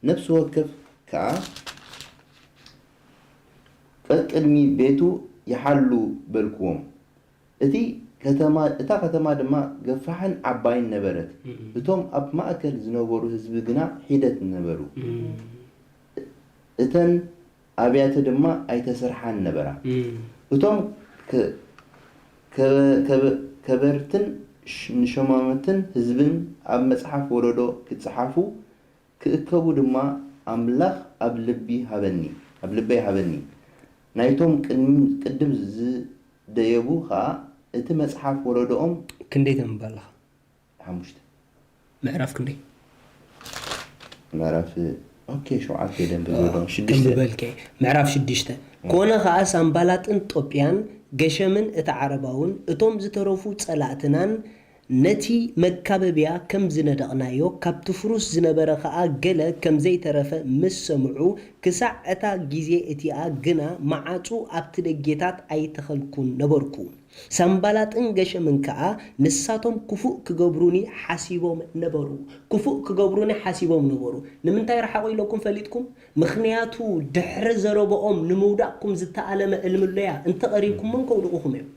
ነፍሲ ወከፍ ከኣ ቀቅድሚ ቤቱ ይሓሉ በልክዎም። እቲ ከተማ እታ ከተማ ድማ ገፋሕን ዓባይን ነበረት። እቶም ኣብ ማእከል ዝነበሩ ህዝቢ ግና ሒደት ነበሩ። እተን ኣብያተ ድማ ኣይተሰርሓን ነበራ። እቶም ከ- ከ- ከበ- ከበርትን ሽ- ንሸማመትን ህዝብን ኣብ መጽሓፍ ወለዶ ክጽሓፉ ክእከቡ ድማ ኣምላኽ ኣብ ልቢ ሃበኒ ኣብ ልበይ ሃበኒ። ናይቶም ቅድም- ቅድም ዝደየቡ ኸኣ እቲ መጽሓፍ ወለዶኦም ክንደይ ተንብባ ኣለኻ? ሓሙሽተ። ምዕራፍ ክንደይ? ምዕራፍ ኦኬ ሸውዓተ ደንብ ዘሎ ሽዱሽተ። ተንብበልከ። ምዕራፍ ሽዱሽተ። ኮነ ኸኣ ሳምባላጥን ጦብያን ገሸምን እቲ ዓረባውን እቶም ዝተረፉ ጸላእትናን ነቲ መካበብያ ከም ዝነደቕናዮ፣ ካብቲ ፍሩስ ዝነበረ ኸኣ ገለ ከም ዘይተረፈ ምስ ሰምዑ፣ ክሳዕ እታ ግዜ እቲኣ ግና መዓጹ ኣብቲ ደጌታት ኣይተኸልኩን ነበርኩ። ሳምባላጥን ገሸምን ከኣ ንሳቶም ክፉእ ክገብሩኒ ሓሲቦም ነበሩ። ክፉእ ክገብሩኒ ሓሲቦም ነበሩ። ንምንታይ ረሓቑ ኢለኩም ፈሊጥኩም? ምኽንያቱ ድሕሪ ዘረብኦም ንምውዳቕኩም ዝተኣለመ እልምሎያ እንተቐሪብኩሞም ከውድቑኹም እዮም።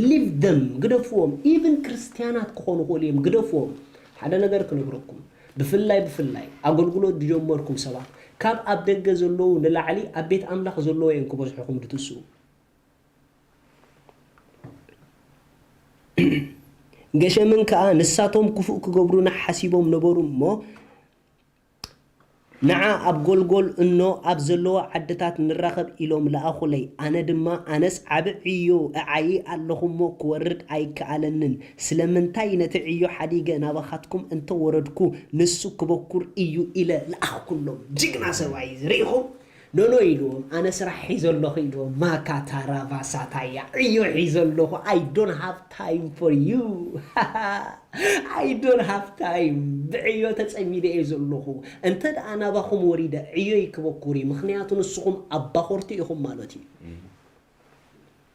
Leave them፣ ግደፍዎም። Even ክርስትያናት ክኾኑ ይኽእሉ እዮም፣ ግደፍዎም። ሓደ ነገር ክነግረኩም፣ ብፍላይ ብፍላይ ኣገልግሎት ዝጀመርኩም ሰባት፣ ካብ ኣብ ደገ ዘለዉ ንላዕሊ ኣብ ቤት ኣምላኽ ዘለዉ እዮም ክበዝሑኹም ዝትስኡ። ገሸምን ከኣ ንሳቶም ክፉእ ክገብሩና ሓሲቦም ነበሩ እሞ፣ ንዓ ኣብ ጎልጎል እኖ ኣብ ዘለዎ ዓድታት ንራኸብ ኢሎም ለኣኹለይ። ኣነ ድማ፣ ኣነስ ዓቢ ዕዮ እዓዪ ኣለኹ እሞ ክወርድ ኣይከኣለንን። ስለምንታይ ነቲ ዕዮ ሓዲገ ናባኻትኩም እንተ ወረድኩ ንሱ ክበኩር እዩ ኢለ ለኣኽኩሎም። ጅግና ሰብኣይ ርኢኹም? ኖኖ ኢልዎም፣ ኣነ ስራሕ ሒዘ ኣለኹ ኢልዎም። ማካታራቫሳታያ ዕዮ ሒዘ ኣለኹ። I don't have time for you። I don't have time። ብዕዮ ተጸሚደ እየ ዘለኹ። እንተ ደኣ ናባኹም ወሪደ ዕዮይ ክበኩር እዩ። ምኽንያቱ ንስኹም ኣባኾርቲ ኢኹም ማለት እዩ።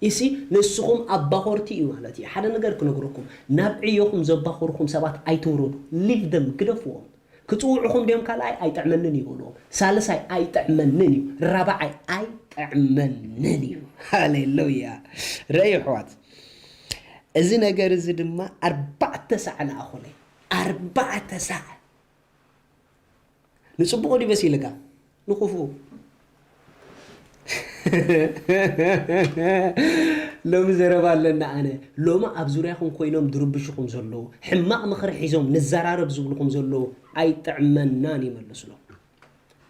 ይሲ ንስኹም ኣባኾርቲ እዩ ማለት እዩ። ሓደ ነገር ክነግረኩም፣ ናብ ዕዮኹም ዘባኾርኹም ሰባት ኣይትውረዱ። Leave them፣ ግደፍዎም። ክጽውዑኹም ድዮም ካልኣይ ኣይጥዕመንን እዩ በልዎም። ሳልሳይ ኣይጥዕመንን እዩ። ራብዓይ ኣይጥዕመንን እዩ። ሃሌሉያ። ረእዩ ኣሕዋት፣ እዚ ነገር እዚ ድማ ኣርባዕተ ሳዕ ለኣኹለይ። ኣርባዕተ ሳዕ ንጽቡቕ ድዩ በሲልካ ንኽፉእ? ሎሚ ዘረባ ኣለና ኣነ። ሎሚ ኣብ ዙርያኹም ኮይኖም ድርብሽኹም ዘለዉ፣ ሕማቕ ምኽሪ ሒዞም ንዘራረብ ዝብልኹም ዘለዉ ኣይጥዕመናን እዩ መልስሎም።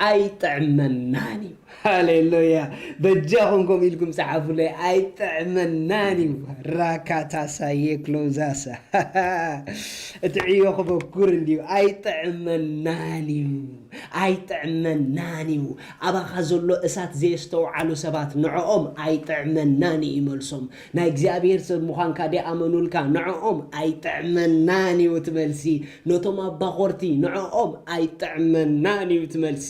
ኣይጥዕመናን እዩ። ሃሌሉያ። በጃኹም ከምኡ ኢልኩም ጸሓፉለይ። ኣይጥዕመናን እዩ። ራካታሳየ ክሎዛሳ። እቲ ዕዮ ክበኩር እንድዩ። ኣይጥዕመናን እዩ። ኣይጥዕመናን እዩ። ኣባኻ ዘሎ እሳት ዘየስተውዓሉ ሰባት ንዕኦም ኣይጥዕመናን እዩ መልሶም። ናይ እግዚኣብሔር ሰብ ምዃንካ ደኣመኑልካ ንዕኦም ኣይጥዕመናን እዩ እቲ መልሲ። ነቶም ኣባኾርቲ ንዕኦም ኣይጥዕመናን እዩ እቲ መልሲ።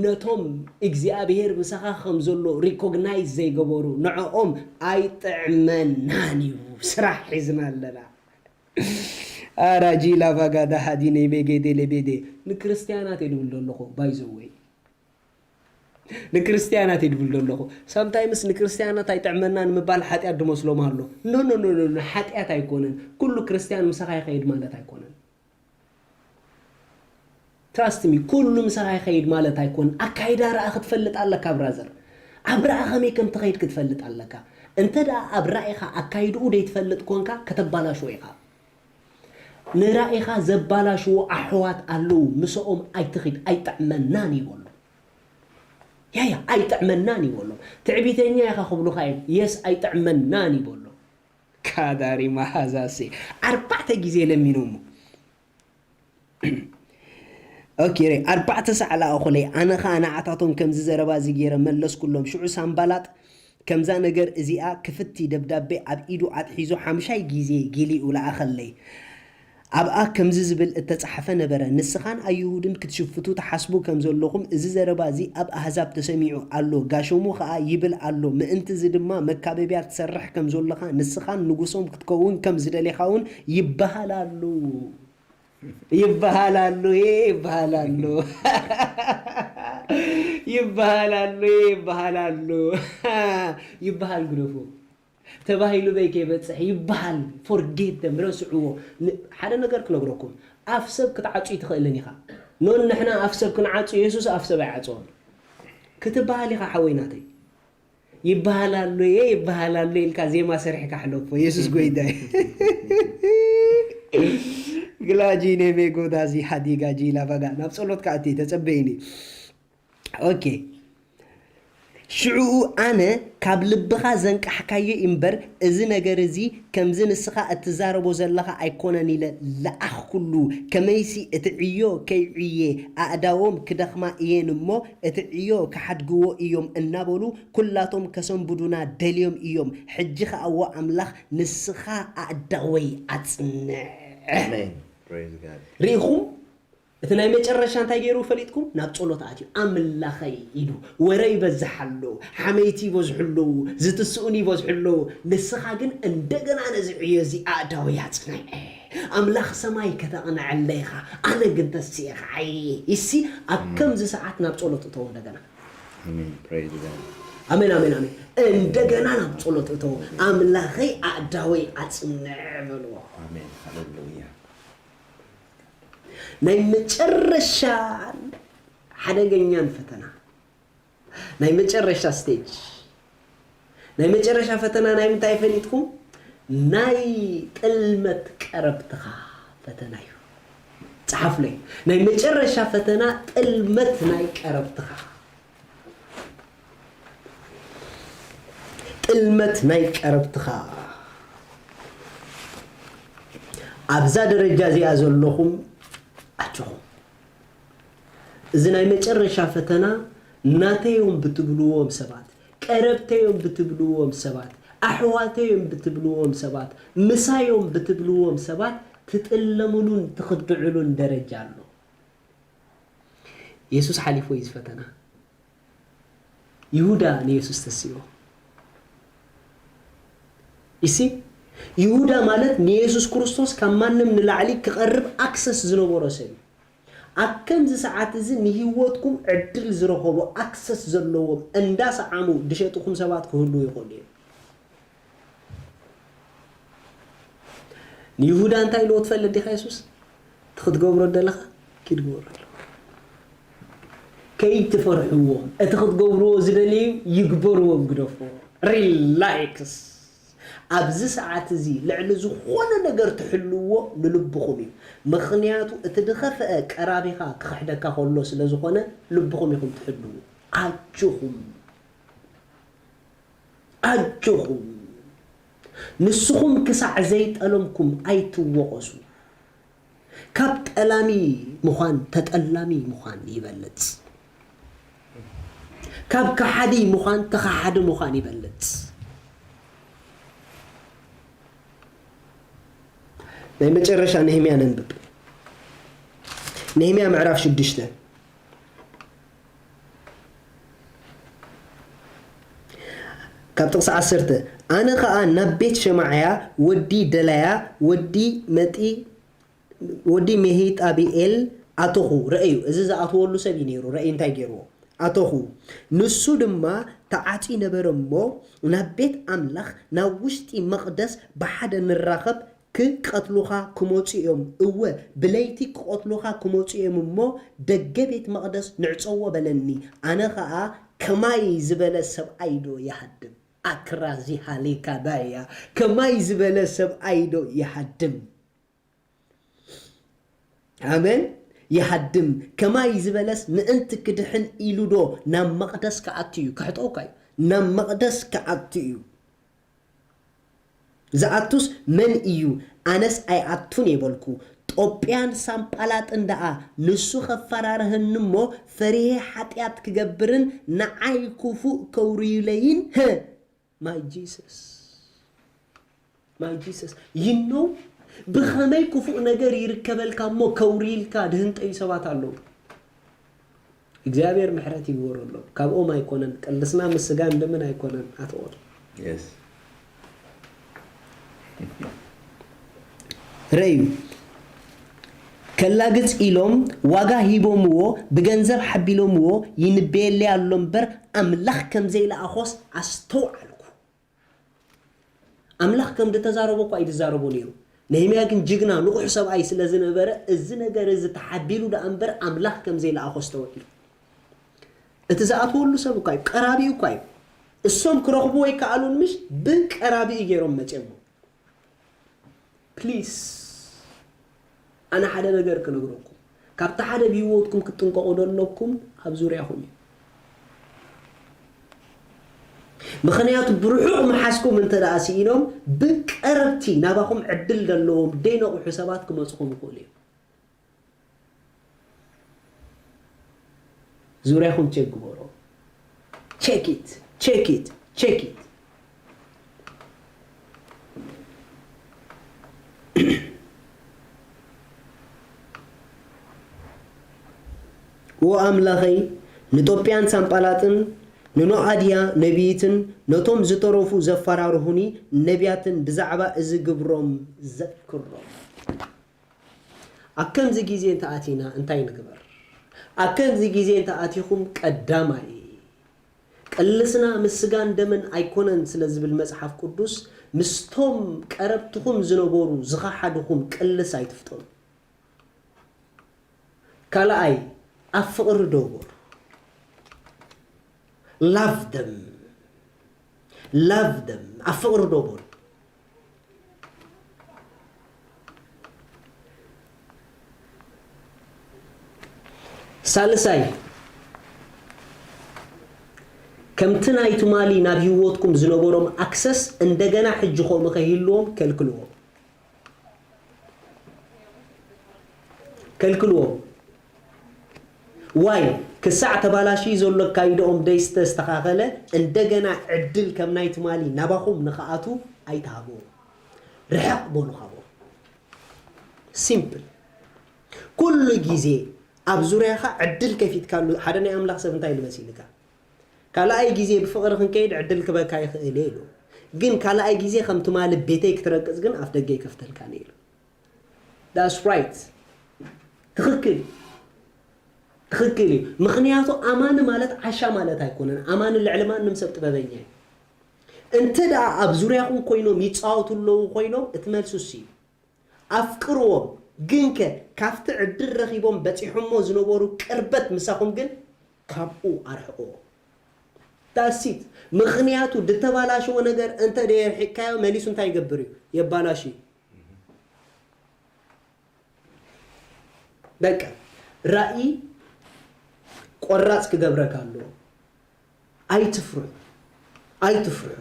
ነቶም እግዚኣብሔር ምሳኻ ከም ዘሎ ሪኮግናይዝ ዘይገበሩ ንዕኦም ኣይጥዕመናን እዩ። ስራሕ ሒዝና ኣለና። ኣራጂ ላቫጋዳ ሃዲኔ ቤጌዴ ሌቤዴ። ንክርስትያናት እየ ድብል ዘለኹ ባይዘወይ። ንክርስትያናት እየ ድብል ዘለኹ። ሳምታይምስ ንክርስትያናት ኣይጥዕመናን ምባል ሓጢኣት ድመስሎም ኣሎ። ኖ ኖ ኖ ኖ፣ ሓጢኣት ኣይኮነን። ኩሉ ክርስትያን ምሳኻ ይኸይድ ማለት ኣይኮነን። ትራስት ሚ፣ ኩሉ ምሳኻ ይኸይድ ማለት ኣይኮን። ኣካይዳ ረኣ ክትፈልጥ ኣለካ ብራዘር። ኣብ ረኣ ከመይ ከም ትኸይድ ክትፈልጥ ኣለካ። እንተ ደኣ ኣብ ራኢኻ ኣካይድኡ ደይትፈልጥ ኮንካ ከተባላሽዎ ኢኻ። ንራኢኻ ዘባላሽዎ ኣሕዋት ኣለዉ፣ ምስኦም ኣይትኺድ፣ ኣይጥዕመናን ይበሎ። ያያ ኣይጥዕመናን ይበሎ። ትዕቢተኛ ኢኻ ክብሉኻ እዮም። የስ ኣይጥዕመናን ይበሎ። ካዳሪ መሃዛሴ ኣርባዕተ ግዜ ለሚኖሞ። ኦኬ፣ ኣርባዕተ ሳዕ ለኣኹለይ። ኣነ ኸኣ ንዓታቶም ከምዚ ዘረባ እዚ ገይረ መለስኩሎም። ሽዑ ሳምባላጥ ከምዛ ነገር እዚኣ ክፍቲ ደብዳቤ ኣብ ኢዱ ኣትሒዙ ሓምሻይ ግዜ ጊሊኡ ለኣኸለይ። ኣብኣ ከምዚ ዝብል እተጻሕፈ ነበረ፣ ንስኻን ኣይሁድን ክትሽፍቱ ትሓስቡ ከም ዘለኹም፣ እዚ ዘረባ እዚ ኣብ ኣህዛብ ተሰሚዑ ኣሎ፣ ጋሾሙ ኸኣ ይብል ኣሎ፣ ምእንቲ እዚ ድማ መካበብያ ትሰርሕ ከም ዘለኻ፣ ንስኻን ንጉሶም ክትከውን ከም ዝደሌኻ እውን ይበሃል ኣሎ። ይበሃል ኣሎ፣ የ-፣ ይበሃል ኣሎ። ይበሃል ኣሎ፣ የ-፣ ይበሃል ኣሎ። ይበሃል ግደፎ። ተባሂሉ በይ ከይበጽሕ ይበሃል። Forget them፣ ረስዕዎ። ን-፣ ሓደ ነገር ክነግረኩም። ኣፍ ሰብ ክትዓጹ ኣይትኽእልን ኢኻ። ኖን ንሕና ኣፍ ሰብ ክንዓጹ፣ የሱስ ኣፍ ሰብ ኣይዓጽዎን። ክትበሃል ኢኻ ሓወይ ናተይ። ይበሃል ኣሎ፣ የ-፣ ይበሃል ኣሎ ኢልካ ዜማ ሰሪሕካ ሕለፎ። የሱስ ጎይታ እዩ። ግላጂ ኔሜ ጎዳዚ ሃዲጋ ጂላ ባጋ። ናብ ጸሎት ከኣቲ ተጸበይኒ። ኦኬ። ሽዑ ኣነ ካብ ልብኻ ዘንቃሕካዮ እምበር፣ እዚ ነገር እዚ ከምዚ ንስኻ እትዛረቦ ዘለኻ ኣይኮነን ኢለ ለኣኽኩሉ። ከመይሲ እቲ ዕዮ ከይዕየ ኣእዳዎም ክደኽማ እየን እሞ፣ እቲ ዕዮ ክሓድግዎ እዮም እናበሉ፣ ኩላቶም ከሰንብዱና ደልዮም እዮም። ሕጂ ኸኣ፣ እወ ኣምላኽ፣ ንስኻ ኣእዳወይ ኣጽንዕ። ኣሜን። Praise God። ርኢኹም? እቲ ናይ መጨረሻ እንታይ ገይሩ ፈሊጥኩም? ናብ ጸሎት ኣትዩ፣ ኣምላኸይ ኢሉ፣ ወረ ይበዝሕ ኣሎ፣ ሓመይቲ ይበዝሑ ኣለዉ፣ ዝትስኡን ይበዝሑ ኣለዉ። ንስኻ ግን እንደገና ነዚ ዕዮ እዚ ኣእዳወይ ኣጽንዕ። ኣምላኽ ሰማይ ከተቕንዐለይ ኢኻ፣ ኣነ ግን ተሲኤ ክዓዪ። ይሲ ኣብ እም። ከምዚ ሰዓት ናብ ጸሎት እተዎ እንደገና። ኣሜን። Praise God። ኣሜን፣ ኣሜን፣ ኣሜን። እንደገና ናብ ጸሎት እተዎ። ኣምላኸይ ኣእዳወይ ኣጽንዕ በልዎ። ኣሜን። ሃሌሉያ። ናይ መጨረሻን ሓደገኛን ፈተና፣ ናይ መጨረሻ ስቴጅ፣ ናይ መጨረሻ ፈተና ናይ ምንታይ ፈሊጥኩም? ናይ ጥልመት ቀረብትኻ ፈተና እዩ። ጸሓፉለይ። ናይ መጨረሻ ፈተና ጥልመት ናይ ቀረብትኻ። ጥልመት ናይ ቀረብትኻ። ኣብዛ ደረጃ እዚኣ ዘለኹም ኣጆኹም። እዚ ናይ መጨረሻ ፈተና ናተዮም ብትብልዎም ሰባት፣ ቀረብተዮም ብትብልዎም ሰባት፣ ኣሕዋተዮም ብትብልዎም ሰባት፣ ምሳዮም ብትብልዎም ሰባት ትጥለምሉን ትኽድዕሉን ደረጃ ኣሎ። የሱስ ሓሊፍዎ እዩ እዚ ፈተና። ይሁዳ ንየሱስ ተሲእዎ። ይሲ ይሁዳ ማለት ንየሱስ ክርስቶስ ካብ ማንም ንላዕሊ ክቐርብ ኣክሰስ ዝነበሮ ሰብ እዩ። ኣብ ከምዚ ሰዓት እዚ ንህይወትኩም ዕድል ዝረኸቡ ኣክሰስ ዘለዎም እንዳሰዓሙ ድሸጥኹም ሰባት ክህልዉ ይኽእሉ እዮም። ንይሁዳ እንታይ ኢልዎ ትፈልጥ ዲኻ የሱስ? እቲ ክትገብሮ ደለኻ ኪድ ግበሮ ኢልዎ። ከይትፈርሕዎም፣ እቲ ክትገብርዎ ዝደለዩ ይግበርዎም ግደፍዎ። ሪላክስ። ኣብዚ ሰዓት እዚ ልዕሊ ዝኾነ ነገር ትሕልዎ ንልብኹም እዩ። ምኽንያቱ እቲ ዝኸፍአ ቀራቢኻ ክኽሕደካ ከሎ ስለ ዝኾነ ልብኹም ኢኹም ትሕልዎ። ኣጆኹም። ኣጆኹም። ንስኹም ክሳዕ ዘይጠለምኩም ኣይትወቐሱ። ካብ ጠላሚ ምዃን ተጠላሚ ምዃን ይበልጽ። ካብ ከሓዲ ምዃን ተኸሓዲ ምዃን ይበልጽ። ናይ መጨረሻ ነህምያ ነንብብ። ነህምያ ምዕራፍ ሽዱሽተ። ካብ ጥቕሲ ዓሰርተ፣ ኣነ ኸኣ ናብ ቤት ሸማዕያ ወዲ ደላያ ወዲ መጢ-፣ ወዲ ሜሂጣብኤል ኣተኹ፣ ረእዩ፣ እዚ ዝኣተወሉ ሰብ እዩ ነይሩ። ረእዩ እንታይ ገይርዎ? ኣተኹ። ንሱ ድማ ተዓጽዩ ነበረ እሞ፣ ናብ ቤት ኣምላኽ፣ ናብ ውሽጢ መቕደስ ብሓደ ንራኸብ፣ ክቐትሉኻ ክመጹ እዮም፣ እወ፣ ብለይቲ ክቐትሉኻ ክመጹ እዮም እሞ፣ ደገ ቤት መቕደስ ንዕጸዎ በለኒ። ኣነ ኸኣ፣ ከማይ ዝበለ ሰብኣይ ዶ ይሃድም? ኣክራዚ ሃሌካዳያ፣ ከማይ ዝበለ ሰብኣይ ዶ ይሃድም? ኣሜን። ይሃድም። ከማይ ዝበለስ ምእንቲ ክድሕን ኢሉ ዶ ናብ መቕደስ ክኣቱ እዩ? ከሕጠውካ እዩ። ናብ መቕደስ ክኣቱ እዩ። ዝኣቱስ መን እዩ? ኣነስ ኣይኣቱን እየ በልኩ። ጦብያን ሳንባላጥን ደኣ ንሱ ኸፈራርሀኒ እሞ፣ ፈሪሄ ሓጢኣት ክገብርን ንዓይ ክፉእ ከውርዩለይን፣ ህ፣ My Jesus. My Jesus. You know፣ ብኸመይ ክፉእ ነገር ይርከበልካ እሞ ከውርይልካ ድህንጠዩ ሰባት ኣለዉ። እግዚኣብሔር ምሕረት ይግበረሎም። ካብኦም ኣይኮነን፣ ቅልስና ምስ ስጋን ደምን ኣይኮነን ኣትኦል። Yes. ረእዩ። ከላግጽ ኢሎም ዋጋ ሂቦምዎ፣ ብገንዘብ ሓቢሎምዎ፣ ይንበየለይ ኣሎ እምበር፣ ኣምላኽ ከም ዘይለኣኾስ ኣስተውዓልኩ። ኣምላኽ ከም ዝተዛረቦ እኳ እዩ ዝዛረቦ ነይሩ። ነህምያ ግን ጅግና፣ ንቑሕ ሰብኣይ ስለ ዝነበረ፣ እዚ ነገር እዚ ተሓቢሉ ደኣ እምበር፣ ኣምላኽ ከም ዘይለኣኾ ኣስተውዒሉ። እቲ ዝኣትወሉ ሰብ እኳ እዩ፣ ቀራቢኡ እኳ እዩ። እሶም ክረኽብዎ ኣይከኣሉን፣ ምሽ ብቀራቢኡ ገይሮም መጺኦሞ። ፕሊስ፣ ኣነ ሓደ ነገር ክነግረኩም፣ ካብቲ ሓደ ብህይወትኩም ክትጥንቀቑ ዘለኩም ኣብ ዙርያኹም እዩ። ምኽንያቱ ብርሑቕ መሓዝኩም እንተ ደኣ ስኢኖም፣ ብቀረብቲ ናባኹም ዕድል ዘለዎም ደይነቑሑ ሰባት ክመጹኹም ይኽእሉ እዮም። ዙርያኹም ቸክ ግበሮ። Check it, check it, check it. ኦ ኣምላኸይ፣ ንጦብያን ሳንባላጥን ንኖኣድያ ነቢይትን ነቶም ዝተረፉ ዘፈራርሁኒ ነቢያትን ብዛዕባ እዚ ግብሮም ዘክሮም። ኣብ ከምዚ ግዜ እንተ ኣቲና እንታይ ንግበር? ኣብ ከምዚ ግዜ እንተ ኣቲኹም ቀዳማይ ቅልስና ምስ ስጋን ደምን ኣይኮነን ስለ ዝብል መጽሓፍ ቅዱስ፣ ምስቶም ቀረብትኹም ዝነበሩ ዝኸሓድኹም ቅልስ ኣይትፍጠሩ። ካልኣይ ኣብ ፍቕሪ ዶ በሉ። Love them. Love them. ኣብ ፍቕሪ ዶ በሉ። ሳልሳይ፣ ከምቲ ናይ ትማሊ ናብ ህይወትኩም ዝነበሮም ኣክሰስ እንደገና ሕጂ ከምኡ ከይህልዎም ከልክልዎም። ከልክልዎም። ዋይ ክሳዕ ተባላሽዩ ዘሎ ኣካይድኦም ደይስተስተኻኸለ እንደገና ዕድል ከም ናይ ትማሊ ናባኹም ንኽኣቱ ኣይትሃብዎም። ርሕቕ በሉ ካብኦም። ሲምፕል። ኩሉ ግዜ ኣብ ዙርያኻ ዕድል ከፊትካሉ ሓደ ናይ ኣምላኽ ሰብ እንታይ ኢሉ መሲልካ? ካልኣይ ግዜ ብፍቕሪ ክንከይድ ዕድል ክበካ ይኽእል እየ ኢሉ። ግን ካልኣይ ግዜ ከም ትማሊ ቤተይ ክትረግጽ ግን ኣፍ ደገ ይከፍተልካ እየ ኢሉ። That's right. ትኽክል እዩ። ትኽክል እዩ። ምኽንያቱ ኣማኒ ማለት ዓሻ ማለት ኣይኮነን። ኣማኒ ልዕሊ ማንም ሰብ ጥበበኛ እዩ። እንተ ደኣ ኣብ ዙርያኹም ኮይኖም ይጻወቱ ኣለዉ ኮይኖም እቲ መልሱ እሱ እዩ። ኣፍቅርዎም። ግንከ ካብቲ ዕድል ረኺቦም በጺሖሞ ዝነበሩ ቅርበት ምሳኹም ግን ካብኡ ኣርሕቕዎ። That's it። ምኽንያቱ ዝተባላሸወ ነገር እንተ ደየርሒቕካዮ መሊሱ እንታይ ይገብር እዩ? የባላሽ እዩ። በቃ ራእይ ቆራጽ ክገብረካ ኣለዎ። ኣይትፍርሑ፣ ኣይትፍርሑ።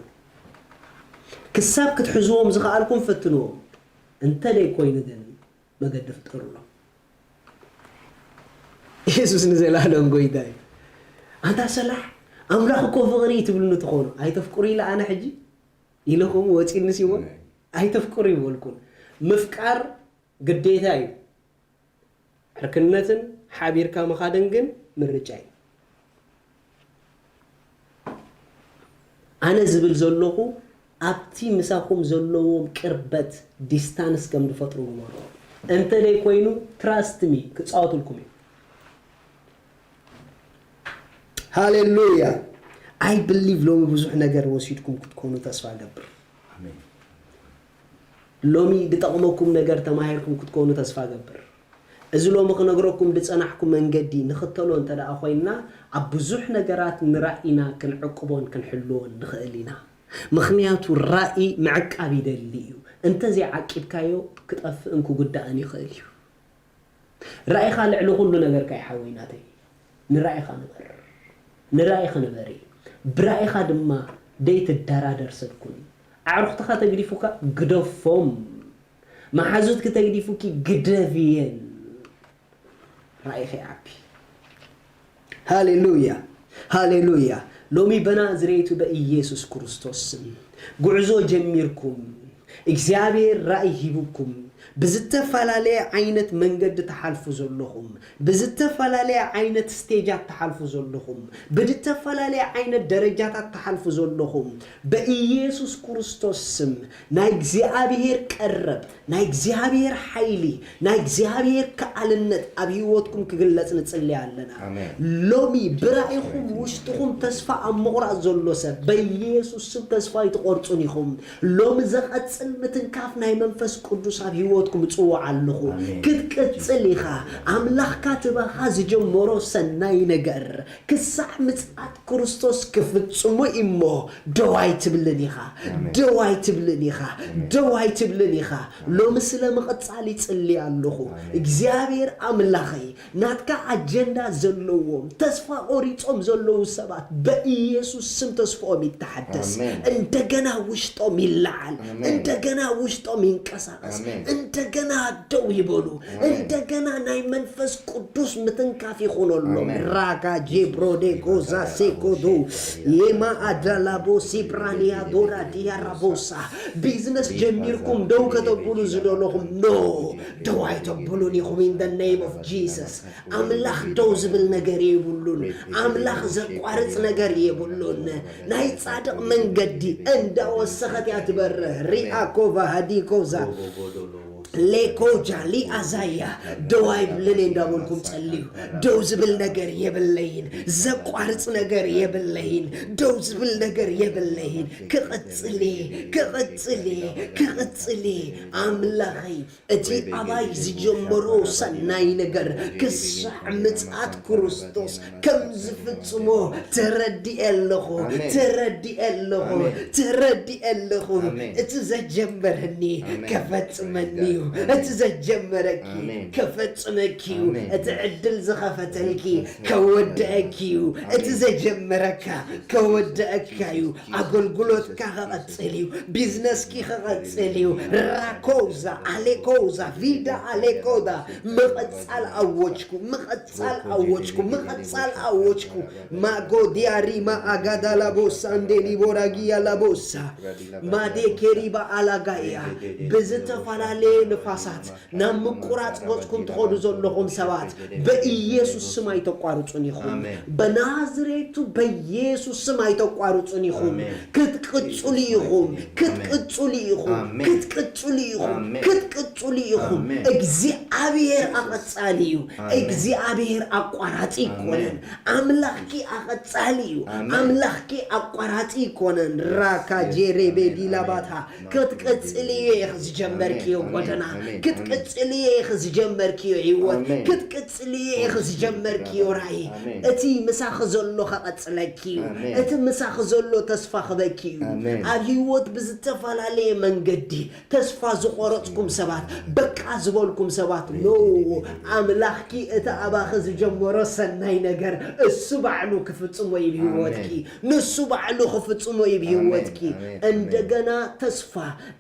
ክሳብ ክትሕዝዎም ዝኸኣልኩም ፈትንዎም። እንተ ደይኮይኑ ግን መገዲ ፍጠሩሎም። የሱስ ንዘለኣለም ጎይታ እዩ። ኣንታ ሰላሕ ኣምላኽ እኮ ፍቕሪ እዩ ትብልኒ ትኾኑ። ኣይተፍቅሩ ኢለ ኣነ ሕጂ ኢለኹም ወፂኒ ሲሞን ኣይተፍቅሩ ይበልኩን። ምፍቃር ግዴታ እዩ። ዕርክነትን ሓቢርካ ምኻድን ግን ምርጫ እዩ። ኣነ ዝብል ዘለኹ ኣብቲ ምሳኹም ዘለዎም ቅርበት ዲስታንስ ከም ዝፈጥሩ ግበሩ። እንተ ደይ ኮይኑ፣ trust me፣ ክጻወትልኩም እዩ። ሃሌሉያ። I believe ሎሚ ብዙሕ ነገር ወሲድኩም ክትኮኑ ተስፋ እገብር። ኣሜን። ሎሚ ዝጠቕመኩም ነገር ተማሂርኩም ክትኮኑ ተስፋ እገብር። እዚ ሎሚ ክነግረኩም ዝጸናሕኩ መንገዲ ንኽተሎ እንተ ደኣ ኮይንና፣ ኣብ ብዙሕ ነገራት ንራእይና ክንዕቅቦን ክንሕልዎን ንኽእል ኢና። ምኽንያቱ ራእይ ምዕቃብ ይደሊ እዩ። እንተዘይዓቂብካዮ ክጠፍእን ክጉዳእን ይኽእል እዩ። ራእይኻ ልዕሊ ኩሉ ነገርካ እዩ ሓወይ ናተይ። ንራእይኻ ንበር። ንራእይኻ ንበሪ። ብራእይኻ ድማ ደይትደራደር ሰብ ኩን። ኣዕሩኽትኻ ተግዲፉካ ግደፎም። መሓዙትኪ ተግዲፉኪ ግደፍየን። ራእይኺ ዓቢ። ሃሌሉያ፣ ሃሌሉያ። ሎሚ በናዝሬቱ በኢየሱስ ክርስቶስ ስም ጉዕዞ ጀሚርኩም፣ እግዚኣብሔር ራእይ ሂቡኩም፣ ብዝተፈላለየ ዓይነት መንገዲ ትሓልፉ ዘለኹም፣ ብዝተፈላለየ ዓይነት ስቴጃት ትሓልፉ ዘለኹም፣ ብዝተፈላለየ ዓይነት ደረጃታት ትሓልፉ ዘለኹም፣ በኢየሱስ ክርስቶስ ስም ናይ እግዚኣብሔር ቀረብ፣ ናይ እግዚኣብሔር ሓይሊ፣ ናይ እግዚኣብሔር ከኣልነት ኣብ ህይወትኩም ክግለጽ ንጽሊ ኣለና። ኣሜን። ሎሚ ብራእይኹም ውሽጥኹም ተስፋ ኣብ ምቑራጽ ዘሎ ሰብ በኢየሱስ ስም ተስፋ ኣይትቖርጹን ኢኹም። ሎሚ ዘቐጽል ምትንካፍ ናይ መንፈስ ቅዱስ ኣብ ህይወትኩም እጽውዕ ኣለኹ። ኣሜን። ክትቅጽል ኢኻ። ኣምላኽካ ትባኻ ዝጀመሮ ሰናይ ነገር ክሳዕ ምጽኣት ክርስቶስ ክፍጽሞ እሞ ደው ኣይትብልን ኢኻ። ኣሜን። ደው ኣይትብልን ኢኻ። ኣሜን። ደው ኣይትብልን ኢኻ። ሎሚ ስለ ምቕጻል ይጽሊ ኣለኹ። ኣሜን። እግዚኣብሔር ኣምላኸይ ናትካ ኣጀንዳ ዘለዎም ተስፋ ቆሪጾም ዘለዉ ሰባት በኢየሱስ ስም ተስፋኦም ይተሓደስ። ኣሜን። እንደገና ውሽጦም ይለዓል። ኣሜን። እንደገና ውሽጦም ይንቀሳቀስ። ኣሜን። እንደገና ደው ይበሉ። ኣሜን። እንደገና ናይ መንፈስ ቅዱስ ምትንካፍ ይኹነሎም። ኣሜን። ራጋ ጄብሮዴ ጎዛ ሴኮዶ የማ ኣዳላቦ ሲብራንያ ዶራ ዲያራቦሳ ቢዝነስ ጀሚርኩም ደው ከተብሉ ዝደለኹም ኖ ደው ኣይተብሉን ኢኹም። In the name of Jesus ኣምላኽ ደው ዝብል ነገር የብሉን። ኣምላኽ ዘቋርጽ ነገር የብሉን። ናይ ጻድቕ መንገዲ እንዳወሰኸት እያ ትበርህ። ሪኣ ኮቫ ሃዲ ኮዛ ሌኮጃ ሊኣዛያ ደው ኣይብልን እየ እንዳበልኩም ጸልዩ። ደው ዝብል ነገር የብለይን። ዘቋርጽ ነገር የብለይን። ደው ዝብል ነገር የብለይን። ክቕጽል እየ፣ ክቕጽል እየ፣ ክቕጽል እየ። ኣምላኸይ እቲ ኣባይ ዝጀመሮ ሰናይ ነገር ክሳዕ ምጽኣት ክርስቶስ ከም ዝፍጽሞ ተረዲኤ ኣለኹ። ኣሜን። ተረዲኤ ኣለኹ። ኣሜን። ተረዲኤ ኣለኹ። ኣሜን። እቲ ዘጀመረኒ ኣሜን። ከፈጽመኒ እዩ። እቲ ዘጀመረኪ ኣሜን። ከፈጽመኪ እዩ። ኣሜን። እቲ ዕድል ዝኸፈተልኪ ከወድአኪ እዩ። እቲ ኣሜን። ዘጀመረካ ከወድአካ እዩ። ኣገልግሎትካ ክቐጽል እዩ። ቢዝነስኪ ክቐጽል እዩ። ራኮዛ ኣሌኮዛ ቪዳ ኣሌኮዳ ምቕጻል ኣወጅኩ። ምቕጻል ኣወጅኩ። ምቕጻል ኣወጅኩ። ማጎዲያ ሪማ ኣጋዳ ላቦሳ እንዴ ሊቦራጊያ ላቦሳ ማዴ ኬሪባ ኣላጋያ ብዝተፈላለየ ንፋሳት ናብ ምቁራጽ ገጽኩም ትኸዱ ዘለኹም ሰባት በኢየሱስ ስም ኣይተቋርጹን ኢኹም። ኣሜን። በናዝሬቱ በኢየሱስ ስም ኣይተቋርጹን ኢኹም። ኣሜን። ክትቅጽሉ ኢኹም። ኣሜን። ክትቅጽሉ ኢኹም። ኣሜን። ክትቅጽሉ ኢኹም። ኣሜን። ክትቅጽሉ ኢኹም። ኣሜን። እግዚኣብሔር ኣቐጻሊ እዩ። ኣሜን። እግዚኣብሔር ኣቋራጺ ኣይኮነን። ኣሜን። ኣምላኽኪ ኣቐጻሊ እዩ። ኣሜን። ኣምላኽኪ ኣቋራጺ ኣይኮነን። ራካ ጀሬቤ ዲላባታ ክትቅጽልዮ ኢኺ ዝጀመርክዮ ኣሜን፣ ጎደና። ኣሜን፣ ክትቅጽልዮ ኢኺ ዝጀመርክዮ ህይወት። ኣሜን። ክትቅጽልዮ ኢኺ ዝጀመርክዮ ራእይ። ኣሜን። እቲ ምሳኺ ዘሎ ከቐጽለኪ እዩ። ኣሜን። እቲ ምሳኺ ዘሎ ተስፋ ክበኪ እዩ። ኣሜን። ኣብ ህይወት ብዝተፈላለየ መንገዲ ተስፋ ዝቆረጽኩም ሰባት፣ በቃ ዝበልኩም ሰባት፣ ኖ፣ ኣምላኽኪ እቲ ኣባኺ ዝጀመሮ ሰናይ ነገር እሱ ባዕሉ ክፍጽሞ እዩ ብህይወትኪ። ኣሜን። ንሱ ባዕሉ ክፍጽሞ እዩ ብህይወትኪ። ኣሜን፣ ኣሜን፣ ኣሜን። እንደገና ተስፋ፣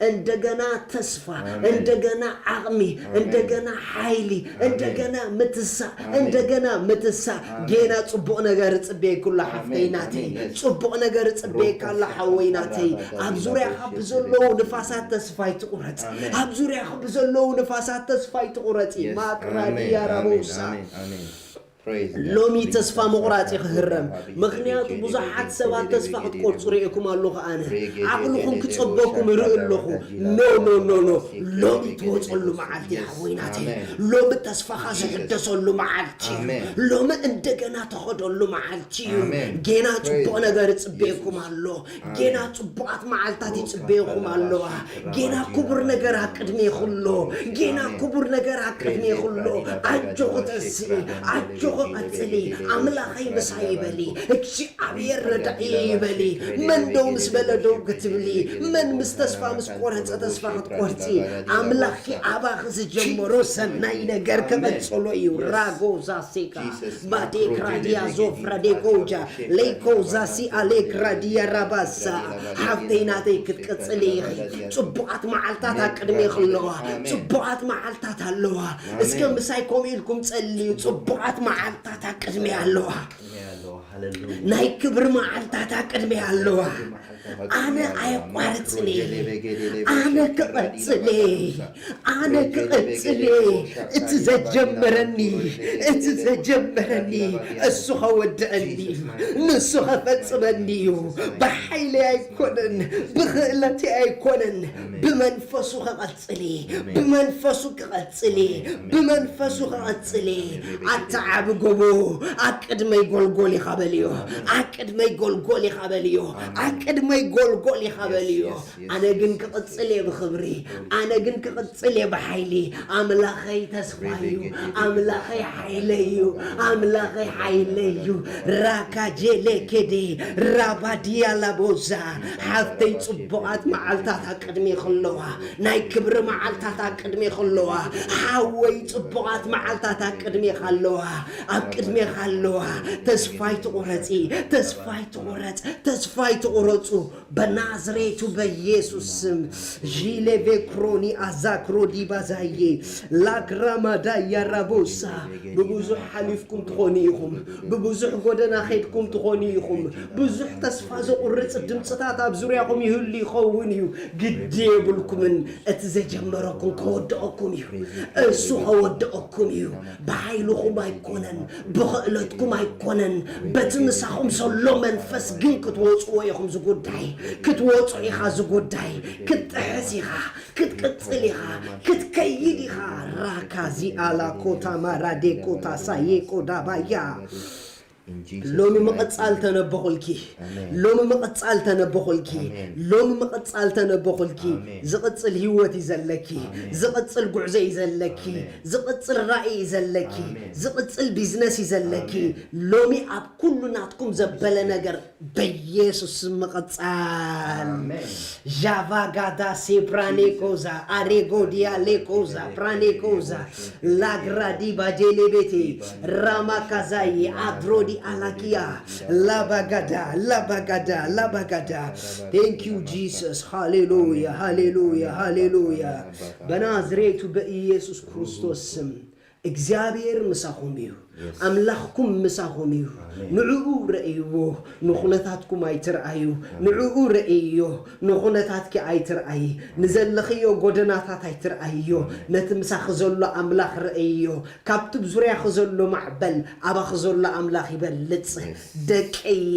እንደገና ተስፋ፣ ኣሜን። እንደገና ዓቕሚ፣ ኣሜን። እንደገና ሓይሊ፣ ኣሜን። እንደገና ምትሳእ፣ ኣሜን። እንደገና ምትሳእ። ኣሜን። ጌና ጽቡቕ ነገር ጽበየኩላ ሓፍተይ ኣሜን፣ ናተይ። ኣሜን። ጽቡቕ ነገር ጽበየካ ኣላ ሓወይ ናተይ። ኣብ ዙርያኻ ብዘለዉ ንፋሳት ተስፋ ኣይትቑረጽ። ኣሜን። ኣብ ዙርያኻ ብዘለዉ ንፋሳት ተስፋ ኣይትቑረጽ። የስ፣ ማቅራዲ ኣሜን፣ ያራቦሳ። ኣሜን፣ ኣሜን፣ ኣሜን። ሎሚ ተስፋ ምቑራጽ እዩ ክህረም። ምኽንያቱ ብዙሓት ሰባት ተስፋ ክትቆርጹ ርእየኩም ኣለኹ። ኣነ ዓቕልኹም ክጸበኩም ርኢ ኣለኹ። ኖ ኖ ኖ ኖ፣ ሎሚ ትወጸሉ መዓልቲ እዩ ሓወይ ናተይ። ሎሚ ተስፋኻ ዝሕደሰሉ መዓልቲ እዩ። ሎሚ እንደገና ተኸደሉ መዓልቲ እዩ። ጌና ጽቡቕ ነገር ይጽበየኩም ኣሎ። ጌና ጽቡቓት መዓልታት ይጽበየኹም ኣለዋ። ጌና ክቡር ነገር ኣብ ቅድሜኹ ኣሎ። ጌና ክቡር ነገር ኣብ ቅድሜኹ ኣሎ። ኣጆኺ ተስኢ፣ ኣጆኺ ቀጽሊ። ኣምላኸይ ምሳይ ይበሊ፣ እግዚኣብሔር ረዳኢ ይበሊ። መን ደው ምስ በለ ደው ክትብሊ፣ መን ምስ ተስፋ ምስ ቆረጸ ተስፋ ክትቆርጺ፣ ኣምላኽኪ ኣባኺ ዝጀመሮ ሰናይ ነገር ክቐጽሎ እዩ። ራጎ ዛሴካ ባዴክራዲያ ዞፍራዴጎጃ ሌኮ ዛሲ ኣሌክራዲያ ራባሳ። ሓፍተይ ናተይ ክትቅጽሊ ኢኺ። ጽቡቓት መዓልታት ኣብ ቅድሜኺ ኣለዋ። ጽቡቓት መዓልታት ኣለዋ። እስከ ምሳይ ከምኡ ኢልኩም ጸልዩ። ጽቡቓት መዓልታት ኣብ ቅድሜ ኣለዋ። ናይ ክብሪ መዓልታት ኣብ ቅድሜ ኣለዋ። ኣነ ኣየቋርጽን እየ። ኣነ ክቐጽል እየ። ኣነ ክቐጽል እየ። እቲ ዘጀመረኒ፣ እቲ ዘጀመረኒ እሱ ኸወድአኒ እዩ። ንሱ ኸፈጽመኒ እዩ። ብሓይለይ ኣይኮነን፣ ብኽእለተይ ኣይኮነን፣ ብመንፈሱ ኸቐጽል እየ። ብመንፈሱ ክቐጽል እየ። ብመንፈሱ ክቐጽል እየ። ኣታ ዓቢ ጎቦ፣ ኣብ ቅድመይ ጎልጎል ኢኻ በልዮ። ኣብ ቅድመይ ጎልጎል ኢኻ በልዮ። ኣብ ቅድመይ ጎልጎል ኢኻ በልዮ። ኣነ ግን ክቕጽል እየ ብኽብሪ። ኣነ ግን ክቕጽል እየ ብሓይሊ። ኣምላኸይ ተስፋ እዩ። ኣምላኸይ ሓይለይ እዩ። ኣምላኸይ ሓይለይ እዩ። ራካጄሌ ኬዴ ራባዲያ ላቦዛ። ሓፍተይ ጽቡቓት መዓልታት ኣብ ቅድሜኺ ኣለዋ። ናይ ክብሪ መዓልታት ኣብ ቅድሜኺ ኣለዋ። ሓወይ ጽቡቓት መዓልታት ኣብ ቅድሜኻ ኣለዋ። ኣብ ቅድሜኻ ኣለዋ። ተስፋ ኣይትቑረጺ። ተስፋ ኣይትቑረጽ። ተስፋ ኣይትቑረጹ። በናዝሬቱ በኢየሱስ ስም። ዢሌቬ ክሮኒ ኣዛክሮ ዲባዛዬ ላግራማዳ ያራቦሳ። ብብዙሕ ሓሊፍኩም ትኾኑ ኢኹም። ብብዙሕ ጎደና ኸይድኩም ትኾኑ ኢኹም። ብዙሕ ተስፋ ዘቑርጽ ድምፅታት ኣብ ዙርያኹም ይህሉ ይኸውን እዩ። ግዲ የብልኩምን። እቲ ዘጀመረኩም ከወድኦኩም እዩ። እሱ ከወድኦኩም እዩ። ብሓይልኹም ኣይኮነን፣ ብኽእለትኩም ኣይኮነን። በቲ ምሳኹም ዘሎ መንፈስ ግን ክትወፅዎ ኢኹም። ዝጉዳይ ክትወፁ ኢኻ። ዝጉዳይ ክትጥሕስ ኢኻ። ክትቅፅል ኢኻ። ክትከይድ ኢኻ። ራካዚ ኣላ ኮታ ማራዴ ኮታ ሳዬ ቆዳባያ። ሎሚ ምቕጻል ተነበኹልኪ። ሎሚ ምቕጻል ተነበኹልኪ። ሎሚ ምቕጻል ተነበኹልኪ። ዝቕጽል ህይወት እዩ ዘለኪ። ዝቕጽል ጉዕዞ እዩ ዘለኪ። ዝቕጽል ራእይ እዩ ዘለኪ። ዝቕጽል ቢዝነስ እዩ ዘለኪ። ሎሚ ኣብ ኩሉ ናትኩም ዘበለ ነገር በኢየሱስ ስም ምቕጻል። ዣቫጋዳ ሴፕራኔኮዛ ኣሬጎዲያ ሌኮዛ ፕራኔኮዛ ላግራዲ ባጄሌቤቴ ራማካዛይ አድሮዲ አላኪያ ላባጋዳ ላባጋዳ ላባጋዳ። Thank you Jesus. ሃሌሉያ ሃሌሉያ ሃሌሉያ። በናዝሬቱ በኢየሱስ ክርስቶስ ስም እግዚኣብሔር ምሳኹም እዩ። ኣምላኽኩም ምሳኹም እዩ። ንዕኡ ረእይዎ፣ ንኹነታትኩም ኣይትርኣዩ። ንዕኡ ረእይዮ፣ ንኹነታትኪ ኣይትርኣይ። ንዘለኽዮ ጎደናታት ኣይትርኣይዮ። ነቲ ምሳኺ ዘሎ ኣምላኽ ረእይዮ። ካብቲ ብ ዙርያኺ ዘሎ ማዕበል ኣባኺ ዘሎ ኣምላኽ ይበልጽ። ደቀየ፣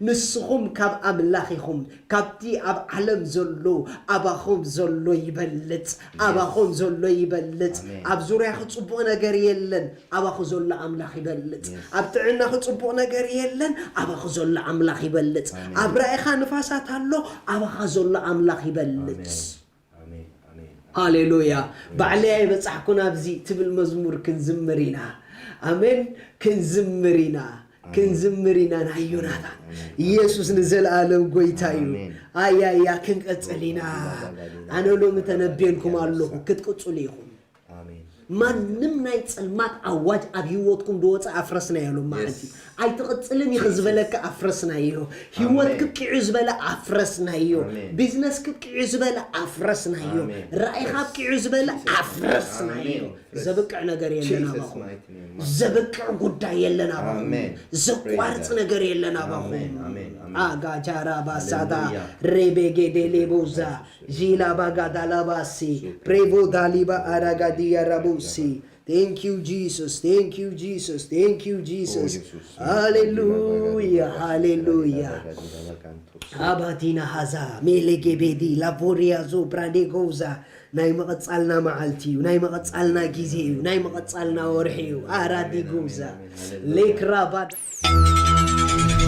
ንስኹም ካብ ኣምላኽ ኢኹም። ካብቲ ኣብ ዓለም ዘሎ ኣባኹም ዘሎ ይበልጽ። ኣባኹም ዘሎ ይበልጽ። ኣብ ዙርያኺ ጽቡቕ ነገር የለን። ኣባኺ ዘሎ ኣምላኽ ይበልጽ። ኣብ ጥዕናኺ ጽቡቕ ነገር የለን። ኣባኺ ዘሎ ኣምላኽ ይበልጽ። ኣብ ራእይኻ ንፋሳት ኣሎ። ኣባኻ ዘሎ ኣምላኽ ይበልጽ። ሃሌሉያ። ባዕለይ ኣይበጻሕኩን ኣብዚ ትብል መዝሙር ክንዝምር ኢና። ኣሜን። ክንዝምር ኢና። ክንዝምር ኢና። ናይ ዮናታን ኢየሱስ ንዘለኣለም ጎይታ እዩ። ኣያያ ክንቀጽል ኢና። ኣነ ሎሚ ተነብየልኩም ኣለኹ ክትቅጽሉ ኢኹም። ማንም ናይ ጸልማት ኣዋጅ ኣብ ህይወትኩም ድወጸ ኣፍረስናዮ ሎም መዓልቲ። ኣይትቕጽልን ኢኺ ዝበለካ ኣፍረስናዮ። ህይወት ክብቂዑ ዝበለ ኣፍረስናዮ። ቢዝነስ ክብቂዑ ዝበለ ኣፍረስናዮ። ራእይኻ ኣብቂዑ ዝበለ ኣፍረስናዮ። ዘብቅዕ ነገር የለን ኣባኹም። ዘብቅዕ ጉዳይ የለን ኣባኹም። ዘቋርጽ ነገር የለን ኣባኹም። ኣጋጃራ ባሳዳ ሬቤጌዴሌቦዛ ዢላ ባጋዳላባሲ ፕሬቮ ዳሊባ ኣራጋዲያ ራቡሲ Thank you, Jesus. Thank you, Jesus. Thank you, Jesus. Hallelujah. Hallelujah. Abatina haza, melegebedi, laboria zo, bradegoza. ናይ መቐጻልና መዓልቲ እዩ። ናይ መቐጻልና ግዜ እዩ። ናይ መቐጻልና ወርሒ እዩ። ኣራዲጎዛ። ሌክራባድ